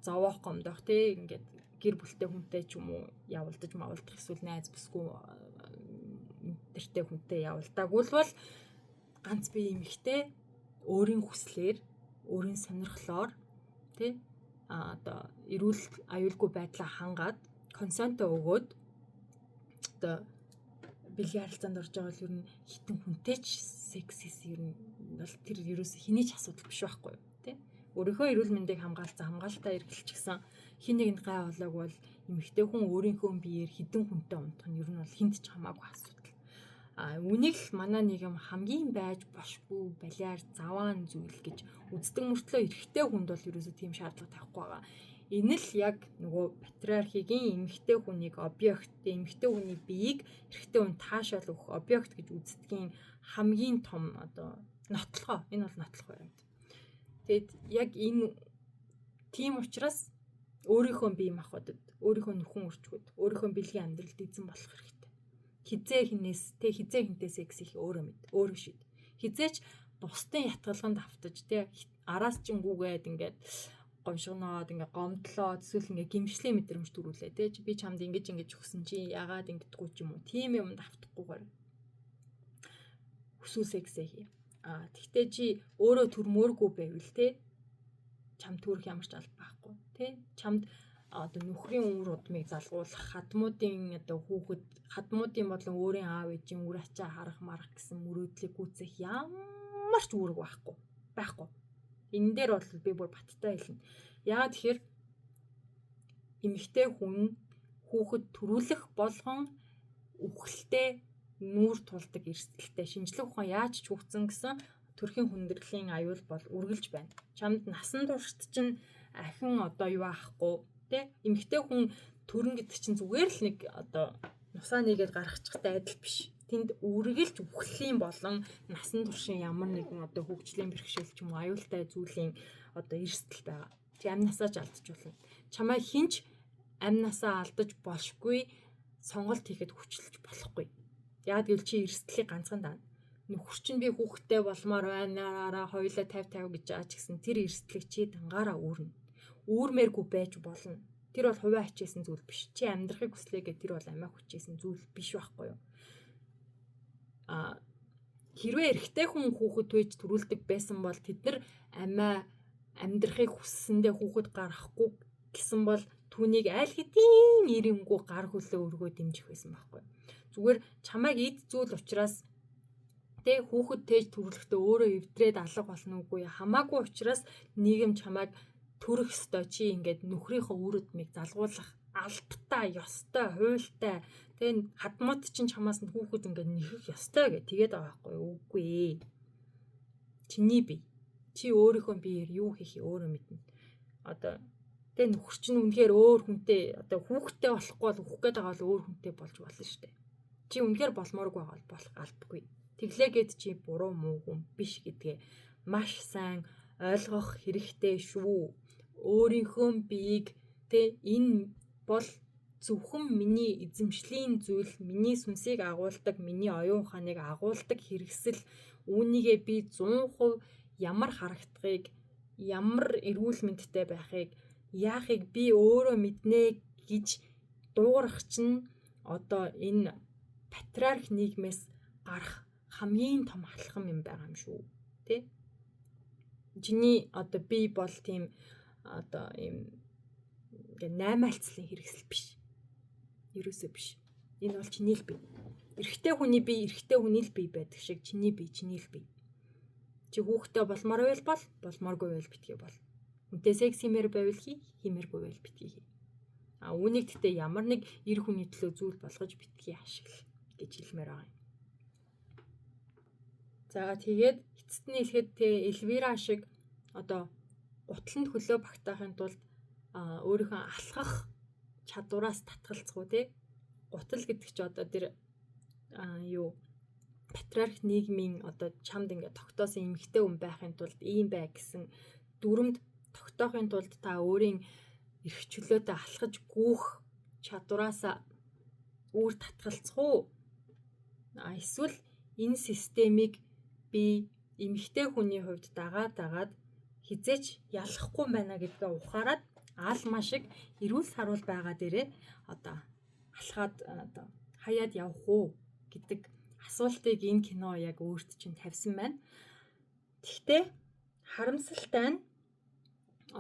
зовоох гомдох тэ ингээд гэр бүлтэй хүнтэй ч юм уу явуулдаж мавуулдах эсвэл найз бүсгүй тэртэй хүнтэй явуулдаагүй л бол ганц бие эмэгтэй өөрийн хүслээр, өөрийн сонирхлоор тэ а одоо эрүүл аюулгүй байдлаа хангаад консентоо өгөөд одоо бэлгийн харилцаанд орж байгаа бол ер нь хитэн хүнтэй ч секс хийсэн ер нь бол тэр ерөөсө хэний ч асуудал биш байхгүй юу тий. Өөрийнхөө эрүүл мэндийг хамгаалсан, хамгаалтаа эргэлчихсэн хин нэгэнд гай болоог бол эмэгтэй хүн өөрийнхөө биеэр хідэн хүнтэй унтах нь ер нь бол хинт ч хамаагүй асуудал. А үүнийг л манай нийгэм хамгийн байж бошгүй балиар заваан зүйл гэж үздэг мөртлөө эрэгтэй хүнд бол ерөөсөө тийм шаардлага тавихгүй байгаа. Энэ л яг нөгөө патриархигийн эмэгтэй хүнийг объект, эмэгтэй хүний биеийг эрэгтэй хүн таашаал өгөх объект гэж үздгийн хамгийн том одоо нотлохоо. Энэ бол нотлохоо юм. Тэгэд яг энэ тийм учраас өөрийнхөө бие махбодод, өөрийнхөө нөхөн өрчгөд, өөрийнхөө бэлгийн амьдралд эзэн болох хэрэгтэй. Хизээ хинээс тэ хизээ хинтээ секс их өөрөө мэд, өөрөө шид. Хизээч бусдын ятгалганд автаж тэ араас чингүүгээд ингээд гомшгоноод ингээ гомдлоод эсвэл ингээ гимшлийн мэдрэмж төрүүлээ тэ би чамд ингэж ингэж өгсөн чи яагаад ингэдэггүй ч юм уу тийм юмд автахгүйгээр хүсвэл сексээ хий. А тэгтээ чи өөрөө төрмөөргүй байвал тэ чам төрөх ямар ч алба байхгүй тэ чамд одоо нөхрийн үр удмыг залгуулах, хадмуудын одоо хүүхэд, хадмуудын болон өөрийн аав ээжийн үр ачаа харах марах гэсэн мөрөөдлийг гүйцэх ямар ч үүрэг байхгүй. Байхгүй. Энэ дээр бол би бүр баттай хэлнэ. Яагаад тэгэхээр эмэгтэй хүн хүүхэд төрүүлэх болгон үхэлтэй нүүр тулдаг эрсдэлтэй. Шинжлэх ухаан яаж ч хөгжсөн гэсэн төрхийн хүндрэлийн аюул бол үргэлж байна. Чамд насан туршид чинь ахин одоо юу аахгүй тэ, эмэгтэй хүн төрөн гэдэг чинь зүгээр л нэг одоо нусаа нэгээд гаргачихтай адил биш. Тэнд үргэлж үхлийн болон насан туршийн ямар нэгэн одоо хөгжлийн бэрхшээл ч юм уу аюултай зүйлийн одоо эрсдэл байгаа. Чи амь насаа ч алдчих болно. Чамайг хинч амь насаа алдаж болшгүй, сонголт хийхэд хүчлэж болохгүй. Яг гэвэл чи эрсдлийг ганцхан даана. Нөхөр чинь би хүүхэдтэй болмоор байна, хоёулаа 50 50 гэж байгаа ч гэсэн тэр эрсдлийг чи дангаараа үүрнэ. Үүрмээргүй байж болно. Тэр бол хувиа хичээсэн зүйл биш. Чи амьдрахыг хүслээ гэх тэр бол амиа хүчээсэн зүйл биш байхгүй юу? А хэрвээ эрэгтэй хүн хүүхэд байж төрүүлдэг байсан бол тэд нар амиа амьдрахыг хүссэндээ хүүхэд гаргахгүй гэсэн бол түүнийг аль хэдийн ирэнгүү гар хөлөө өргөө дэмжих байсан байхгүй. Зүгээр чамайг эд зүйл учраас тэ хүүхэд тээж төрүүлэхдээ өөрөө эвдрээд алга болно уугүй хамаагүй учраас нийгэм чамайг төрөх ёстой, чи ингээд нөхрийнхөө үр удмыг залгуулах албатай, ёстой, хуйлтай, тэгээ хадмууд чинь чамаас нь хүүхэд ингээд нэхэх ёстой гэх тэгээд байгаа байхгүй юу? Үгүй ээ. Чиний бие. Чи өөрийнхөө биеэр юу хийхээ өөрөө мэднэ. Одоо тэгээ нөхөр чинь үнэхээр өөр хүнтэй одоо хүүхэдтэй болохгүй бол үхэх гээд байгаа бол өөр хүнтэй болж болно шүү дээ. Чи үнэхээр болмооргүй байгаа бол болох албагүй. Тэглээгээд чи буруу муу хүн биш гэдгээ маш сайн ойлгох хэрэгтэй шүү. Өөрийнхөө биеийг тэ энэ бол зөвхөн миний эзэмшлийн зүйл, миний сүнсийг агуулдаг, миний оюун ухааныг агуулдаг хэрэгсэл, үүнийгээ би 100% ямар харагдахыг, ямар эрүүл мэндтэй байхыг, яахыг би өөрөө мэднэ гэж дуугарах чинь одоо энэ патриарх нийгмээс гарах хамгийн том алхам юм байгаа юм шүү. Тэ? Чиний одоо би бол тийм одоо ийм ингээ наймаалцлын хэрэгсэл биш. Ерөөсөө биш. Энэ бол чиний л бие. Эрэгтэй хүний бие, эрэгтэй хүний л бие байдаг шиг чиний бие, чиний л бие. Чи хүүхэдтэй болмоор байвал бол, болмооргүй байвал битгий бол. Хүнтэй секс хиймээр байвал хий, хиймээргүй байвал битгий хий. А үүнийг гэхдээ ямар нэг эр хүний төлөө зүйл болгож битгий ашигла гэж хэлмээр байгаа юм. За тэгээд эцэст нь хэлэхэд тэ Эльвира шиг одоо гутланд хөлөө багтаахын тулд өөрийнхөө алхах чадвараас татгалцах уу те. Гутал гэдэг чи одоо тэр юу патриарх нийгмийн одоо чамд ингээд тогтоосон эмэгтэй хүн байхын тулд ийм бай гэсэн дүрэмд тогтоохын тулд та өөрийн эрх чөлөөтэй алхаж гүйх чадвараас үр татгалцах уу? А эсвэл энэ системийг би эмэгтэй хүний хувьд дагаад хизээч ялахгүй байна гэдгээ ухаарад аалмаа шиг эрүүл саруул байгаа дээрээ одоо алхаад одоо хаяад явах уу гэдэг асуултыг энэ кино яг өөрт чинь тавьсан байна. Тэгтээ харамсалтай нь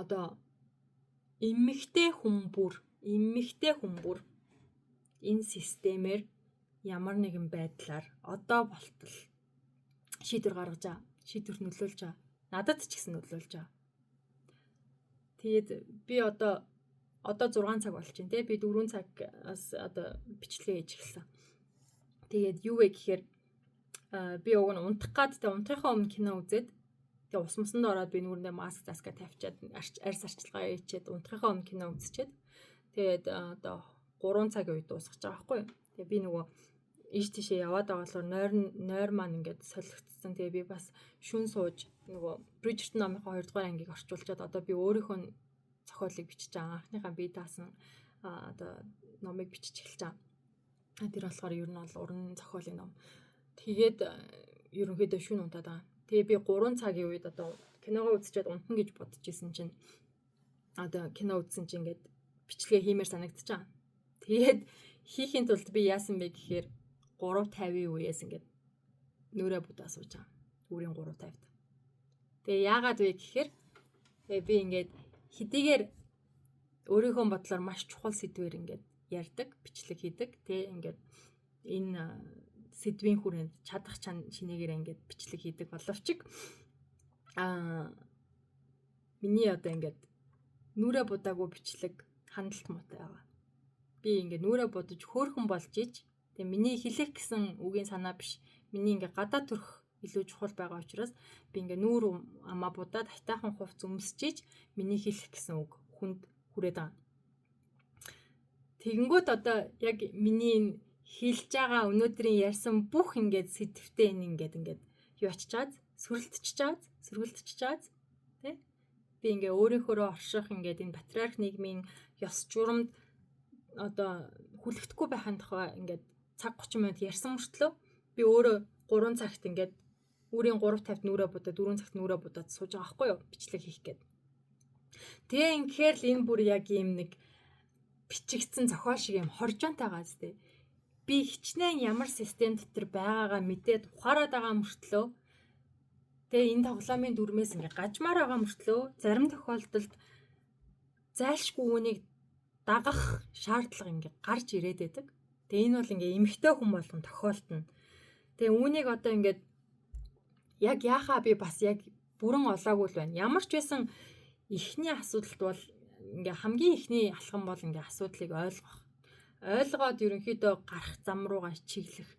одоо эмэгтэй хүн бүр энэ системээр ямар нэгэн байдлаар одоо болтол шийдвэр гаргаж байгаа. Шийдвэр нөлөөлж байгаа. Надад ч гэсэн нөлөөлж байгаа. Тэгээд би одоо 6 цаг болж байна те. Би 4 цагаас одоо бичлэгээ хийж эхэлсэн. Тэгээд юу вэ гэхээр би уг нь унтах гад те унтахынхаа өмнө кино үзээд тэгээ ус мусанд ороод би нүрэндээ маск заска тавьчаад арьс арчилгаа хийчихэд унтахынхаа өмнө кино үзчихэд тэгээд одоо 3 цагийн үед дуусгаж байгаа байхгүй юу. Тэгээ би нөгөө ийш тийшээ яваад байгаа болохоор нойр маань ингээд солигдсон. Тэгээ би бас шүн сууж нөгөө Bridgerton номынхоо 2 дугаар ангийг орчуулчаад одоо би өөрийнхөө зохиолыг бичиж байгаа. Анхныхаа би даасан одоо номыг бичиж эхэлж байгаа. Тэр болохоор ер нь бол уран зохиолын ном. Тэгээд ерөнхийдөө шүн унтаад байгаа. Тэгээ би 3 цагийн үед одоо киногоо үзчихэд унтна гэж бодож исэн чинь одоо кино үзсэн чинь ингээд бичлэгээ хиймээр санагдчихаа. Тэгээд хийхийн тулд би яасан бэ гэхээр 3:50-ийн үеэс ингээд нүрээ будаа сууж байгаа. Үрийн 3:50-д. Тэгээ яагаад вэ гэхээр тэгээ би ингээд хэдийгээр Өөрийнхөө бодлоор маш чухал сэдвээр ингээд ярьдаг, бичлэг хийдэг. Тэ ингээд энэ сэдвийн хүрээнд чадах шинээгээр ингээд бичлэг хийдэг боловч миний одоо ингээд нүрэ будаагүй бичлэг хандлт муутай байгаа. Би ингээд нүрэ будаж хөөхөн болж ич тэгээ миний хэлэх гэсэн үгийн санаа биш. Миний ингээд гадаа төрөх илүү чухал байгаа учраас би ингээд нүүр амаа будаад хайтаахан хувц өмсөж миний хэлэх гэсэн үг хүнд хүрээд байгаа. Тэгэнгүүт одоо яг миний энэ хэлж байгаа өнөөдрийн ярьсан бүх ингээд сэдвтэй энэ ингээд юу ачиж чаад сөргөлдөж чаад тий. Би ингээ өөрийнхөөрөө орших ингээд энэ патриарх нийгмийн ёс журамд одоо хүлэгдэхгүй байхын тухай ингээд цаг 30 минут ярьсан мөртлөө би өөрөө 3 цагт ингээд үүрийн 3:50-д нүрээ будаад 4 цагт нүрээ будаад сууж байгаа байхгүй юу, бичлэг хийх гээд. Тэгээ ингэхээр л энэ бүр яг ийм нэг бичигдсэн зохиол шиг юм хоржоонтой байгаа зү. Би хичнээн ямар систем дотор байгаагаа мэдээд ухаарад байгаа мөртлөө тэгээ энэ тоглоомын дүрмээс ингээ гажмаар байгаа мөртлөө зарим тохиолдолд зайлшгүй үүнийг дагах шаардлага ингээ гарч ирээд байдаг. Тэгээ энэ бол ингээ эмэгтэй хүн болгон тохиолдно. Тэгээ үүнийг одоо ингээд яг яхаа би бас яг бүрэн олоогүй л байна. Ямар ч байсан эхний асуудалт бол ингээ хамгийн эхний алхам бол ингээ асуудлыг ойлгох. Ойлгоод ерөнхийдөө гарах зам руугаа чиглэх.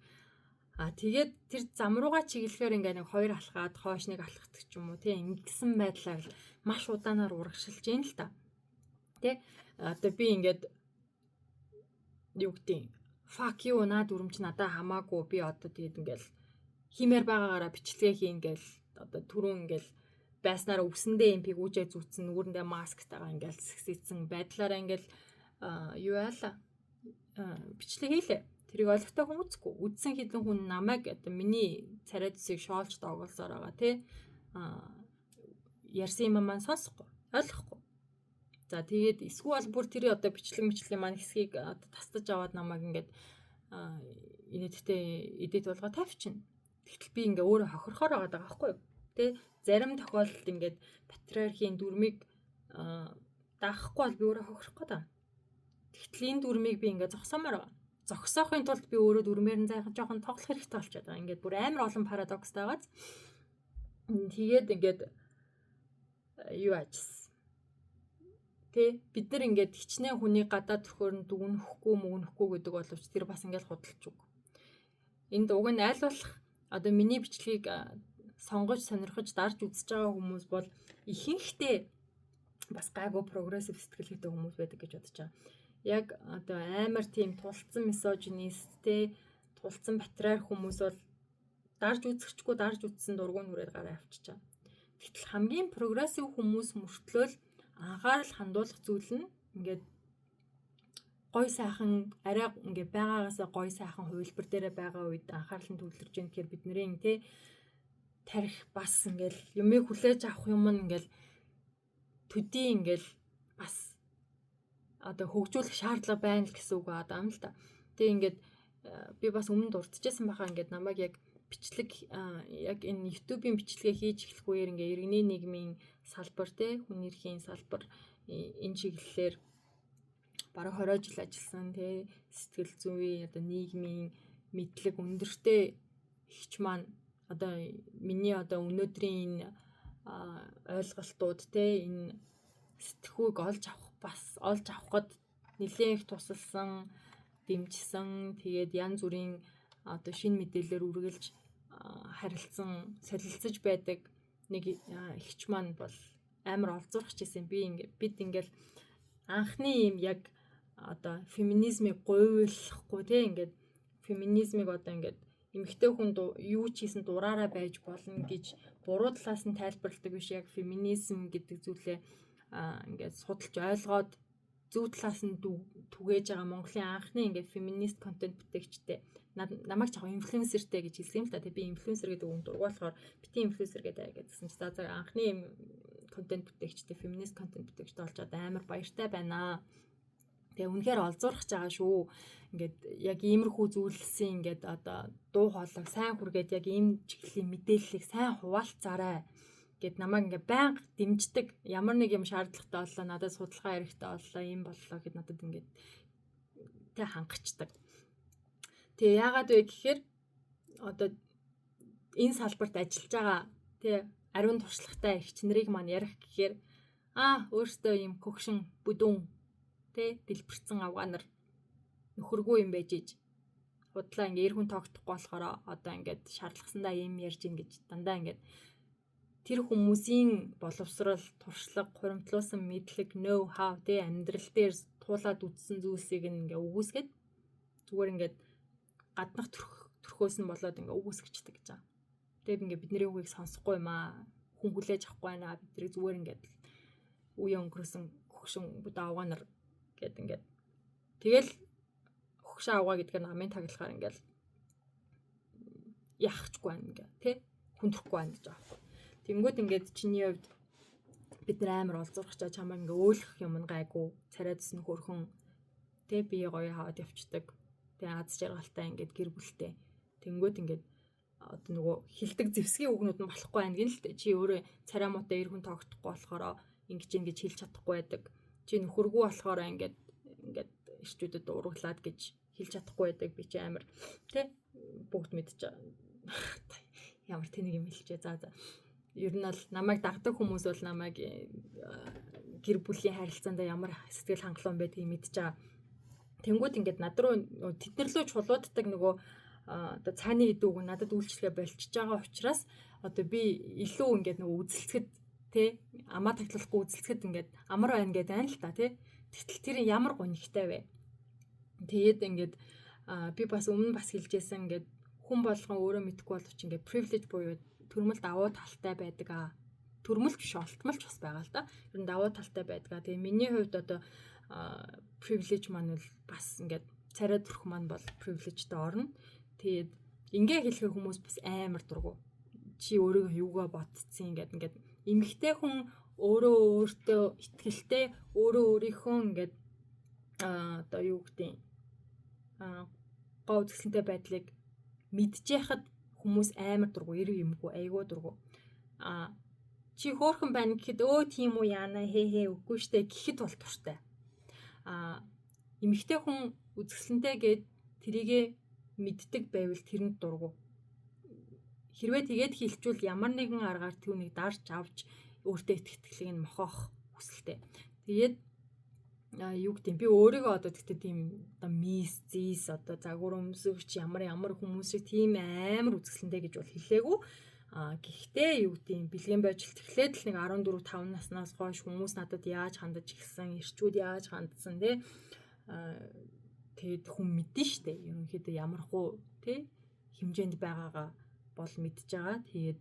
А тэгээд тэр зам руугаа чиглэхээр ингээ нэг хоёр алхаад хойш нэг алхах ч юм уу тий, ингэсэн байдлаар маш удаанаар урагшилж гин л та. Тэ одоо би ингээд юу гэдэг fuck you, наад дүрмч надаа хамаагүй, би одоо тэгээд ингээл хиймээр байгаагаараа бичлэгээ хийн гээл одоо түрүүн ингээл байснараа үсэндээ эмпиг үүжээ зүүцэн, нүгэрэндээ масктайгаа ингээл сэгсээсэн байдлаараа ингээл юу яалаа бичлэг хийлээ. Тэрийг ойлгохтой хүн үзэхгүй. Үзсэн хэдэн хүн намайг одоо миний царай зүсийг шоолж доголсоор байгаа тий. Ярьсан юм маань сонсохгүй, ойлгохгүй. За тэгээд эсвэл бүр тэр одоо бичлэг мэтлэгийн маань хэсгийг одоо тастаж аваад намайг ингээд инээдтэй эдэт болгоо тавьчихна. Тэгтэл би ингээ өөрөө хохирохоор байгаа даа байхгүй юу? Тэ зарим тохиолдолд ингээд патриархийн дүрмийг даахгүй бол би өөрөө хохирох гээд байгаа. Тэгтэл энэ дүрмийг би ингээ зогсоомоор байгаа. Зогсоохын тулд би өөрөө дүрмээр нь зайхан жоохон тоглох хэрэгтэй болчиход байгаа. Ингээд бүр амар олон парадокстай байгааз. Тэгээд ингээд юу аажсан. Тэ бид нар ингээд хичнээн хүний гадаа төрхөөр нь дүгнэхгүй мөгнөхгүй гэдэг боловч тэр бас ингээд худалч үг. Энд уг нь аль болох одоо миний бичлэгийг сонгож сонирхож дарж үзэж байгаа хүмүүс бол ихэнхдээ бас гайгүй прогрессив сэтгэлгээтэй хүмүүс байдаг гэж бодож байгаа. Яг одоо амар тийм тулцсан мисогинист те, тулцсан патриарх хүмүүс бол дарж үзэхчгүй, дарж үзсэн дургуун хүрээд гараа авчиж байгаа. Гэтэл хамгийн прогрессив хүмүүс мөртлөөл анхаарал хандуулах зүйл нь ингээд гой сайхан арай ингээ байгаагаасаа гой сайхан хувилбар дээрээ байгаа үед анхаарал нь төвлөрж байна гэхээр бидний те тарих бас ингээл юмыг хүлээж авах юм нь ингээл төдий ингээл бас одоо хөгжүүлэх шаардлага байна л гэсэн үг байгаа юм л та. Тэгээ ингээд би бас өмнө дурдчихсан байхаа, ингээд намайг яг бичлэг яг энэ YouTube-ийн бичлэгээ хийж эхлэх үеэр ингээ иргэний нийгмийн салбар те, хүн эрхийн салбар энэ чиглэлээр бараг 20 жил ажилласан те, сэтгэл зүйн одоо нийгмийн мэдлэг өндөртэй эгч маань одоо миний одоо өнөөдрийн энэ ойлголтууд те, энэ сэтгхүүг олж авах бас олж авахд нэлээд их тусалсан, дэмжсэн, тэгээд янз бүрийн одоо шинэ мэдээлэлээр үргэлж харилцан солилцож байдаг нэг эгч маань бол амар олзуурах гэсэн. Би ингээ бид ингээл анхны юм яг одоо феминизмыг гуйлахгүй те, ингээд феминизмыг одоо ингээд эмэгтэй хүн юу ч хийсэн дураараа байж болно гэж буруу талаас нь тайлбарладаг биш, яг феминизм гэдэг зүйлээ ингээд судалж ойлгоод зөв талаас нь түгээж байгаа Монголын анхны ингээд феминист контент бүтээгчтэй, намайг ч яг инфлюенсертэй гэж хэлсэн юм л та. Тэг би инфлюенсер гэдэг үг дургу болохоор бити инфлюенсер гэдэг гэсэн чи за анхны юм контент бүтээгчтэй, феминист контент бүтээгчтэй болж байгаа амар баяртай байна. Тэгээ үнэхээр олзуурах байгаа шүү. Ингээд яг иймэрхүү зүйлсийн ингээд одоо дуу хоолойг сайн хүргээд яг ийм чиглэлийн мэдээллийг сайн хуваалцаарай Гэд намайг ингээ байнга дэмждэг. Ямар нэг юм шаардлагатай боллоо, надад судалгаа хэрэгтэй боллоо, ийм боллоо гэд надад ингээд тэ хангачдаг. Тэгээ яагаад вэ гэхээр одоо энэ салбарт ажиллаж байгаа тэ ариун туршлагатай эгч нарыг маань ярих гэхээр өөртөө ийм хөгшин бүдүүн тэ дэлбэрсэн авгаа нар нөхөргүй юм байж иж худлаа ингээ эр хүн тоогдохгүй болохоор одоо ингээд шаардлагасандаа ийм ярьж ин гэж дандаа ингээд тэр хүмүүсийн боловсрал, туршлага, хуримтлуулсан мэдлэг, know how тэ амьдрал дээр туулаад үзсэн зүйлсийг ингээ үгүйсгээд зүгээр ингээд гаднах төрхөөс нь болоод ингээ үгүйсгэждэг гэж байгаа. Тэгээд ингээ бидний үгийг сонсохгүй юм аа. Хүн хүлээж авахгүй байна. Бид тэрийг зүгээр ингээд үе өнгөрөөсөн хөгшин бүдэ авгаа нар гэд ингээд тэгэл хөгшин авгаа гэдгээр намын таглахаар ингээл яахчгүй байна ингээ тий хүндрэхгүй байна гэж байгаа байхгүй. Тэнгүүд ингээд чиний хувьд бид нар амар олзуурхчаа чамайг ингээ өөлөх юм нь гайгүй, царай зүс нь хөрхөн тий бие гоё хаваад явцдаг. Тэгээ аз жаргалтай ингээд гэр бүлтэй. Тэнгүүд ингээд одоо нөгөө хилдэг зэвсгийн үгнүүд нь болохгүй байна гин л дээ. Чи өөрөө царай муутай эр хүн тоогдохгүй болохоор ингэж ингэж хэлж чадахгүй байдаг. Чи нөхөргүй болохоор ингээд ингээд ирчүүдэд урагглаад гэж хэлж чадахгүй байдаг. Би чи амар тий бүгд мэдж байгаа. Ямар тэнэг юм хэлчихэ. За за. Ер нь бол намайг дагдаг хүмүүс бол намайг гэр бүлийн харилцаанд ямар сэтгэл хангалуун байдгийг мэдж байгаа. Тэнгүүд ингээд над руу тэд нар лөө чулууддаг нөгөө одоо цааны идэв үг надад үйлчлэгээ болчихж байгаа учраас одоо би илүү ингээд нөгөө үзэлцэхэд тий амаа таглахгүй үзэлцэхэд ингээд амар байна гэдэг байна л та тий. Тэгтэл тэр ямар гонигтай вэ? Тэгээд ингээд би бас өмнө бас хэлжсэн ингээд хүн болгон өөрөө мэдэхгүй боловч ингээд privilege буюу төрмөл давуу талтай байдаг аа. Төрмөл биш олтмолч бас байгаа л да. Ер нь давуу талтай байдаг аа. Тэгээ миний хувьд одоо privilege маань бол бас ингээд царай төрх маань бол privilege-тэй орно. Тэгээд ингээ хэлэхээр хүмүүс бас амар дургу. Чи өөрийгөө юугаа ботцсон ингээд ингээд эмэгтэй хүн өөрөө өөртөө итгэлтэй өөрөө өөрийнхөө ингээд одоо юу гэдэг гоо үзэсгэлэнтэй байдлыг мэдчихэхэд хүмүүс амар дургу, эрг юмгүй, айгүй дургу. Чи хөөхөн байна гэхэд өө тийм үү яана хээ хээ үгүй штэ гэхэд бол туртай. Эмэгтэй хүн үзэсгэлэнтэй гээд тэрийгэ мэддэг байвал тэрэнд дургу. Хэрвээ тэгээд хэлчүүл ямар нэгэн аргаар түүнийг дарж авч өөртөө итгэх нь мохоох хүсэлтэй. Тэгээд юу гэдэг би өөрийгөө одоо тэгтээ тийм одоо мис зис одоо загвар өмсөгч ямар ямар хүмүүс шиг тийм амар үзэсгэлэнтэй гэж бол хэлээгүй. Гэхдээ юу гэдэг бэлгэн бойжилт эхлээд л нэг 14 5 наснаас хойш хүмүүс надад яаж хандаж эхэлсэн, эрчүүд яаж хандсан тий. Тэгээд хүн мэдэн штэ. Ерөнхийдөө ямар хуу тий хэмжээнд байгаагаа бол мэдж байгаа. Тэгээд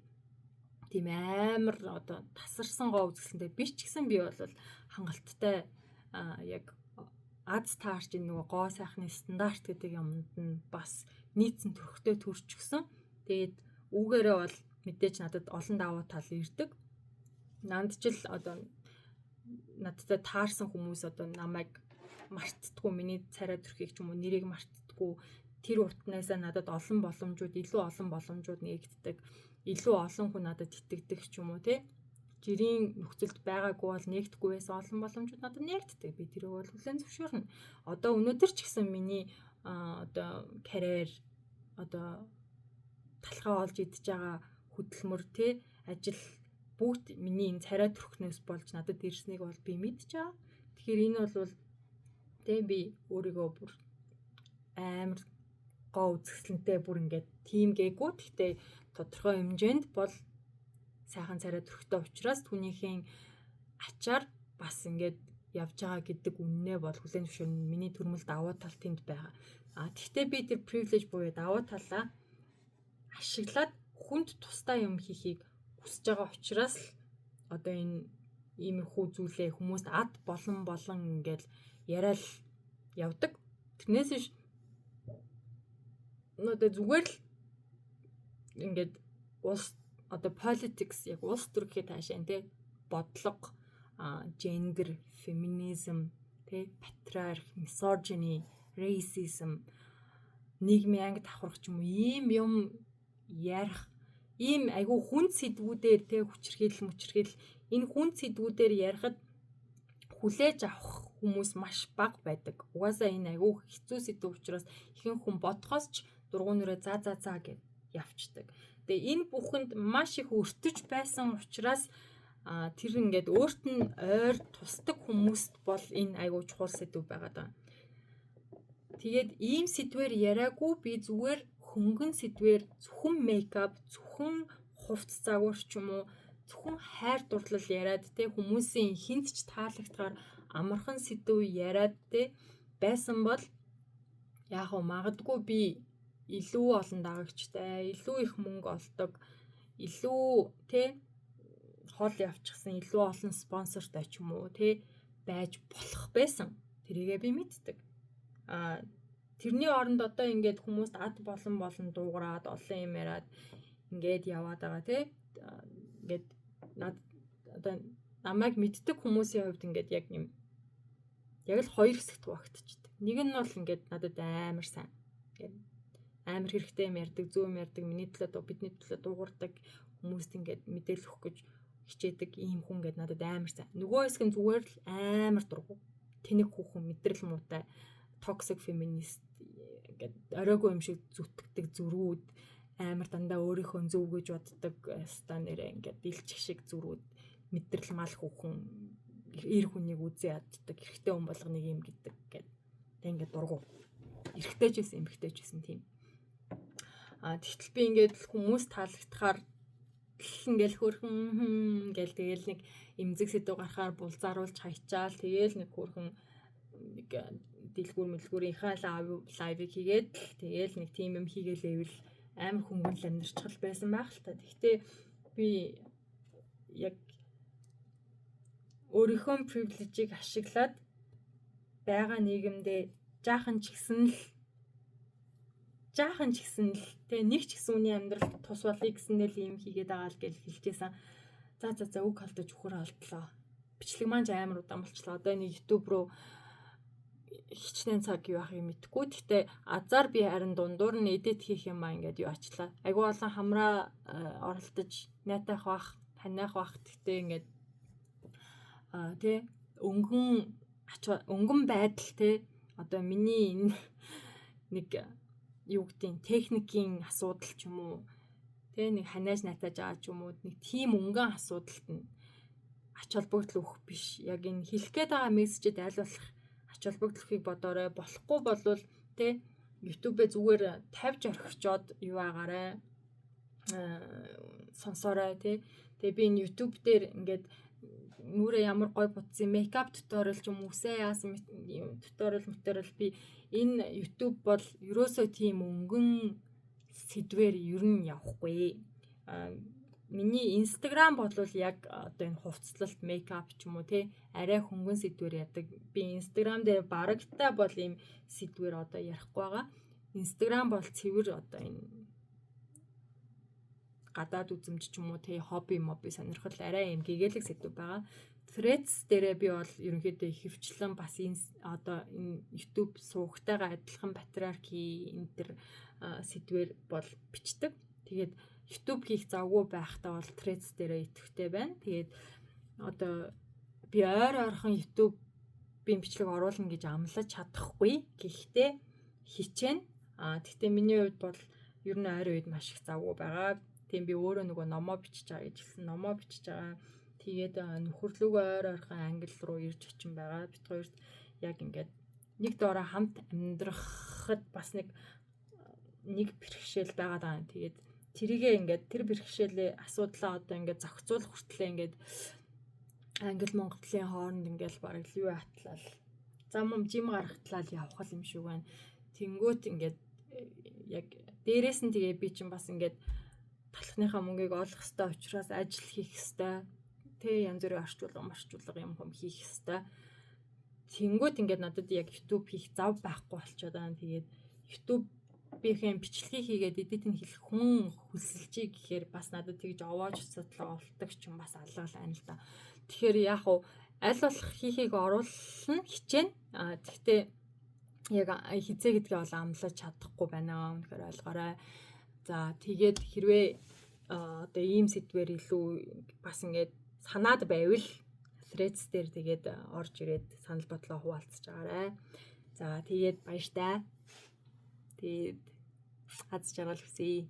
тийм амар одоо тасарсан гоо үзэсгэлэнтэй биш ч гэсэн би бол хангалттай яг аз таарч энэ нөгөө гоо сайхны стандарт гэдэг юмд нь бас нийцэн төрхтэй төрчихсөн. Тэгээд үүгээрээ бол мэдээж надад олон давуу тал ирдэг. Нандчил одоо надтай таарсан хүмүүс одоо намайг мартдаггүй, миний царай төрхийг ч юм уу нэрийг мартдаггүй. Тэр утнаасаа надад олон боломжууд, илүү олон боломжууд нээгддэг. Илүү олон хүн надад итгэдэг ч юм уу тий. Жирийн нөхцөлд байгаагүй бол нээгдэхгүй байсан олон боломжууд надад нээгддэг. Би тэрийг бол хүлээн зөвшөөрнө. Одоо өнөөдөр ч гэсэн миний одоо карьер одоо талхаа олж идэж байгаа хөдөлмөр тий ажил бүгд миний энэ царай төрхнөөс болж надад ирснийг бол би мэдж байгаа. Тэгэхээр энэ бол тий би өөрийгөө бүр амар гоо үзэсгэлэнтэй бүр ингээд тийм гээгүй. Гэхдээ тодорхой хэмжээнд бол сайхан царай төрхтэй учраас түүнийхээ ачаар бас ингээд явж байгаа гэдэг үннээ бол хүлээн зөвшөөрнө. Миний төрмөл давуу тал тэнд байгаа. Тэгвэл би тэр privilege буюу давуу талаа ашиглаад хүнд тустай юм хийхийг хүсэж байгаа учраас л одоо энэ иймэрхүү зүйлээ хүмүүст ад болон болон ингээл яриад явдаг. Тэрнээс биш одоо зүгээр л ингээд улс одоо politics яг улс төр гэхэд таашаа тий бодлого, гендер, феминизм, тий патриарх, misogyny, racism, нийгмийн анги давхарх ч юм уу ийм юм ярих Ийм айгүй хүнд сэдвүүдээр те хүчирхийлэл мүчирхийлэл, энэ хүнд сэдвүүдээр ярихад хүлээж авах хүмүүс маш бага байдаг. Угаасаа энэ айгүй хэцүү сэдв учраас ихэнх хүн бодхоос ч дургуун нүрээ за за за гэд явцдаг. Тэгээ энэ бүхэнд маш их өртөж байсан учраас тэр ингээд өөрт нь ойр тусдаг хүмүүст бол энэ айгүй чухал сэдв байгаа даа. Тэгээд ийм сэдвээр яриаггүй, би зүгээр хөнгөн сэдвээр, зөвхөн makeup, зөвхөн хувцас загвар ч юм уу, зөвхөн хайр дурлал яриад те, хүмүүсийн хүнд ч таалагдахаар амархан сэдв яриад те байсан бол яг уу магадгүй би илүү олон дагагчтай, илүү их мөнгө олдог, илүү те хол явчихсан, илүү олон спонсортой ч юм уу те байж болох байсан. Тэрийгээ би мэддэг. Тэрний оронд одоо ингээд хүмүүст ад болон болон дуугараад, олон юм яриад ингээд яваад байгаа те. Ингээд над одоо намайг мэддэг хүмүүсийн хувьд ингээд яг юм яг л хоёр хэсэгт хуваагдчихдаг. Нэг нь бол ингээд надад амар сайн. Ингээд амар хэрэгтэй юм ярьдаг, зөв юм ярьдаг, миний төлөө, бидний төлөө дуугардаг, хүмүүст ингээд мэдээлэл өгөх гэж хичээдэг ийм хүн ингээд надад амар сайн. Нөгөө хэсэг нь зүгээр л амар дургу. Тэнэг хүүхэн, мэдрэл муутай, toxic feminist, ингээд оройгүй юм шиг зүтгэдэг зөрүүд, амар дандаа өөрийнхөө зөв гэж боддог, ста нэрээ ингээд илчих шиг зөрүүд, мэдрэл мал хүүхэн, эр хүнийг үзээ яддаг, эрэгтэй хүн болгоныг юм гэдэг гээд тэг ингээд дургу. Эрэгтэй ч байсан, эмэгтэй ч байсан тийм. Тэгтэл би ингээд хүмүүс таалагдахаар ингээл хөөрхөн ингээл тэгэл нэг эмзэг сэдв гарахаар булзааруулж хайчаал, тэгэл нэг хөөрхөн нэг дэлгүүр мэлгүүрийнхаа live ыг хийгээд, тэгэл нэг тийм юм хийгээл амар хөнгөн л амьдарчхал байсан байх л та. Гэхдээ би яг өөрийнхөө privilege ийг ашиглаад байгаа нийгэмдээ жаахан ч гэсэн л, жаахан ч гэсэн л тэгээ нэг ч гэсэн үний амьдралд тус болъё гэсэндээ л ийм хийгээд байгаа л гэж хэлжсэн. За за за, үг холдож үхэр холдлоо. Бичлэг маань ч амар удаан болчлоо. Одоо нэг YouTube руу хичнээн цаг юу ахыг мэдэхгүй. Гэхдээ азар би харин дундуур нь edit хийх юм аа, ингээд юу ачлаа. Айгуу олон хамраа оролдож найтах бах, таниах бах. Гэхдээ ингээд тий өнгөн өнгөн байдал те, одоо миний энэ нэг юу гэдгийг техникийн асуудал ч юм уу те, нэг ханиаж натаж байгаа ч юм уу, нэг тийм өнгөн асуудалт нь ач холбогдол өгөх биш. Яг энэ хэлэх гээд байгаа мессежид аль болох ач холбогдол өгөхийг бодоорой. Болохгүй болвол те YouTube-ээ зүгээр тавьж орхичоод юу агаарай, сонсоорой тий. Тэгээ би энэ YouTube дээр ингээд нүрээ ямар гой будсан makeup tutorial ч юм уу, үсээ яасан tutorial материал, би энэ YouTube бол ерөөсөө тийм өнгөн сэдвээр ер нь явахгүй. Миний Instagram бол яг одоо энэ хувцлалт, makeup ч юм уу те, арай хөнгөн сэдвээр яадаг. Би Instagram дээр барагтаа бол ийм сэдвээр одоо ярихгүй байгаа. Instagram бол цэвэр одоо энэ гадаад үзэмж ч юм уу те, хобби моби, сонирхол, арай юм гэгээлэг сэдв байгаа. Threads дээрээ би бол ерөнхийдөө ихэвчлэн бас энэ одоо энэ YouTube сувагтайгаа адилхан патриархи энэ төр сэдвээр бол бичдэг. Тэгээд YouTube хийх завгүй байхдаа бол Threads дээрээ идэвхтэй байна. Тэгээд одоо би ойр ойрхон YouTube-ийн бичлэг оруулна гэж амлаж чадахгүй. Гэхдээ хичээнэ. Гэхдээ миний хувьд бол ер нь ойрын үед маш их завгүй байгаа. Тийм, би өөрөө нөгөө номоо бичиж байгаа гэж хэлсэн. Номоо бичиж байгаа. Тэгээд нөхөрлөгөө ойр ойрхон англи руу ирж очин байгаа. Бид хоёрт яг ингээд нэг доороо хамт амьдрахад бас нэг нэг бэрхшээл байгаа даа. Тэгээд тэрийгээ ингээд тэр бэрхшээлээ, асуудлаа одоо ингээд зохицуулах хүртлээ ингээд англи монголын хооронд ингээд бараг л юу атлал зам юм жим гаргатлал явах юм шиг байна. Тэнгүүт ингээд яг дээрээс нь тэгээ би чинь бас ингээд талхныхаа мөнгийг олох хэвээр учраас ажил хийх хэвээр тэ, янз бүрийн орчуулга марчуулга юм хүм хийх хэвээр. Тэнгүүт ингээд надад яг YouTube хийх зав байхгүй болчиход байгаа. Тэгээд YouTube-ийн бичлэгийг хийгээд edit нь хийх хүн хүсэлжий гэхээр бас надад тэгж овоож судлаа олдог ч юм бас алга л байна л да. Тэгэхээр яг уу аль болох хийхийг оруулна, хичээнэ. Тэгтээ яг хизээ гэдгээ бол амлаж чадахгүй байна. Үнэхээр ойлгоорой. За, тэгээд хэрвээ одоо ийм сэдвээр илүү бас ингээд санаад байвал Threads дээр тэгээд орж ирээд санал бодлоо хуваалцаж байгаарай. За, тэгээд баяртай. Тэгээд аз жаргал хүсье.